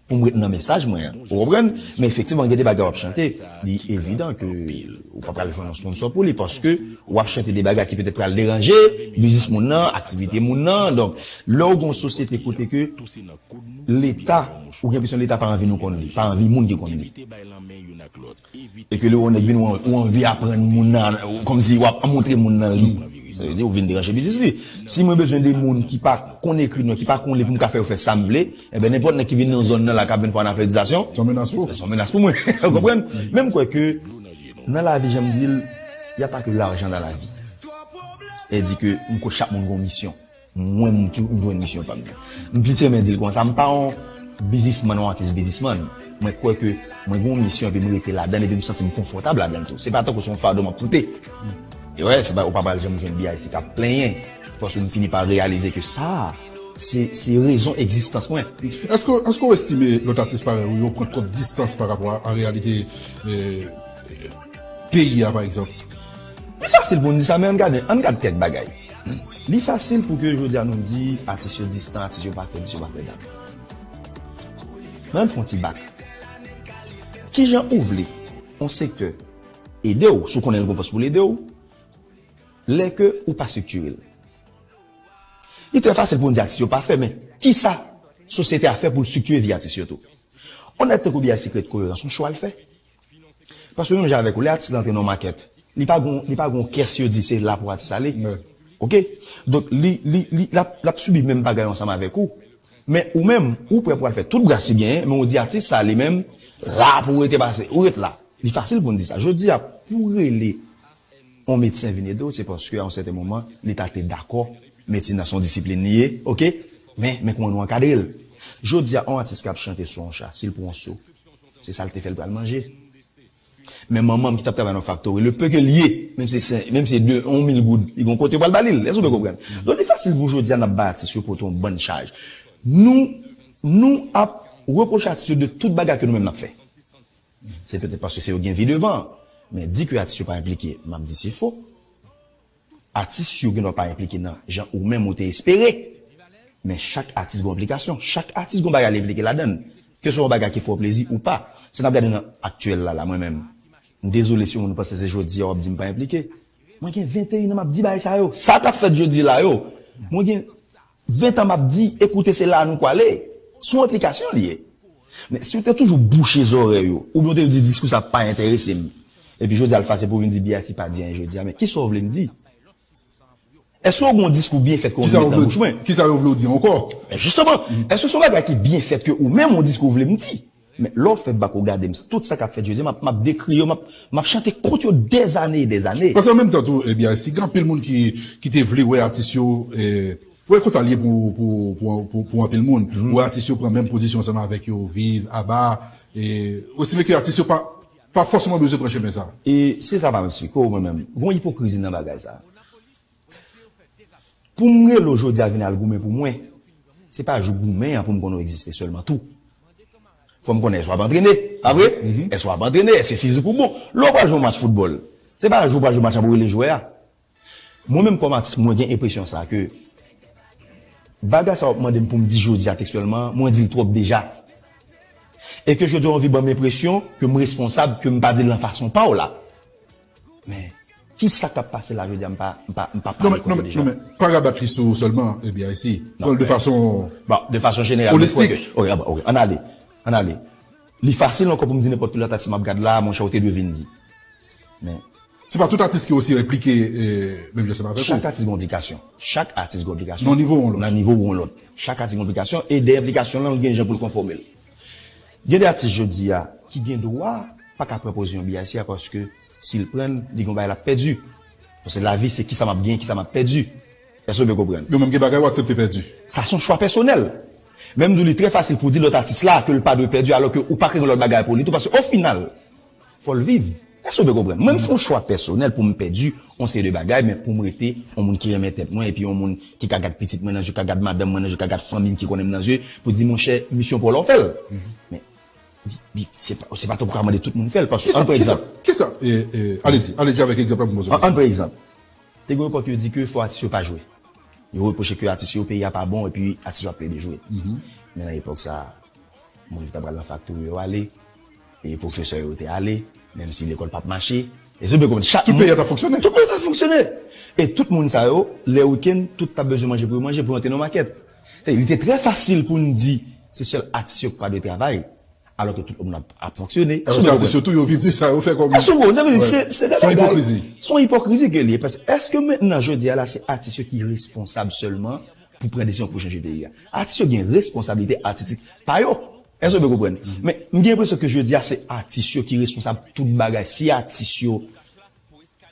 pou m ret nan mesaj mwen an. Ou konprann? Men efektivman, gen de bagay w ap chante, li evidan ke ou pa pral jwenn yon sponsor pou li, paske w ap chante de bagay ki petèt pral deranje biznis moun nan, aktivite moun nan. Donk, lè w gen yon sosyete kote ke Leta, ou gen enpresyon Leta pa anvi nou konn li, pa anvi moun ki konn li. E ke lè w wè yon nèg vini, ou anvi aprann moun nan, kòmsi w ap montre moun nan li. Sa vle di ou vin deranje biznis li. Si mwen bezwen de moun ki pa konn ekri non, ki pa konn li pou m ka fè yo fè sa m vle, enben nenpòt nèg ki vin nan zòn nan la k ap vin fè ann alfabetizasyon, se yon menas pou mwen. Se yon menas pou mwen. Ou konprann? Men m kwè ke nan lavi, jan m di l, y a pas que l'argent dans la vie. E di ke m kwè chak moun gen yon misyon. Mwen, m tou, m jwenn misyon pa m nan. M plis renmen di l konsa, m pa yon biznismann, yon atis biznismann. Mwen kwè ke mwen gen yon misyon epi m rete ladan l epi m santi m konfòtab ladan l tou. Se pa tankou se yon fado m ap pote. E wè, se pa, ou pa pral janm jwenn B I C k ap plenyen. Paske m fini pa reyalize ke sa, se, se rezon egzistans mwen. Èske, èske w estime lòt atis parèy ou yo pran twòp distans pa rapò a, a reyalite, e, peyi a, pa egzanp? Li fasil pou n di sa, men ann gade, ann gad kèk bagay. Li fasil pou ke jodi a nou di atis yo distan, atis yo pa fè dis, yo pa fè dat. Men ann fè yon ti bak. Kijan ou vle yon sektè ede w, si w konnen l gen fòs pou l ede w, lè ke ou pa estriktire l? Li trè fasil pou n di atis yo pa fè, men kisa sosyete a fè pou l estriktire vi atis yo tou? Yon nèg tankou B I C k ret koyeran, se yon chwa l fè. Paske menm jan avèk ou, lè atis la antre nan yon makèt, li pa gon, li pa gon kès yo di se la pou atis ale. Oke? Donk, li, li, li, l ap, l ap sibi menm bagay ansanm avèk ou. Men ou menm, ou prè pou al fè tout bras li genyen, men ou di atis sa li menm, la pou ou rete pase, ou ret la. Li fasil pou n di sa. Jodi a, pou rele yon medsen vin ede w, se paske a yon sèten moman, Leta te dakò, medsin nan se yon disiplin li ye, oke? Men, men kòman nou ankadre l. Jodi a, yon atis k ap chante sou yon cha, si l pran yon so, se sa l te fè l pral manje. Men manman m ki t ap travay nan faktori, le peu ke l ye, menm si se, menm si se de, yon mil goud, li gon kote yo pral ba li l. Èske w byen konprann? Donk, li fasil pou jodi a n ap bay atis yo pote yon bann chaj. Nou, nou ap repwoche atis yo de tout bagay ke nou menm n ap fè. Se petèt paske se yo gen vi devan. Men di ke atis yo pa enplike, m ap di se fo. Atis yo gendwa pa enplike nan jan ou menm ou te espere. Men chak atis gon enplikasyon. Chak atis gon bagay li enplike ladan l. Keswa yon bagay ki fè w plezi ou pa. Si n ap gade nan aktyèl la, la, mwen menm, m dezole si yon moun panse se jodi a w ap di m pa enplike. Mwen gen venteyen an m ap di bagay sa yo. Sa k ap fèt jodi la yo. Mwen gen ven tan m ap di, ekoute, se la nou pwale. Se yon enplikasyon li ye. Men si w te toujou bouche zòrèy ou, oubyen w te di diskou sa pa enterese m, epi jodi a l fasil pou w vin di B I C pa di anyen jodi a, men kisa w vle m di? Èske w gen yon diskou byen fèt ke w vle met nan bouch mwen? Kisa yo vle w di ankò? Men jisteman, èske se yon bagay ki byen fèt ke ou menm yon diskou w vle m di? Men lè w fè bak ou gade m, tout sa k ap fèt jodi a, m ap, m ap dekri yo, m ap, m ap chante kont yo dèzane e dèzane. Paske an menm tan tou, ebyen, si gen anpil moun ki, ki te vle wè atis yo, eh, wè konsa l ye pou, pou, pou, pou, pou anpil moun. Wè atis yo pran menm pozisyon ansanm avèk yo, viv, aba, e, osi vre ke atis yo pa, pa fòseman bezwen pran chemen sa. E se sa m ap eksplike w, mwen menm. Gon ipokrizi nan bagay sa. Pou m rele w jodi a vin al goumen pou mwen, se pa jou goumen an pou m konnen w egziste sèlman tou. Fò m konnen èske w ap antrene, pa vre? Èske w ap antrene, èske fizik ou bon? Lè w pral jwe yon match foutbòl, se pa jou w pral jwe match la pou w rele jwè a. Mwen menm kòm atis, mwen gen enpresyon sa ke bagay sa w ap mande m pou m di jodi a tekstyèlman, mwen di l twòp deja. E ke jodi a w anvi ban m enpresyon ke m responsab, ke m pa di l nan fason pa w la. Men, kisa k ap pase la jodi a, m pa, m pa, m pa pale kòm deja. Non, men, pa rabat li sou ou sèlman, ebyen, isi. Pran l de fason. Bon, de fason jeneral, mwen kwè ke, ok, ok, ann ale, ann ale. Li fasil ankò pou m di nenpòt ki lòt atis m ap gad la, monchè, ou te dwe vin di. Men. Se pa tout atis ki osi enplike, eh, menm jan semen avèk ou. Chak atis gen yon oblikasyon. Chak atis gen yon oblikasyon. Nan nivo ou yon lòt. Nan nivo ou yon lòt. Chak atis gen yon oblikasyon, e dèyè enplikasyon lan, l gen jan pou l konfòme l. Gen de atis jodi a ki gen dwa pa ka pran pozisyon B I C a paske si l pran l, li gen yon bagay l ap pèdi. Paske lavi se kisa m ap genyen, kisa m ap pèdi. Èske w byen konprann? Yo menm gen bagay ou aksepte pèdi. Sa se yon chwa pèsonèl. Men m di w li trè fasil pou w di lòt atis la ke l pa dwe pèdi alò ke ou pa ka gen lòt bagay pou li tou paske o final, fò l viv. Èske w byen konprann? Mwen m fè yon chwa pèsonèl pou m pèdi yon seri de bagay, men pou m rete yon moun ki renmen tèt mwen, epi yon moun ki ka gad pitit mwen nan je, ka gad madanm mwen nan je, ka gad fanmi m ki konnen m nan je, pou di, monchè, misyon pa w la w fè l. Men, di, di, se pa, se pa tankou w ka mande tout moun fè l, paske, ann pran egzanp. Kisa, kisa, eh, eh, alezi, alezi avèk egzanp la pou m poze w kesyon. Ann pran egzanp. Te gen yon epòk yo di ke fò atis yo pa jwe. Yo repwoche ke atis yo, peyi a pa bon, epi atis yo ap plede jwe. Men nan epòk sa a, moun ki ta pral nan faktori yo ale, e pwofesè yo te ale, menm si lekòl p ap mache. Èske w byen konprann? Chak moun. Tout peyi a t ap fonksyone. Tout peyi a t ap fonksyone. E tout moun sa yo, lè wikenn, tout t ap bezwen manje pou yo manje, pou yo antre nan makèt. Se, li te trè fasil pou n di, se sèl atis yo ki pa dwe travay, alò ke tout lòt moun ap, ap fonksyone. Èske w byen konprann? Atis yo tou, yo viv de sa yo fè kòm. Èske w konprann? Sa vle di, se, se de bagay. Se yon ipokrizi ke l ye. Paske, èske mentnan, jodi a la, se atis yo ki responsab sèlman pou pran desizyon pou chanje peyi a? Atis yo gen responsablite atistik pa yo. Èske w byen konprann? Men, m gen enpresyon ke jodi a, se atis yo ki responsab tout bagay. Si atis yo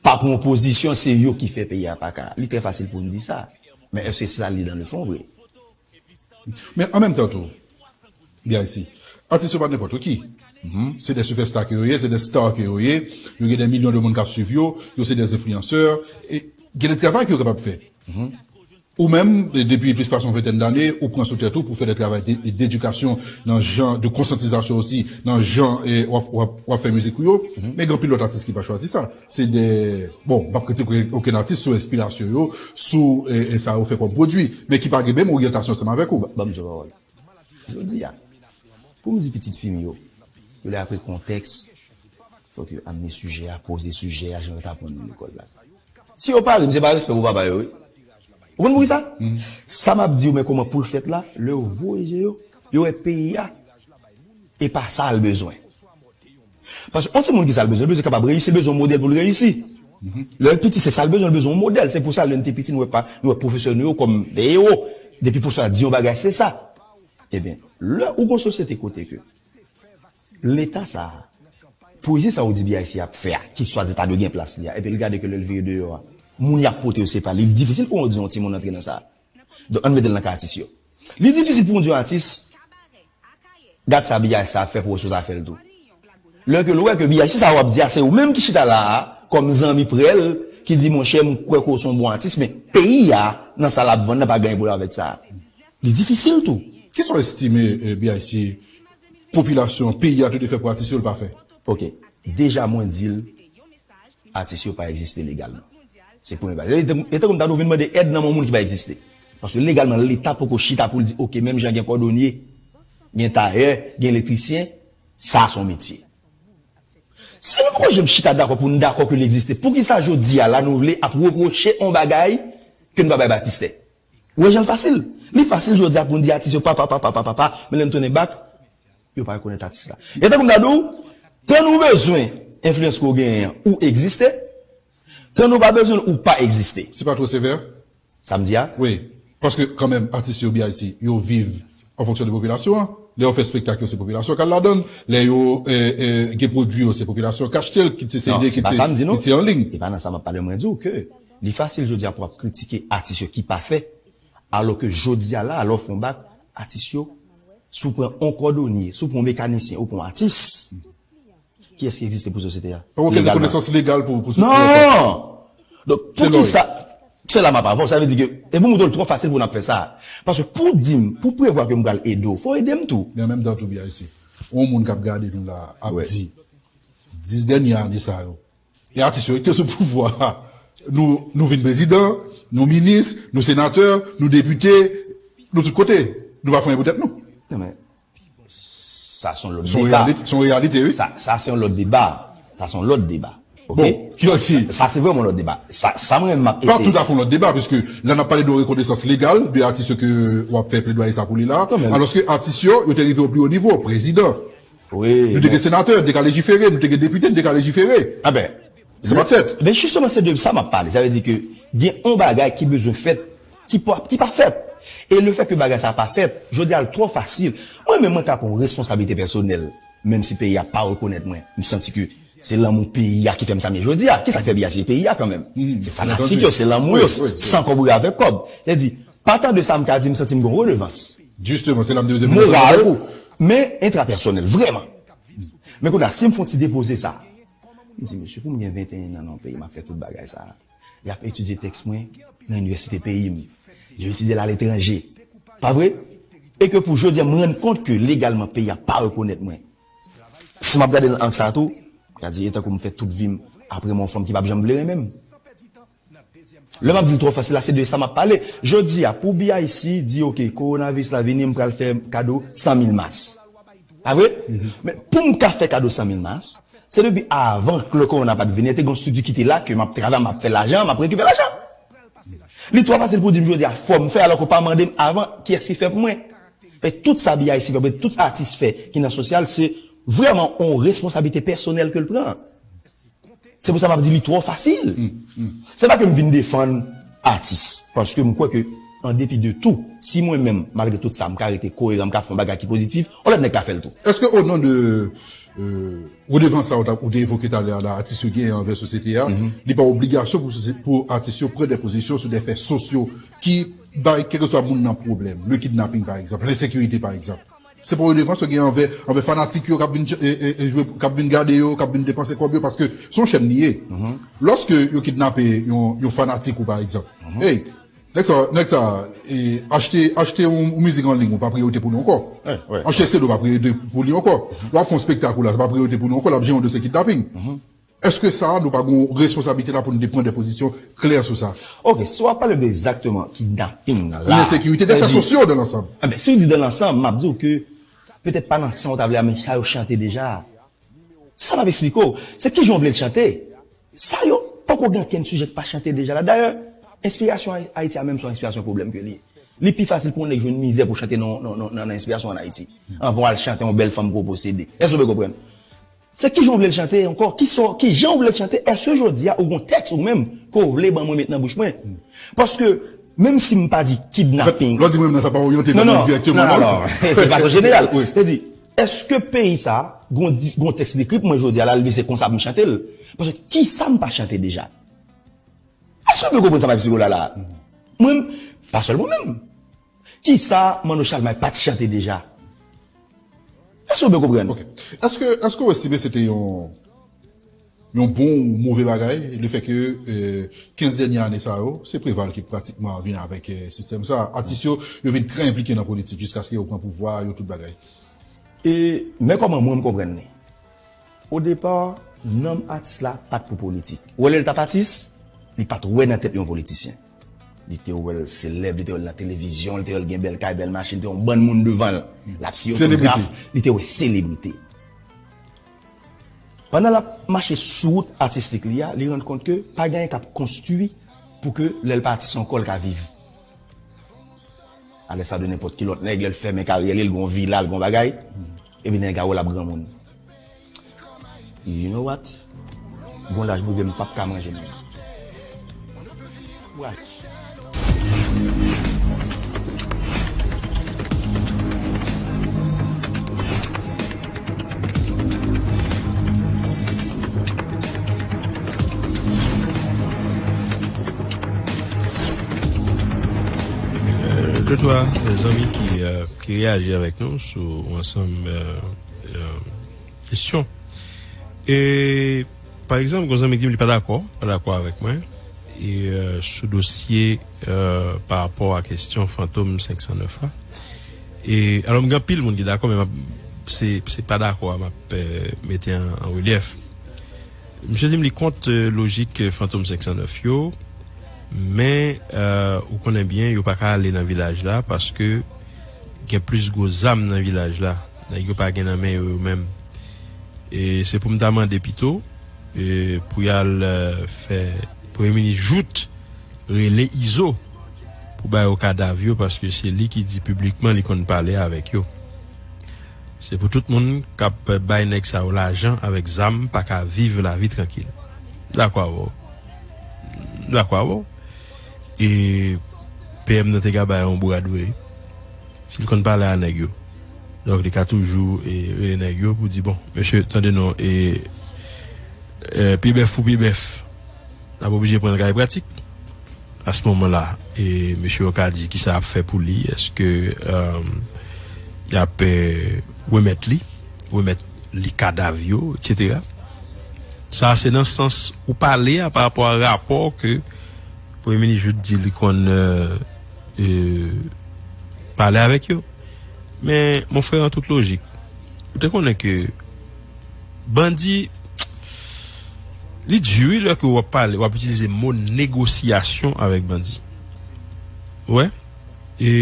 pa pran yon pozisyon, se yo ki fè peyi a pa ka. Li trè fasil pou n di sa. Men èske se sa l ye dan le fon vre? Men an menm tan tou, B I C, atis yo pa nenpòt ki. Se de sipèsta ke yo ye, se de star ke yo ye. Yo gen de milyon de moun k ap swiv yo, yo se de enfliyansè. E gen de travay ke yo kapab fè. Ou menm, depi plis pase yon ventèn dane, ou pran sou tèt ou pou fè de travay de, d'edikasyon nan jan, de konsyantizasyon osi, nan jan, eh, w ap, w ap, w ap fè mizik ou yo. Men gen anpil lòt atis ki pa chwazi sa. Se de, bon, m p ap kritike okenn atis sou enspirasyon yo, sou, eh, eh, sa yo fè kòm pwodui, men ki pa gen menm oryantasyon ansanm avèk ou. Ban m di w pawòl. Jodi a, pou m di pitit fi m yo, yo lè apre kontèks, fòk yo amene sijè a, poze sijè a, jan yo t aprann nou lekòl la. Si yo pa ri m, se pa respè pou papa yo, wi. Ou konn poukisa? Sa m ap di yo, men kòman pou l fèt la, lè yo voye je yo, yo wè peyi a, e pa sa l bezwen. Paske yon timoun ki sa l bezwen, l bezwen kapab reyisi, l bezwen yon modèl pou l reyisi. Lè l piti, se sa l bezwen, l bezwen yon modèl. Se pou sa, lè n te piti, nou wè pa, nou wè pwofesè nou yo kòm de ewo. Depi pwofesè a di yon bagay, se sa. Ebyen, lè ou gon sosyete kote ke Leta sa a, pwezi sa ou di B I C ap fè a, ki swadizan ta dwe gen plas li a, epi l gade ke lè l vire deyò a, moun y ap pote yo se pa li, li difisil pou w di yon timoun antre nan sa a. Donk, ann mete l nan ka atis yo. Li difisil pou w di yon atis, gad sa B I C sa ap fè pou w sot a fè l tou. Lè ke l wè ke B I C sa w ap di a, se ou menm ki chita la a, kòm zanmi prè l, ki di, monchè, m kwè ke w se yon bon atis, men peyi a, nan sa l ap vann nan, pa gen anyen pou l avèk sa. Li difisil tou. Kisa w estime, eh, B I C, popilasyon, peyi a te dwe fè pou atis yo, l pa fè? Ok. Deja mwen di l, atis yo pa egziste legalman. Se premye bagay. E tankou m ta dwe vin mande èd nan men yon moun ki pa egziste. Paske legalman, Leta poko chita pou l di, ok, menm jan gen kòdonye, gen tayè, gen elektrisyen, sa se yon metye. Si nou poko janm chita dakò pou n dakò ke l egziste, poukisa jodi a la nou vle ap repwoche yon bagay ke n pa bay batistè? Ou wè jan l fasil? Li fasil jodi a pou n di atis yo papa, papa, papa, papa, men lè n tounen bak, yo pa rekonèt atis la. E tankou m ta di w, kan nou bezwen enfliyans ke w genyen an, ou egziste, kan nou pa bezwen l, ou pa egziste. Se pa twò sevè? Sa m di a? Wi. Paske kanmenm, atis yo, B I C, yo viv an fonksyon de popilasyon an. Lè yo fè espektak yo, se popilasyon k al ladan l. Lè yo eh, eh, gen pwodui yo, se popilasyon k achte l, kit se CD, kit se anliy. E pa nan sa m ap pale, mwen di w ke li fasil jodi a pou w ap kritike atis yo ki pafè, alò ke jodi a la, lè w fè yon bak, atis yo, si w pran yon kòdonye, si w pran yon mekanisyen, ou pran yon atis, kiyès ki egziste pou sosyete a? Pa gen okenn rekonesans legal pou, pou, pou... Non! Donk, poukisa, se la m ap avè w, sa vle di ke, e pou moutre w l twò fasil pou n ap fè sa. Paske pou di m, pou prevwa ke m pral ede w, fò w ede m tou. Men an menm tan tou, B I C, yon moun k ap gade nou la, ap di, dis dènye ane sa yo, e atis yo ki te sou pouvwa a, nou, nou vin prezidan, nou minis, nou senatè, nou depite, nou tout kote. Nou pa fè anyen pou tèt nou. Non, men, sa se yon lòt deba. Se yon reyalite, se yon reyalite, wi. Sa, sa se yon lòt deba. Sa se yon lòt deba. Ok? Bon, ki lòt ki? Sa, sa se vrèman yon lòt deba. Sa, sa mwen menm m ap eseye. Pa toutafè yon lòt deba, piske la n ap pale de yon rekonesans legal de atis yo ke w ap fè pledwaye sa pou li la. Non, men alòske atis yo, yo te rive o pli wo nivo, prezidan. Wi, nou te gen senatè, nou te ka lejifere, nou te gen depite, nou te ka lejifere. A ben, sa pa t fèt. Men jisteman, se de sa m ap pale. Sa vle di ke gen yon bagay ki bezwen fèt, ki pa, ki pa fèt. E lefètke bagay sa pa fèt, jodi a l twò fasil. Mwen menm, mwen ka pran yon responsablite pèsonèl, menm si peyi a pa rekonèt mwen. M santi ke se lanmou peyi a ki fè m sa m ye jodi a. Kisa k fè peyi a? Se peyi a kanmenm. Se fanatik yo, se lanmou yo, san kòb ou avèk kòb. Sa vle di, patan de sa, m ka di m santi m gen yon redevans. Jisteman, se la m te vle di, moral, men entrapèsonèl, vrèman. Men kounye a, si m fè yon ti depoze sa, m di, mesye, pou m gen venteyen an nan yon peyi, m ap fè tout bagay sa. Y ap etidye tèks mwen nan inivèsite peyi m. Yo etidye l aletranje. Pa vre? E ke pou jodi a, m rann kont ke legalman peyi a pa rekonèt mwen. Si m ap gade nan ang sa tou, m ka di, e tankou m fè tout vi m apre m yon fanm ki p ap janm vle renmen m. Lè m ap di l twò fasil la, se de sa m ap pale. Jodi a, pou B I C di, ok, kowonaviris la vini, m pral fè kado san mil mas. Pa vre? Men pou m ka fè kado san mil mas, se depi avan ke le kowona pa t vini, te gen yon estrikti ki te la, ke m ap travay, m ap fè lajan, m ap rekipere lajan. Li twò fasil pou di m jodi a, fò m fè, alò ke w pa mande m avan, kiyès ki fè pou mwen? E tout sa B I C fè, tout atis fè ki nan sosyal, se vrèman yon responsablite pèsonèl ke l pran. Se pou sa m ap di li twò fasil. Se pa ke m vin defann atis, paske m kwè ke, an depi de tou, si mwen menm, malgre tout sa, m ka rete koyeran, m ka fè yon bagay ki pozitif, yon lòt nèg ka fè l tou. Èske o non de euh, redevans sa ou, ta, ou te evoke talè a la, atis yo genyen anvè sosyete a, li pa obligasyon pou, sosye- pou atis yo pran de pozisyon sou de fè sosyo ki bay kèlkeswa moun nan pwoblèm, le kidnaping pa egzanp, lensekirite pa egzanp? Se pa yon redevans yo gen anvè, anvè fanatik yo k ap vin, e, e, e, jwe, k ap vin gade yo, k ap vin depanse kòb yo, paske se yon chèn li ye. Lòske yo kidnape yon, yon fanatik ou, pa egzanp, hey, nèg sa, nèg sa, e, achte, achte yon, yon mizik an liy, ou pa priyorite pou li ankò. Achte C D, ou pa priyorite pou li ankò. Lè w ap fè yon espektak ou la, se pa priyorite pou li ankò, l ap jere yon dosye kidnaping. Èske sa, nou pa gen responsablite la pou nou te pran de pozisyon klè sou sa? Ok, si w ap pale de egzakteman kidnaping nan la, oubyen ensekirite, de fè sosyo dan lansanm. Enben, si w di dan lansanm, m ap di w ke petèt pa nan san w ta vle a, men sa yo chante deja. Se sa m ap eksplike w. Se kijan w vle l chante. Sa yo, poko gen okenn sijè k pa chante deja la. Dayè, enspirasyon Ay- Ayiti a menm se yon enspirasyon pwoblèm ke li ye. Li pi fasil pou yon nèg jwenn mizè pou chante nan, nan, nan, nan, nan enspirasyon ann Ayiti. Anvan w al chante yon bèl fanm ke w posede. Èske w byen konprann? Se kijan w vle l chante ankò? Kisa, kijan w vle l chante? Èske jodi a ou gon tèks ou menm ke w vle ban mwen met nan bouch mwen? Paske, menm si m pa di kidnaping. Lè w di mwen menm nan, sa pa oryante nan mwen dirèkteman, non? Non, non, non. Se fason jeneral. Wi. Se di, èske peyi sa, gon di- gon tèks li ekri pou mwen jodi a la, li se konsa pou m chante l? Paske kisa m pa chante deja? Èske w byen konprann sa m ap eksplike w la la? Mwen, pa sèl mwen menm. Kisa Manno Chalmay pa t chante deja? Èske w byen konprann? Ok. Èske, èske w estime se te yon, yon bon ou move bagay, lefètke, euh, kenz dènye ane sa yo, se Preval ki pratikman vin avèk, euh, sistèm sa? Atis yo, yo vin trè enplike nan politik jiskaske yo pran pouvwa, yo tout bagay. E, men kòman mwen m konprann li. O depa, nanm atis la pa t pou politik. Ou wè lè l t ap atis, li pa t wè nan tèt li yon politisyen. Li te wè l selèb, li te wè l nan televizyon, li te wè l gen bèl kay, bèl machin, li te wè yon bann moun devan l. L ap siye otograf, li te wè selebrite. Pandan l ap mache sou wout atistik li a, li rann kont ke pa gen anyen k ap konstwi pou ke lè l pa atis ankò, l ka viv. Alè sa de nenpòt ki lòt nèg, lè l fèmen karyè li, l gon vila, l gon bagay. Epi nèg a wè l ap granmoun. You know what? Gon laj m rive, m p ap ka manje menm. What? De twa zanmi ki, euh, ki reyaji avèk nou sou yon ansanm, euh, euh, kesyon. E, pa egzanp, gon zanmi ki di m li pa dakò, pa dakò avèk mwen, e, euh, sou dosye, euh, pa rapò a kesyon Fantom senk san nèf la. E, alò, m gen anpil moun ki dakò, men m ap, se, se pa dakò a m ap, euh, mete an, an relyèf. Misye di m li kont, euh, lojik, euh, Fantom senk san nèf yo, men, euh, ou konnen byen, yo pa ka ale nan vilaj la paske gen plis gwo zam nan vilaj la. Nèg yo pa gen nan men yo, yo menm. E se pou m ta mande pito, e pou y al, euh, fè Premye Minis Jouthe rele Izo pou ba yo kadav yo, paske se li ki di piblikman li konn pale avèk yo. Se pou tout moun k ap bay nèg sa yo lajan avèk zam pa ka viv lavi trankil. Dakò avè w. Dakò avè w. E P M nan te ka bay yon bouradweri. Si l konn pale a nèg yo. Donk, li ka toujou, e, rele nèg yo pou di, bon, mesye, tande non, e, e, pye bèf pou pye bèf. N ap oblije pran kay pratik. A se moman la, e, mesye yo ka di kisa y ap fè pou li, èske, euh, y ap, euh, remèt li, remèt li kadav yo, etsetera. Sa se nan sans ou pale a pa rapò a rapò ke Premye Minis Jouthe di li konn, euh, euh, pale avèk yo. Men, mon frè, an tout lojik, ou te konnen ke bandi, li di wi lè ke w ap pale, w ap itilize mo negosyasyon avèk bandi. Ou wè? E,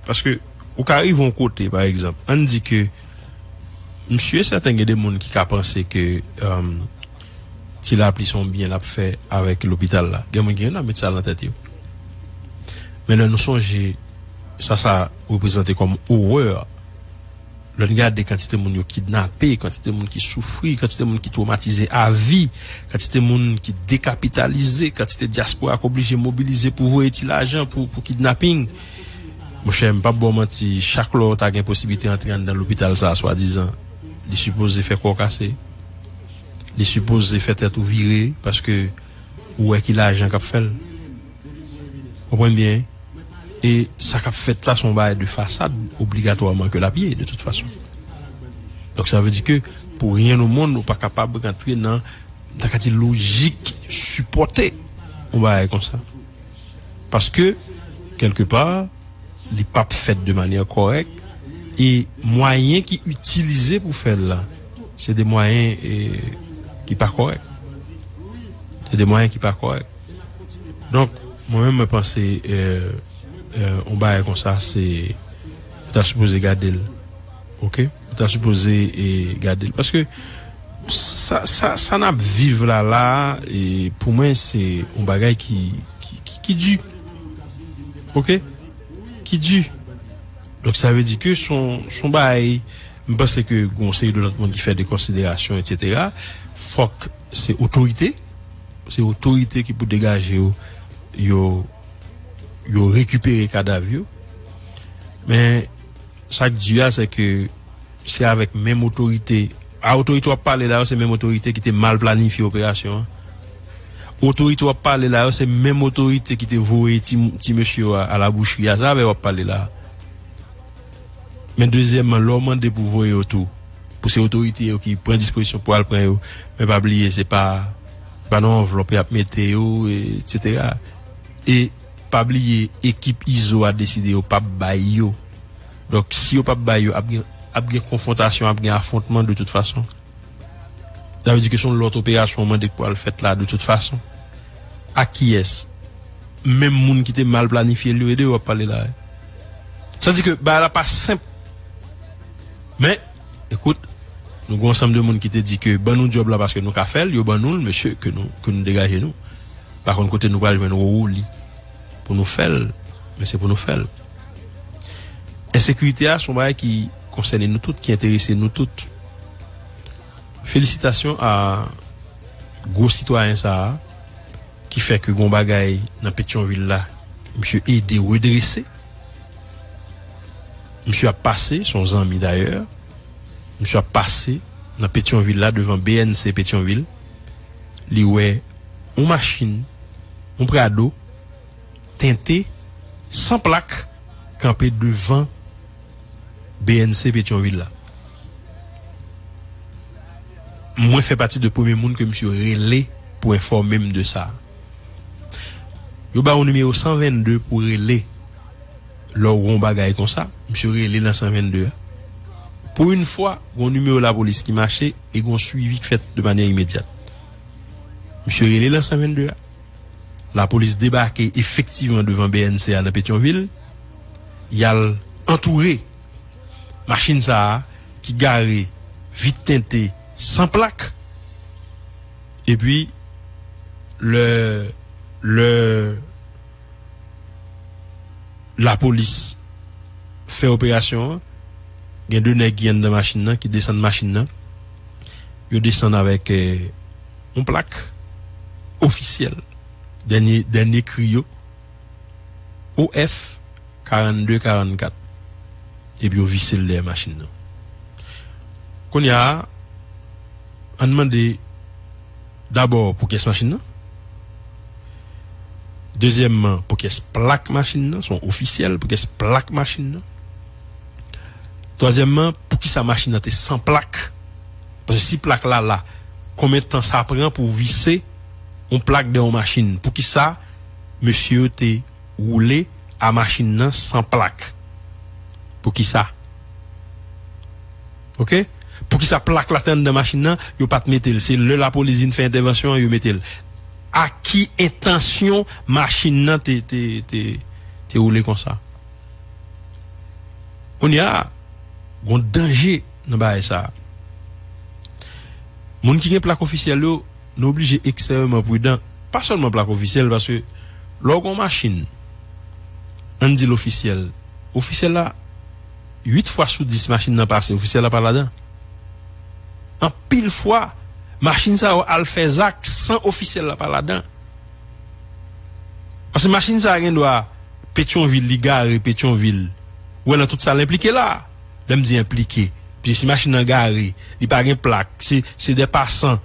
paske ou ka rive yon kote, pa egzanp, ann di ke m si e sèten gen de moun ki ka panse ke, um, Ti Lapli se yon byen l ap fè avèk lopital la. Gen moun ki gen nan met sa nan tèt yo. Men lè nou sonje sa sa reprezante kòm orè, lè n gade kantite moun yo kidnape, kantite moun ki soufri, kantite moun ki twomatize a vi, kantite moun ki dekapitalize, kantite dyaspora k oblije mobilize pou voye ti lajan pou, pou kidnaping. Monchè, m p ap ba w manti, chak lè w ta gen posiblite antre anndan lopital sa a, swadizan, li sipoze fè kò w kase. Li sipoze fè tèt ou vire, paske ou wè ki lajan k ap fè l. Konprann byen? E sa k ap fèt la, se yon bagay de fasad, obligatwaman ke l ap ye, de tout fason. Donk, sa vle di ke, pou ryen o monn, ou pa kapab rantre nan, ta ka di, lojik sipòte yon bagay konsa. Paske, kèlkepa, li p ap fèt de manyè kòrèk, e mwayen ki itilize pou fè l la, se de mwayen, e, ki pa kòrèk. Se de mwayen ki pa kòrèk. Donk, mwen menm, mwen panse, e, e, yon bagay konsa, se, ou ta sipoze gade l. Oke? Ou ta sipoze, e, gade l. Paske sa, sa, sa n ap viv la, la, e, pou mwen, se yon bagay ki, ki, ki, ki di. Oke? Ki di. Donk, sa vle di ke se yon, se yon bagay, m panse ke gen yon seri de lòt moun ki fè de konsiderasyon, etsetera. Fòk se otorite, se otorite ki pou degaje yo, yo, yo rekipere kadav yo. Men, sa k di a, se ke se avèk menm otorite, a otorite w ap pale la yo, se menm otorite ki te mal planifye operasyon an. Otorite w ap pale la yo, se menm otorite ki te voye ti, ti mesye yo a, a la bouchri a. Se avè yo w ap pale la. Men dezyèmman, lè w mande pou voye yo tou, pou se otorite yo ki pran dispozisyon pou al pran yo, men pa bliye, se pa, pa nan anvlòp y ap mete yo, e, etsetera. E pa bliye, ekip Izo a deside yo p ap bay yo. Donk, si yo p ap bay yo, ap gen, ap gen konfwontasyon, ap gen afwontman de tout fason. Sa vle di ke se yon lòt operasyon w mande k pral fèt la, de tout fason. Ak kiyès? Menm moun ki te mal planifye l yo, e de yo w ap pale la. Sa di ke bagay la pa senp. Men, ekout, nou gen yon ansanm de moun ki te di ke ban nou djòb la paske nou ka fè l, yo ban nou l, mesye, ke nou, ke nou degaje nou. Pa konn kote nou pral jwenn wowo li pou nou fè l, men se pou nou fè l. Ensekirite a se yon bagay ki konsène nou tout, ki enterese nou tout. Felisitasyon a gwo sitwayen sa a, ki fè ke gon bagay nan Petyonvil la, misye ede redrese. Misye ap pase, se yon zanmi dayè. Misye ap pase nan Petyonvil la, devan B N C Petyonvil. Li wè yon machin, yon Prado, tente, san plak, kanpe devan B N C Petyonvil la. Mwen fè pati de premye moun ke misye rele pou enfòme m de sa. Yo ba yon nimewo san vennde pou rele lè w gen yon bagay konsa. Misye rele nan san vennde a. Pou yon fwa, gen yon nimewo lapolis ki mache e gen yon swivi ki fèt de manyè imedyat. Misye rele nan san vennde a. Lapolis debake efektivman devan B N C a nan Petyonvil. Y al antoure machin sa a ki gare vit tente san plak. Epi, lè, lè lapolis fè operasyon an, gen de nèg ki anndan machin nan, ki desann machin nan. Yo desann avèk, eh, yon plak ofisyèl. Dènye, dènye kri yo, O F karannde karannkat. Epi yo vise l dèyè machin nan. Kounye a, ann mande dabò pou kiyès machin nan. Dezyèmman, pou kiyès plak machin nan, se yon ofisyèl, pou kiyès plak machin nan. Twazyèmman, poukisa machin nan te san plak? Paske si plak la la, konbyen tan sa pran pou vise yon plak dèyè yon machin? Poukisa mesye yo te woule a machin nan san plak? Poukisa? Oke? Poukisa plak la te anndan machin nan, yo pa t mete l? Se lè lapolis vin fè entèvansyon an, yo mete l. A ki entansyon machin nan te, te, te, te woule konsa? Kounye a, gon danje nan bagay sa a. Moun ki gen plak ofisyèl yo, nou oblije ekstrèmeman pridan. Pa sèlman plak ofisyèl, paske lè w gen yon machin, ann di l ofisyèl, ofisyèl la, uit fwa sou dis machin nan pase, ofisyèl la pa ladan. Anpil fwa, machin sa yo al fè zak san ofisyèl la pa ladan. Paske machin sa a gen dwa Petyonvil, li gare Petyonvil. Ou wè nan tout sa l enplike la. Lè m di enplike, piske si machin nan gare, li pa gen plak, se, se de pasan,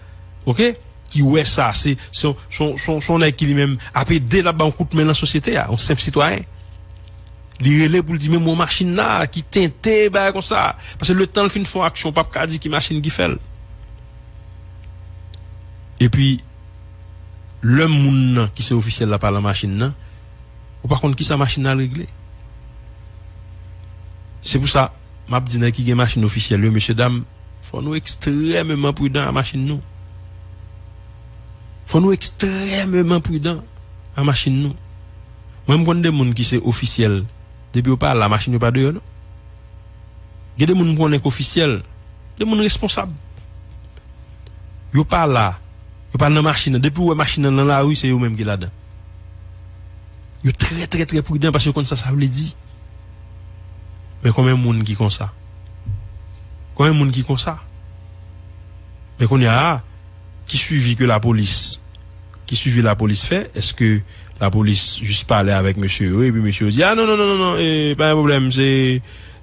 oke, ki wè sa, se, se, se, se, se yon nèg ki li menm ap ede l ap ba yon kout men nan sosyete a, yon senp sitwayen. Li rele pou l di, men mwen machin la ki tente, bagay konsa. Paske letan l fin fè yon aksyon, w p ap ka di ki machin ki fè l. Epi, lè moun nan ki se ofisyèl la pa nan machin nan, ou pa konn kisa machin nan al regle. Se pou sa, m ap di nèg ki gen machin ofisyèl yo, mesye dam, fò nou ekstrèmeman pridan a machin nou. Fò nou ekstrèmeman pridan a machin nou. Mwen, m konn de moun ki se ofisyèl, depi yo pa la, machin yo pa deyò, non. Gen de moun m konnen k ofisyèl, de moun responsab. Yo pa la, yo pa nan machin nan. Depi w wè machin nan nan lari, se yo menm ki ladan. Yo trè, trè, trè pridan paske yo konn sa sa vle di. Men konbyen moun ki konsa? Konbyen moun ki konsa? Men kounye a, ki swivi ke lapolis, ki swivi lapolis fè? Èske lapolis jis pale avèk mesye yo, epi mesye yo di, a non, non, non, non, non, e, pa gen pwoblèm, se,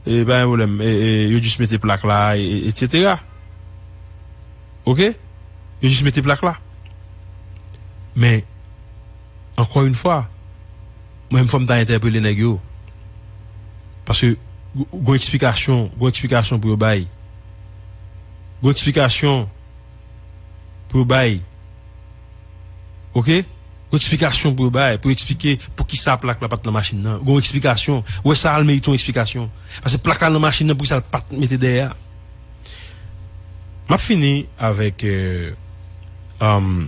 e, pa gen pwoblèm, e, e, yo jis mete plak la, e, e, etsetera. Oke? Yo jis mete plak la. Men, ankò yon fwa, mwen menm fò m ta entèpele nèg yo. Paske, gon eksplikasyon, gon eksplikasyon pou yo bay. Gon eksplikasyon pou yo bay. Oke? Gon eksplikasyon pou yo bay, pou yo eksplike poukisa plak la pa t nan machin nan. Gon eksplikasyon. Ou wè sa al merite yon eksplikasyon. Paske plak la nan machin nan, poukisa l pa t mete dèyè a? M ap fini avèk, euh, um,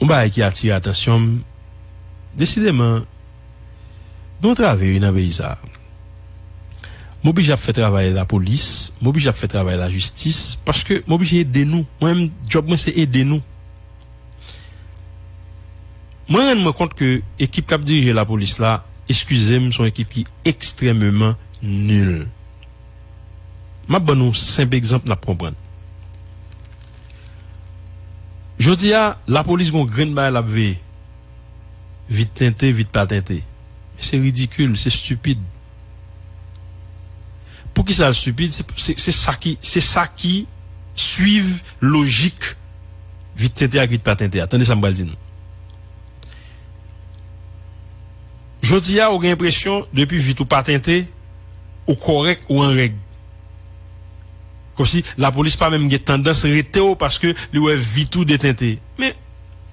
yon bagay ki atire atansyon m. Desideman, gen yon travè nan peyi sa a. M oblije ap fè travay lapolis, m oblije ap fè travay lajistis, paske m oblije ede nou. Mwen menm, djòb mwen, se ede nou. Mwen rann mwen kont ke ekip k ap dirije lapolis la, eskize m, se yon ekip ki ekstrèmeman nil. M ap ban nou senp egzanp, n ap konprann. Jodi a, lapolis gon grenn bagay l ap veye. Vit tente, vit pa tente. Se ridikil, se estipid. Poukisa l estipid? Se, se, se sa ki, se sa ki swiv lojik vit tente ak vit pa tente a. Tande sa m pral di nou. Jodi a, ou gen enpresyon, depi vit ou pa tente, ou kòrèk, ou an règ. Kòmsi lapolis pa menm gen tandans rete w paske li wè vit ou detente. Men,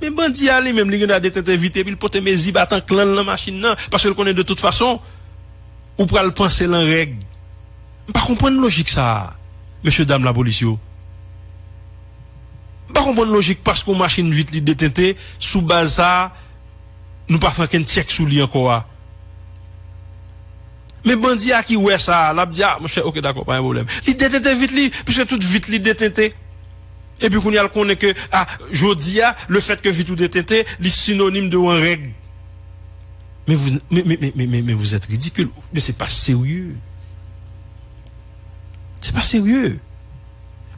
men bandi a li menm, li gen dwa detente vit epi l pote mezi batan klan l nan machin nan, paske l konnen de tout fason, ou pral panse l an règ. M pa konprann lojik sa a, mesye dam lapolis yo. M pa konprann lojik paske yon machin vit li detente, sou baz sa a, nou pa fè okenn tchèk sou li ankò a. Men bandi a ki wè sa a, l ap di, a, monchè, oke, dakò, pa gen pwoblèm. Li detente vit li, piske tout vit li detente. Epi kounye a, l konnen ke, a, jodi a, le fait que vit ou detente, li sinonim de w an règ. Men vous, men, men, men, men, men, men vous êtes ridicule. Men se pa serye. Se pa serye.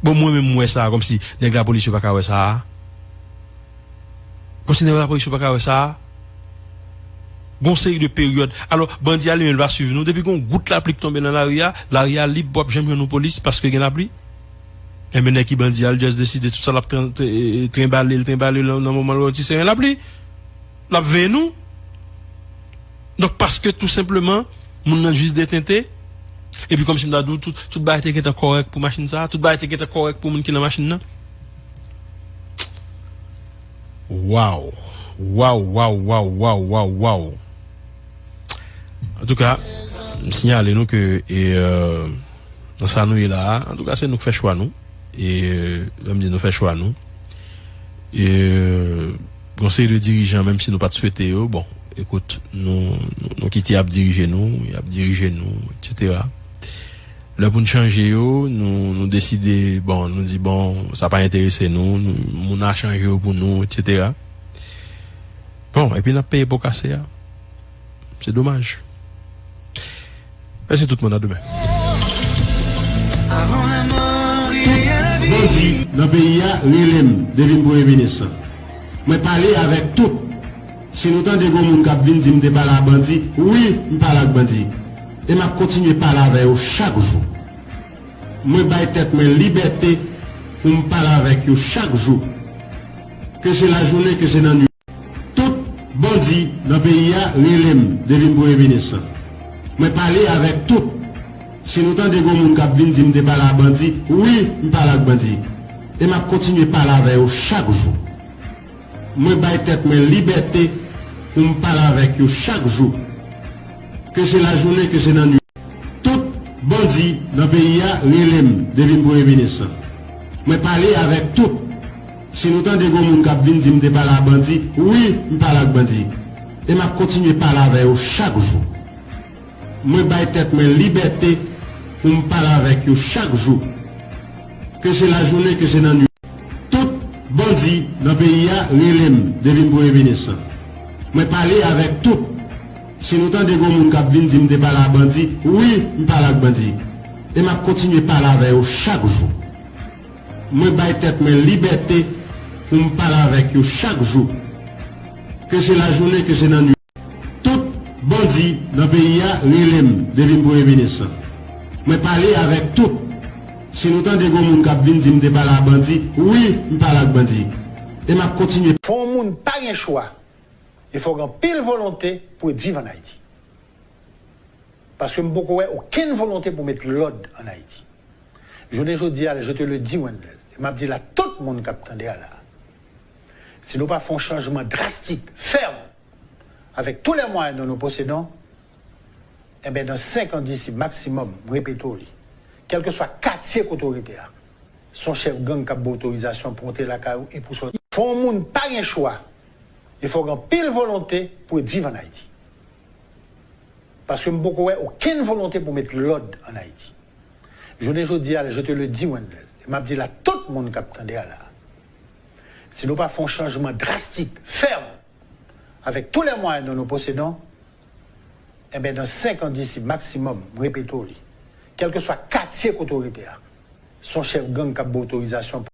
Bon, mwen menm, m wè sa a, kòmsi nèg lapolis yo pa ka wè sa a. Kòmsi nèg lapolis yo pa ka wè sa a. Gon seri de peryòd. Alò, bandi a li menm, li pa swiv nou. Depi gon gout lapli k tonbe nan lari a, lari a lib, w ap janm jwenn yon polis paske gen lapli. Enben, nèg ki bandi a, li just deside tout sa l ap tren-, tre-, trenbale l, trenbale l nan moman l wè yon ti seren lapli. L ap veye nou. Donk, paske tou senpleman, moun nan jis detente, epi kòmsi m ta di w, tout, tout bagay te gentan kòrèk pou machin sa a, tout bagay te gentan kòrèk pou moun ki nan machin nan. Waw! Waw, waw, waw, waw, waw, waw! Antouka, m siyale nou ke, e, euh, nan sa nou ye la a, antouka, se nou k fè chwa nou. E, euh, jan m di, nou fè chwa nou. E, euh, gon seri de dirijan, menm si nou pa t swete yo, bon, ekout, nou, nou, nou kite y ap dirije nou, y ap dirije nou, etsetera. Lè pou n chanje yo, nou, nou deside, bon, nou di, bon, sa pa enterese nou, nou, moun a chanje yo pou nou, etsetera. Bon, epi n ap peye po kase a. Se domaj. Mèsi tout moun, a demen. Tout bandi nan peyi a rele m depi m premye minis lan. Mwen pale avèk tout. Si nou tande gon moun k ap vin di m te pale a bandi, wi, m pale ak bandi. E m ap kontinye pale avè yo chak jou. Mwen bay tèt mwen libète pou m pale avèk yo chak jou. Ke se lajounen, ke se nan nwit. Tout bandi nan peyi a rele m depi m premye minis lan. Mwen pale avèk tout. Si nou tande gon moun k ap vin di m te pale a bandi, wi, m pale ak bandi. E m ap kontinye pale avè yo chak jou. Mwen bay tèt mwen libète pou m pale avèk yo chak jou. Ke se lajounen, ke se nan nwit. Tout bandi nan peyi a rele m depi m premye minis lan. Mwen pale avèk tout. Si nou tande gon moun k ap vin di m te pale a bandi, wi, m pale ak bandi. E m ap kontinye pale avè yo chak jou. Mwen bay tèt mwen libète pou m pale avèk yo chak jou. Ke se lajounen, ke se nan nwit. Tout bandi nan peyi a rele m depi m premye minis lan. Mwen pale avèk tout. Si nou tande gon moun k ap vin di m te pale a bandi, wi, m pale ak bandi. E m ap kontinye pale avè yo chak jou. Mwen bay tèt mwen libète pou m pale avèk yo chak jou. Ke se lajounen, ke se nan nwit. Tout bandi nan peyi a rele m depi m premye minis lan. Mwen pale avèk tout. Si nou tande gon moun k ap vin di m te pale a bandi, wi, m pale ak bandi. E m ap kontinye. Fò yon moun pa gen chwa. E fò gen anpil volonte pou ret viv ann Ayiti. Paske m poko wè okenn volonte pou met lòd ann Ayiti. Jounen jodi a, je te le dis, Wendell, e m ap di l a tout moun k ap tande a la, si nou pa fè yon chanjman drastik, fèm, avec tous les moyens dont nous possédons, enben, dans cinq ans d'ici, maximum, m repete w li, kèlkeswa katye kote w rete a, se yon chèf gang k ap ba w otorizasyon pou w antre lakay ou e pou w sòti. Fò yon moun pa gen chwa, e fò gen anpil volonte pou ret viv ann Ayiti. Paske m poko wè okenn volonte pou met lòd ann Ayiti. Jounen jodi a, je te le dis, Wendell, e m ap di l a tout moun k ap tande a la, si nou pa fè yon chanjman drastik, fèm, avec tous les moyens dont nous possédons, enben, dans cinq ans d'ici, maximum, m repete w li, kèlkeswa katye kote w rete a, se yon chèf gang k ap ba w otorizasyon